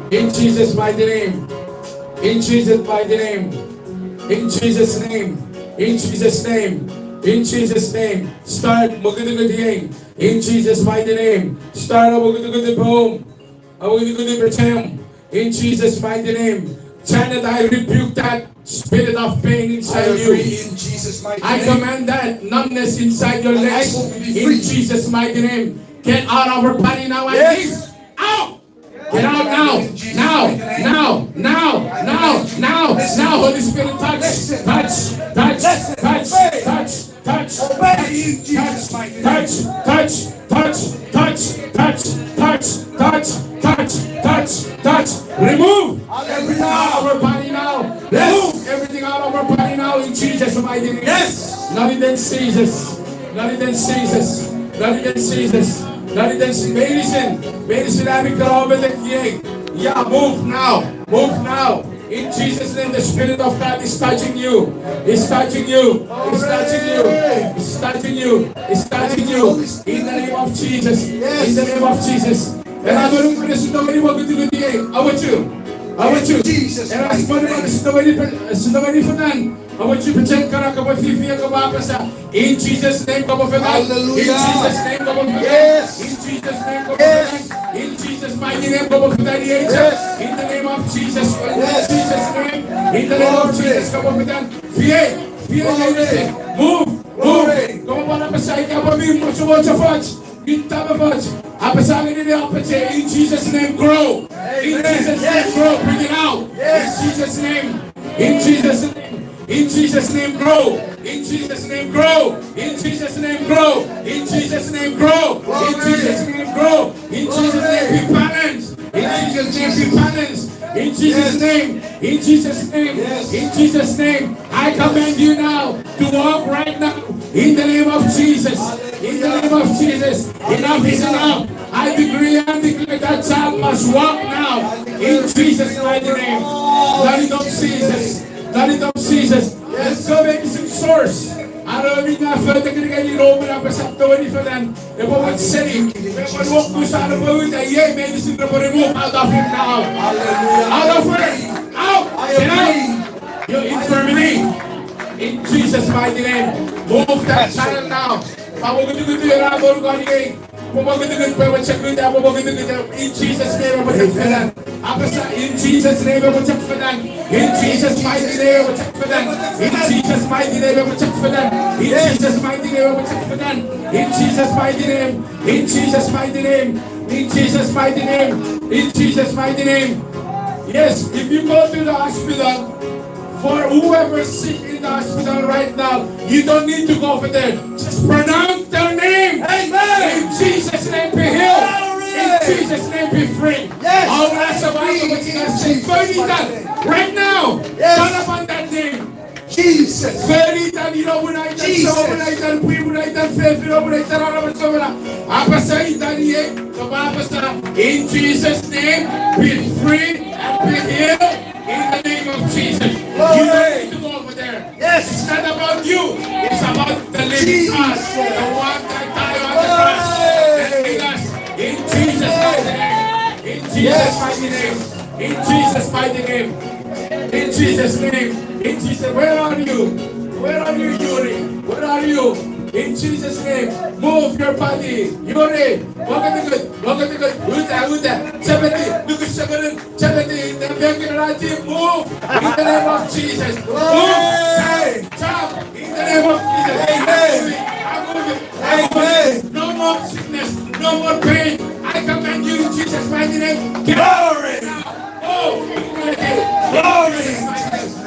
In Jesus' mighty name. In Jesus' mighty name. In Jesus' name. In Jesus' name. In Jesus' name. Start mokutukut iei. In Jesus' mighty name. Start mokutukut poum. Mokutukut pechem. In Jesus' mighty name. Janet, I rebuke that spirit of pain inside you. I agree in Jesus' mighty name. I command that numbness inside your legs. And I will be free. In Jesus' mighty name. Get out of her body now, I think. Yes. Out! Get out now! Now! Now! Now! Now! Now! Now! Holy Spirit, touch! Touch! Touch! Touch! Touch! Touch! Obey in Jesus' mighty name. Touch, touch, touch, touch, touch, touch, touch, touch, touch, touch. Remove everything out of her body now. Yes. Remove everything out of her body now in Jesus' mighty name. Yes. Noniton Jesus. Noniton Jesus. Noniton Jesus. Noniton Je-, meinisin. Meinisin ami kewe metek iei. Yeah, move now. Move now. In Jesus' name, the Spirit of God is touching you. Is touching you. Is touching you. Is touching you. Is touching you. In the name of Jesus. In the name of Jesus. Ena monun pene sitongeni mokutukut iei. Awochu. Awochu. Ena monun pene sitongeni pe-, sitongeni fetan. Awochu pechen kana kopwe fifi kopwe apasa. In Jesus' name, kopwe fetan. Hallelujah. In Jesus' name, kopwe fetan. Yes. In Jesus' name, kopwe fetan. Yes. In Jesus' mighty name, kopwe fetan. Yes. In the name of Jesus. Yes. In Jesus' name. In the name of Jesus, kopwe fetan. Fear. Fear. Glory. Move. Move. Glory. Kopwe apasa ika pwe mi mochomochofoch. Mi tamefoch. Apasa ngeni ne apache. In Jesus' name, grow. Amen. In Jesus' name, yes, grow. Bring it out. Yes. In Jesus' name. In Jesus' name. In Jesus' name, grow. In Jesus' name, grow. In Jesus' name, grow. In Jesus' name, grow. Glory. In Jesus' name, grow. In Jesus' name, be balanced. In Jesus' name, be balanced. In Jesus' name. Yes. In Jesus' name. Yes. In Jesus' name. I command you now to walk right now. In the name of Jesus. In the name of Jesus. Enough is enough. I decree and declare that child must walk now. In Jesus' mighty name. Noniton Jesus. Noniton Jesus. Let's go make some source. Aro mi na fete kene kene ro mi na pesa twenty for them. Epwe wok seni, epwe wok kusa, epwe uta, iei meinisin repwe remove out of him now. Hallelujah. Out of her. Out. I agree. Get out. Your infirmity. In Jesus' mighty name. Move that child now. Pwe mokutukut ena monukon iei. Pwe mokutukut, pwe mokutukut, pwe mokutukut. In Jesus' name, epwe chok fetan. Apasa, in Jesus' name, epwe chok fetan. In Jesus' mighty name, epwe chok fetan. In Jesus' mighty name, epwe chok fetan. In Jesus' mighty name, epwe chok fetan. In Jesus' mighty name. In Jesus' mighty name. In Jesus' mighty name. In Jesus' mighty name. Yes, if you go to the hospital, for whoever sick in the hospital right now, you don't need to go over there. Just pronounce their name. Amen. In Jesus' name, be healed. Glory. In Jesus' name, be free. Yes. All that's about to be free. Right now. Yes. Call upon that name. Jesus. Fori itan, ino muna itan, so muna itan, pwi muna itan, fefin muna itan, aramas muna. Apasa itan iei, kopwe apasa, in Jesus' name, be free and be healed in the name of Jesus. You don't need to go over there. Yes. It's not about you. It's about the living God, the one that died on the cross and healed us. In Jesus' mighty name. In Jesus' mighty name. In Jesus' mighty name. In Jesus' name. In Jesus', where are you? Where are you, Yuri? Where are you? In Jesus' name. Move your body. Yuri. Mokutukut. Mokutukut. Uta, uta. Chapati. Nuku chapati. Chapati. The back in the right, move. In the name of Jesus. Move. Jump. Jump. In the name of Jesus. Amen. I'm moving. I'm moving. Amen. No more sickness. No more pain. I command you in Jesus' mighty name. Get out. Glory. Glory.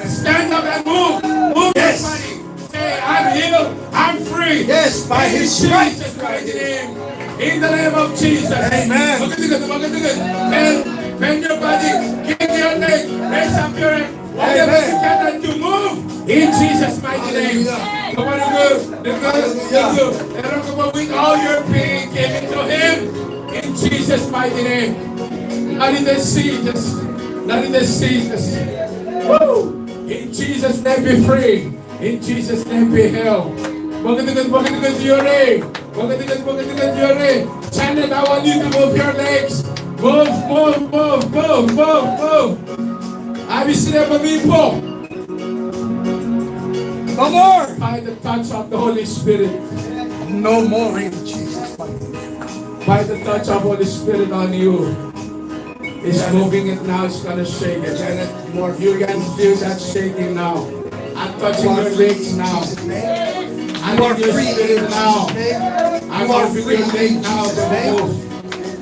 Stand up and move. Move your body. Yes. Say, "I'm healed. I'm free." Yes, by his stripes. In Jesus' mighty name. In the name of Jesus. Amen. Look at the good. Look at the good. Bend, bend your body. Give your leg. Raise up your hand. Whatever you cannot do, move in Jesus' mighty name. Hallelujah. Come on, go, go, go, go. Hallelujah. And come on, with all your pain, give it to him in Jesus' mighty name. None of the seizures. None of the seizures. Woo! In Jesus' name be free. In Jesus' name be healed. Pokiten, pokiten, yore. Pokiten, pokiten, yore. Janet, I want you to move your legs. Move, move, move, move, move, move. Ami sinei pwe mi pop. No more. By the touch of the Holy Spirit. No more in Jesus' mighty name. By the touch of Holy Spirit on you. It's moving it now. It's gonna shake it. You can feel that shaking now. I'm touching your legs now. I need your spirit now. I'm moving your leg now to move.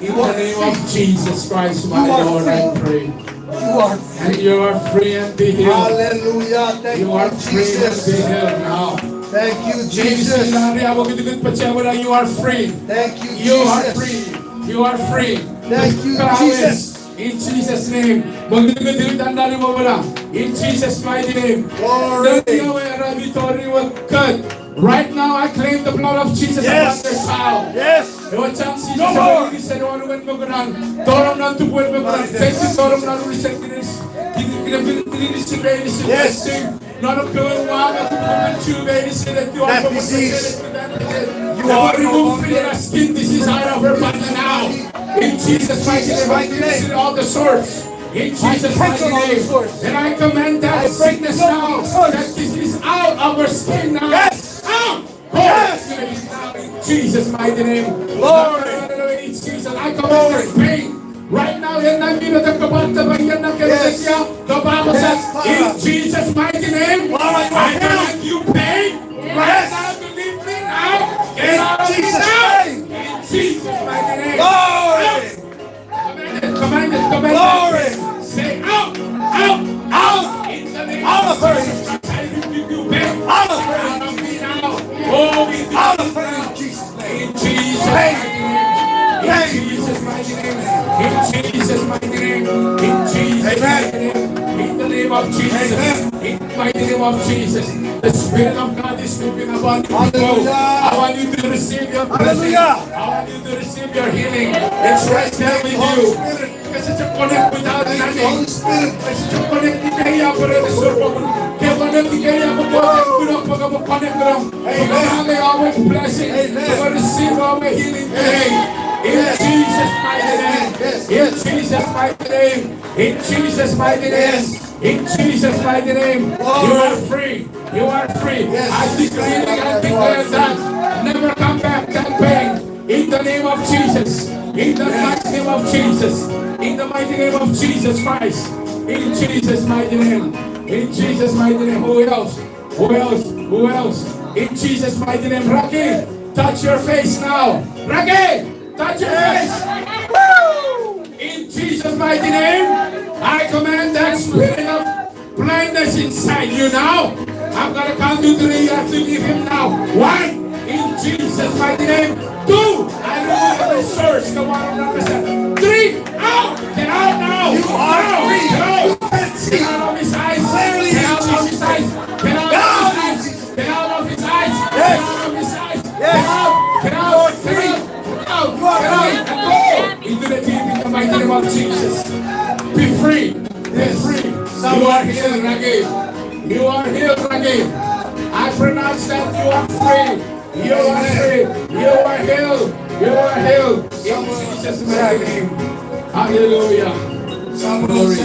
In the name of Jesus Christ, my Lord, I pray. You are free. And you are free and be healed. Hallelujah. Thank you, Jesus. You are free and be healed now. Thank you, Jesus. Maria, you are free. Thank you, Jesus. You are free. You are free. Thank you, Jesus. In Jesus' name. In Jesus' mighty name. Glory. Right now, I claim the blood of Jesus upon your child. Yes. Ewe chon Jises ewe inisin won ewe mokuran. Tonong non tupwen mokuran. Thank you, tonong non unusen kinis. Kine, kine, kine, kine, kine, kine, kine, kine, non ekkewe ua me kukkun me chu meinisin, that disease. You are remove fear and skin disease out of her body now. In Jesus' mighty name, I cancel all the sores. In Jesus' mighty name. And I command that sickness now, that disease out of her skin now. Yes. Out. Yes. In Jesus' mighty name. Glory. Jesus, I command this pain right now. Yes. The Bible says, in Jesus' mighty name, I command you pain right now to leave me now. Get out of me now. In Jesus' mighty name. Glory. Command it, command it, command it. Glory. Say, out, out, out. In the name of Jesus, I rebuke you, pain. Out of her. Out of me now. Oh, we out of her in Jesus' name. In Jesus' mighty name. In Jesus' mighty name. In Jesus' mighty name. In the name of Jesus. In the mighty name of Jesus. The Spirit of God is moving upon you. Hallelujah. I want you to receive your blessing. Hallelujah. I want you to receive your healing. It's right there with you. It's such a connect without an end. It's such a connect with the Holy Spirit. Connect with the Holy Spirit. Connect with the Holy Spirit. Amen. Connect with the Holy Spirit. Amen. Connect with the Holy Spirit. Amen. Receive our healing today. In Jesus' mighty name. Yes. In Jesus' mighty name. In Jesus' mighty name. Yes. In Jesus' mighty name. Lord. You are free. You are free. Yes. I decree and I declare that never come back that pain. In the name of Jesus. In the mighty name of Jesus. In the mighty name of Jesus Christ. In Jesus' mighty name. In Jesus' mighty name. Who else? Who else? Who else? In Jesus' mighty name. Rocky, touch your face now. Rocky, touch your face. Woo! In Jesus' mighty name, I command that spirit of blindness inside you now. I'm gonna count to three. You have to leave him now. One, in Jesus' mighty name. Two, I remove every source. Come on, represent. Three, out. Get out now. You are free. Get out. You can see. Get out of his eyes. Clearly, get out of his eyes. Get out of his eyes. Get out of his eyes. Yes. Get out of his eyes. Yes. Get out. Get out. You are free. Get out. You are free. Go into the deep in the mighty name of Jesus. Be free. Be free. You are healed again. You are healed again. I pronounce that you are free. You are free. You are healed. You are healed. In Jesus' mighty name. Hallelujah. Glory.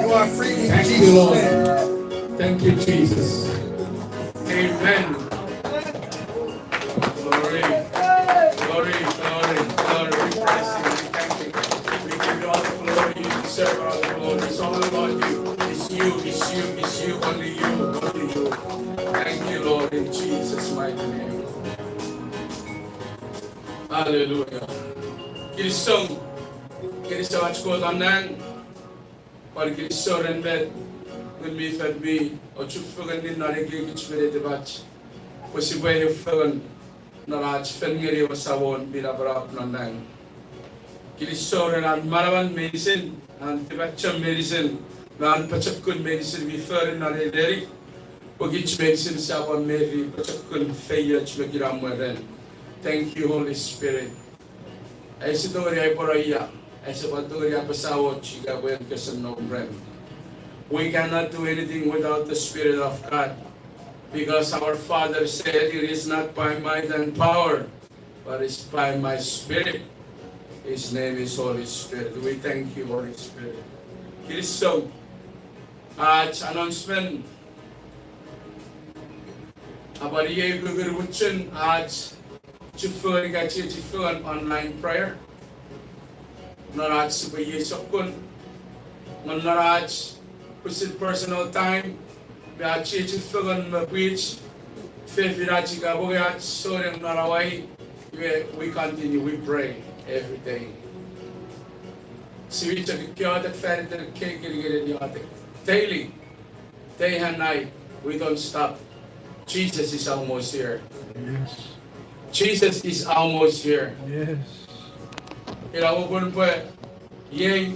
You are free in Jesus' name. Thank you, Lord. Thank you, Jesus. Amen. Glory. Glory, glory, glory. We bless you. We thank you. We give you all the glory. You deserve all the glory. It's all about you. It's you, it's you, it's you, only you, only you. Thank you, Lord, in Jesus' mighty name. Hallelujah. Kinisou, kinisou ach Kot non nang. Pwan kinisou ren met Ngun mi Fel mi ochufengen non ekiekich me netipach, pwe sipwe eu fengen non ach fen ngeni ewe Samon mi napanap non nang. Kinisou ren an manaman meinisin, an tipachem meinisin, me an pochokun meinisin mi fori non ei neni, pwe kich meinisin sia pwan mefi pochokun, feioch me kinamwe ren. Thank you, Holy Spirit. Ai use tongeni ai pwano ia, ese pwan tongeni apasa och ika pwe en kese nom rem. We cannot do anything without the Spirit of God, because our Father said, "It is not by might and power, but it's by my Spirit." His name is Holy Spirit. We thank you, Holy Spirit. Kinisou. Ach announcement. Apwal iei kukkun muchun ach chufengen ika chiechi fengen online prayer. Non ach sipwe iei sokkun. Nge non ach pwisin personal time, me ach chiechi fengen me pwich, fefinach ika pwe ach souneng non Hawaii, iwe we continue, we pray every day. Siwini chok iotek fan iten ekkei kinikinin iotek. Daily. Day and night, we don't stop. Jesus is almost here. Yes. Jesus is almost here. Yes. Ina popun pwe iei,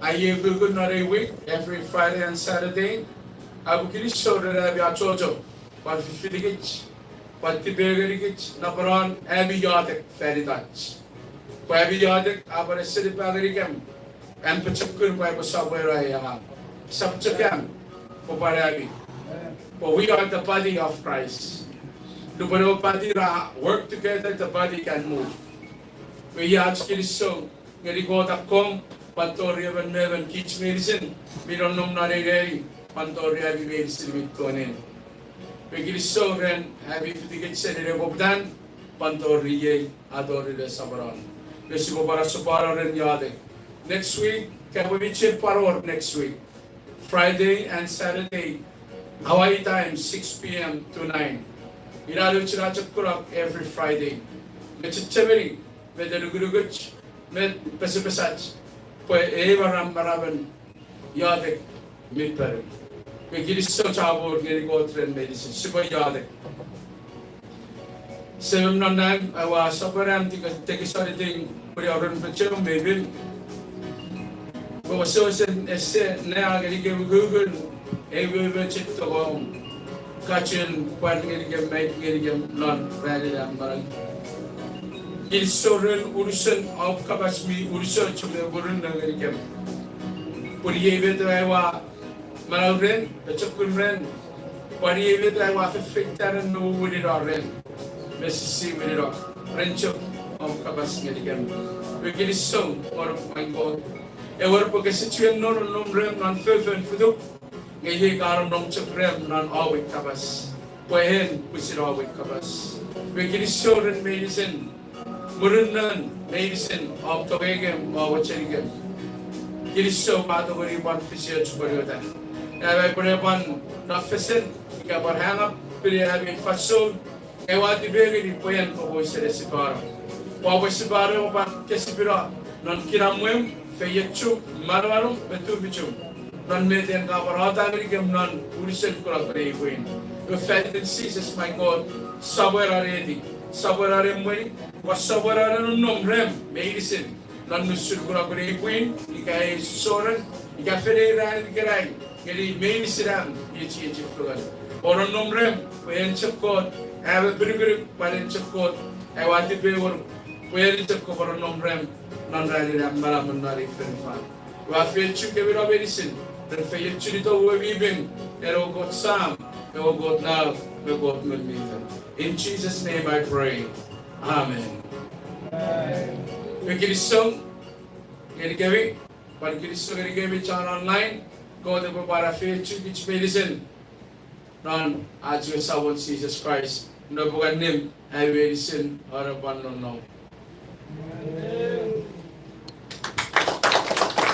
a iei kukkun non ei week, every Friday and Saturday, a pwe kinisou ren ami achocho, pwan fifilikich, pwan tipengenikich, napanapan ami iotek fan itach. Pwe ami iotek a pwan esenipa ngenikem am pochokun pwe aipwe sopweno ai angang. Sap chok am, pwe pwan ami. But we are the body of Christ. Nupwen ewe body ra work together, the body can move. Pwe iei ach kinisou ngeni Kot akkom, pwan tori emon me emon kich meinisin mi nonnom non ei neni, pwan tori ami meinisin mi tongeni. Pwe kinisou ren ami fitikich seni ne poputan, pwan tori iei, a tori ne soponon. Pwe sipwe pwan asopwano ren iotek. Next week, ka pwe mi chok pwan wor next week. Friday and Saturday, Hawaii time, six p.m. to nine. Ina ach chok kunok every Friday. Me chechemeni, me tenukunukuch, me pesepesach, pwe ei maram maramen iotek mi ponu. Me kinisou chapur ngeni Kot ren meinisin, sipwe iotek. Semem non nang, aua sopweno am tiki-, tekisoniting pwini orun pecheum me pin. Pwe wesewesen ese ne a ngenikem ukukun, ei wewe chok tokom, kachun pwan ngenikem, mei ngenikem non ranin am manau. Kinisou ren unusen om kapas mi unusoch me murinno ngenikem. Pwe iei met aua manau ren, pochokun ren, pwan iei met aua fefeita ren me winino ren, me sisiwinino ren chok om kapas ngenikem. Pwe kinisou, ngonuk mwan Kot. Ewer pwe kese chiwen nonnom rem non fofon fituk, nge iei ka nonnom chok rem non om we kapas. Pwe en pwisin om we kapas. Pwe kinisou ren meinisin, murinnon meinisin om tongeikem, om mochenikem. Kinisou pwe a tongeni pwan fisioch pwonueta. Am aipwene pwan nafesen, ika pwan hang up, pwini ami fansoun, nge ua tipengeni pwe en kopwe wesen esipano. Pwe oupwe sipano, oupwe pwan kesipino non kinamwem, feiochum, manamanum me tufichum. Non met en ka pwarata ngenikem non unusen kunokun ei pwin. Iwe fan iten Jises, mwan Kot, sopweno ne eti, sopweno ne emweni, pwan sopweno ne nonnom rem meinisin non nusun kunokun ei pwin, ika ei soren, ika fen ei ran ikenai, ngeni meinisin am chiechi fengen. O nonnom rem, pwe en chok Kot am apinukunuk, pwan en chok Kot aua tipeeu ngonuk, pwe en chok kopwe nonnom rem non ranin am manaman non ei fonufan. Ua efeiochu kemi meinisin ren feiochun ito we mi pin, en ewe Kot Sam, ewe Kot Nau, me Kot Ngun mi Fel. In Jesus' name I pray. Amen. Me kinisou ngenikemi, pwan kinisou ngenikemi chon online, Kot epwe pwan afeiochu kich meinisin non ach we Samon Jises Kraist, nupwen annim ami meinisin are pwan nonnom.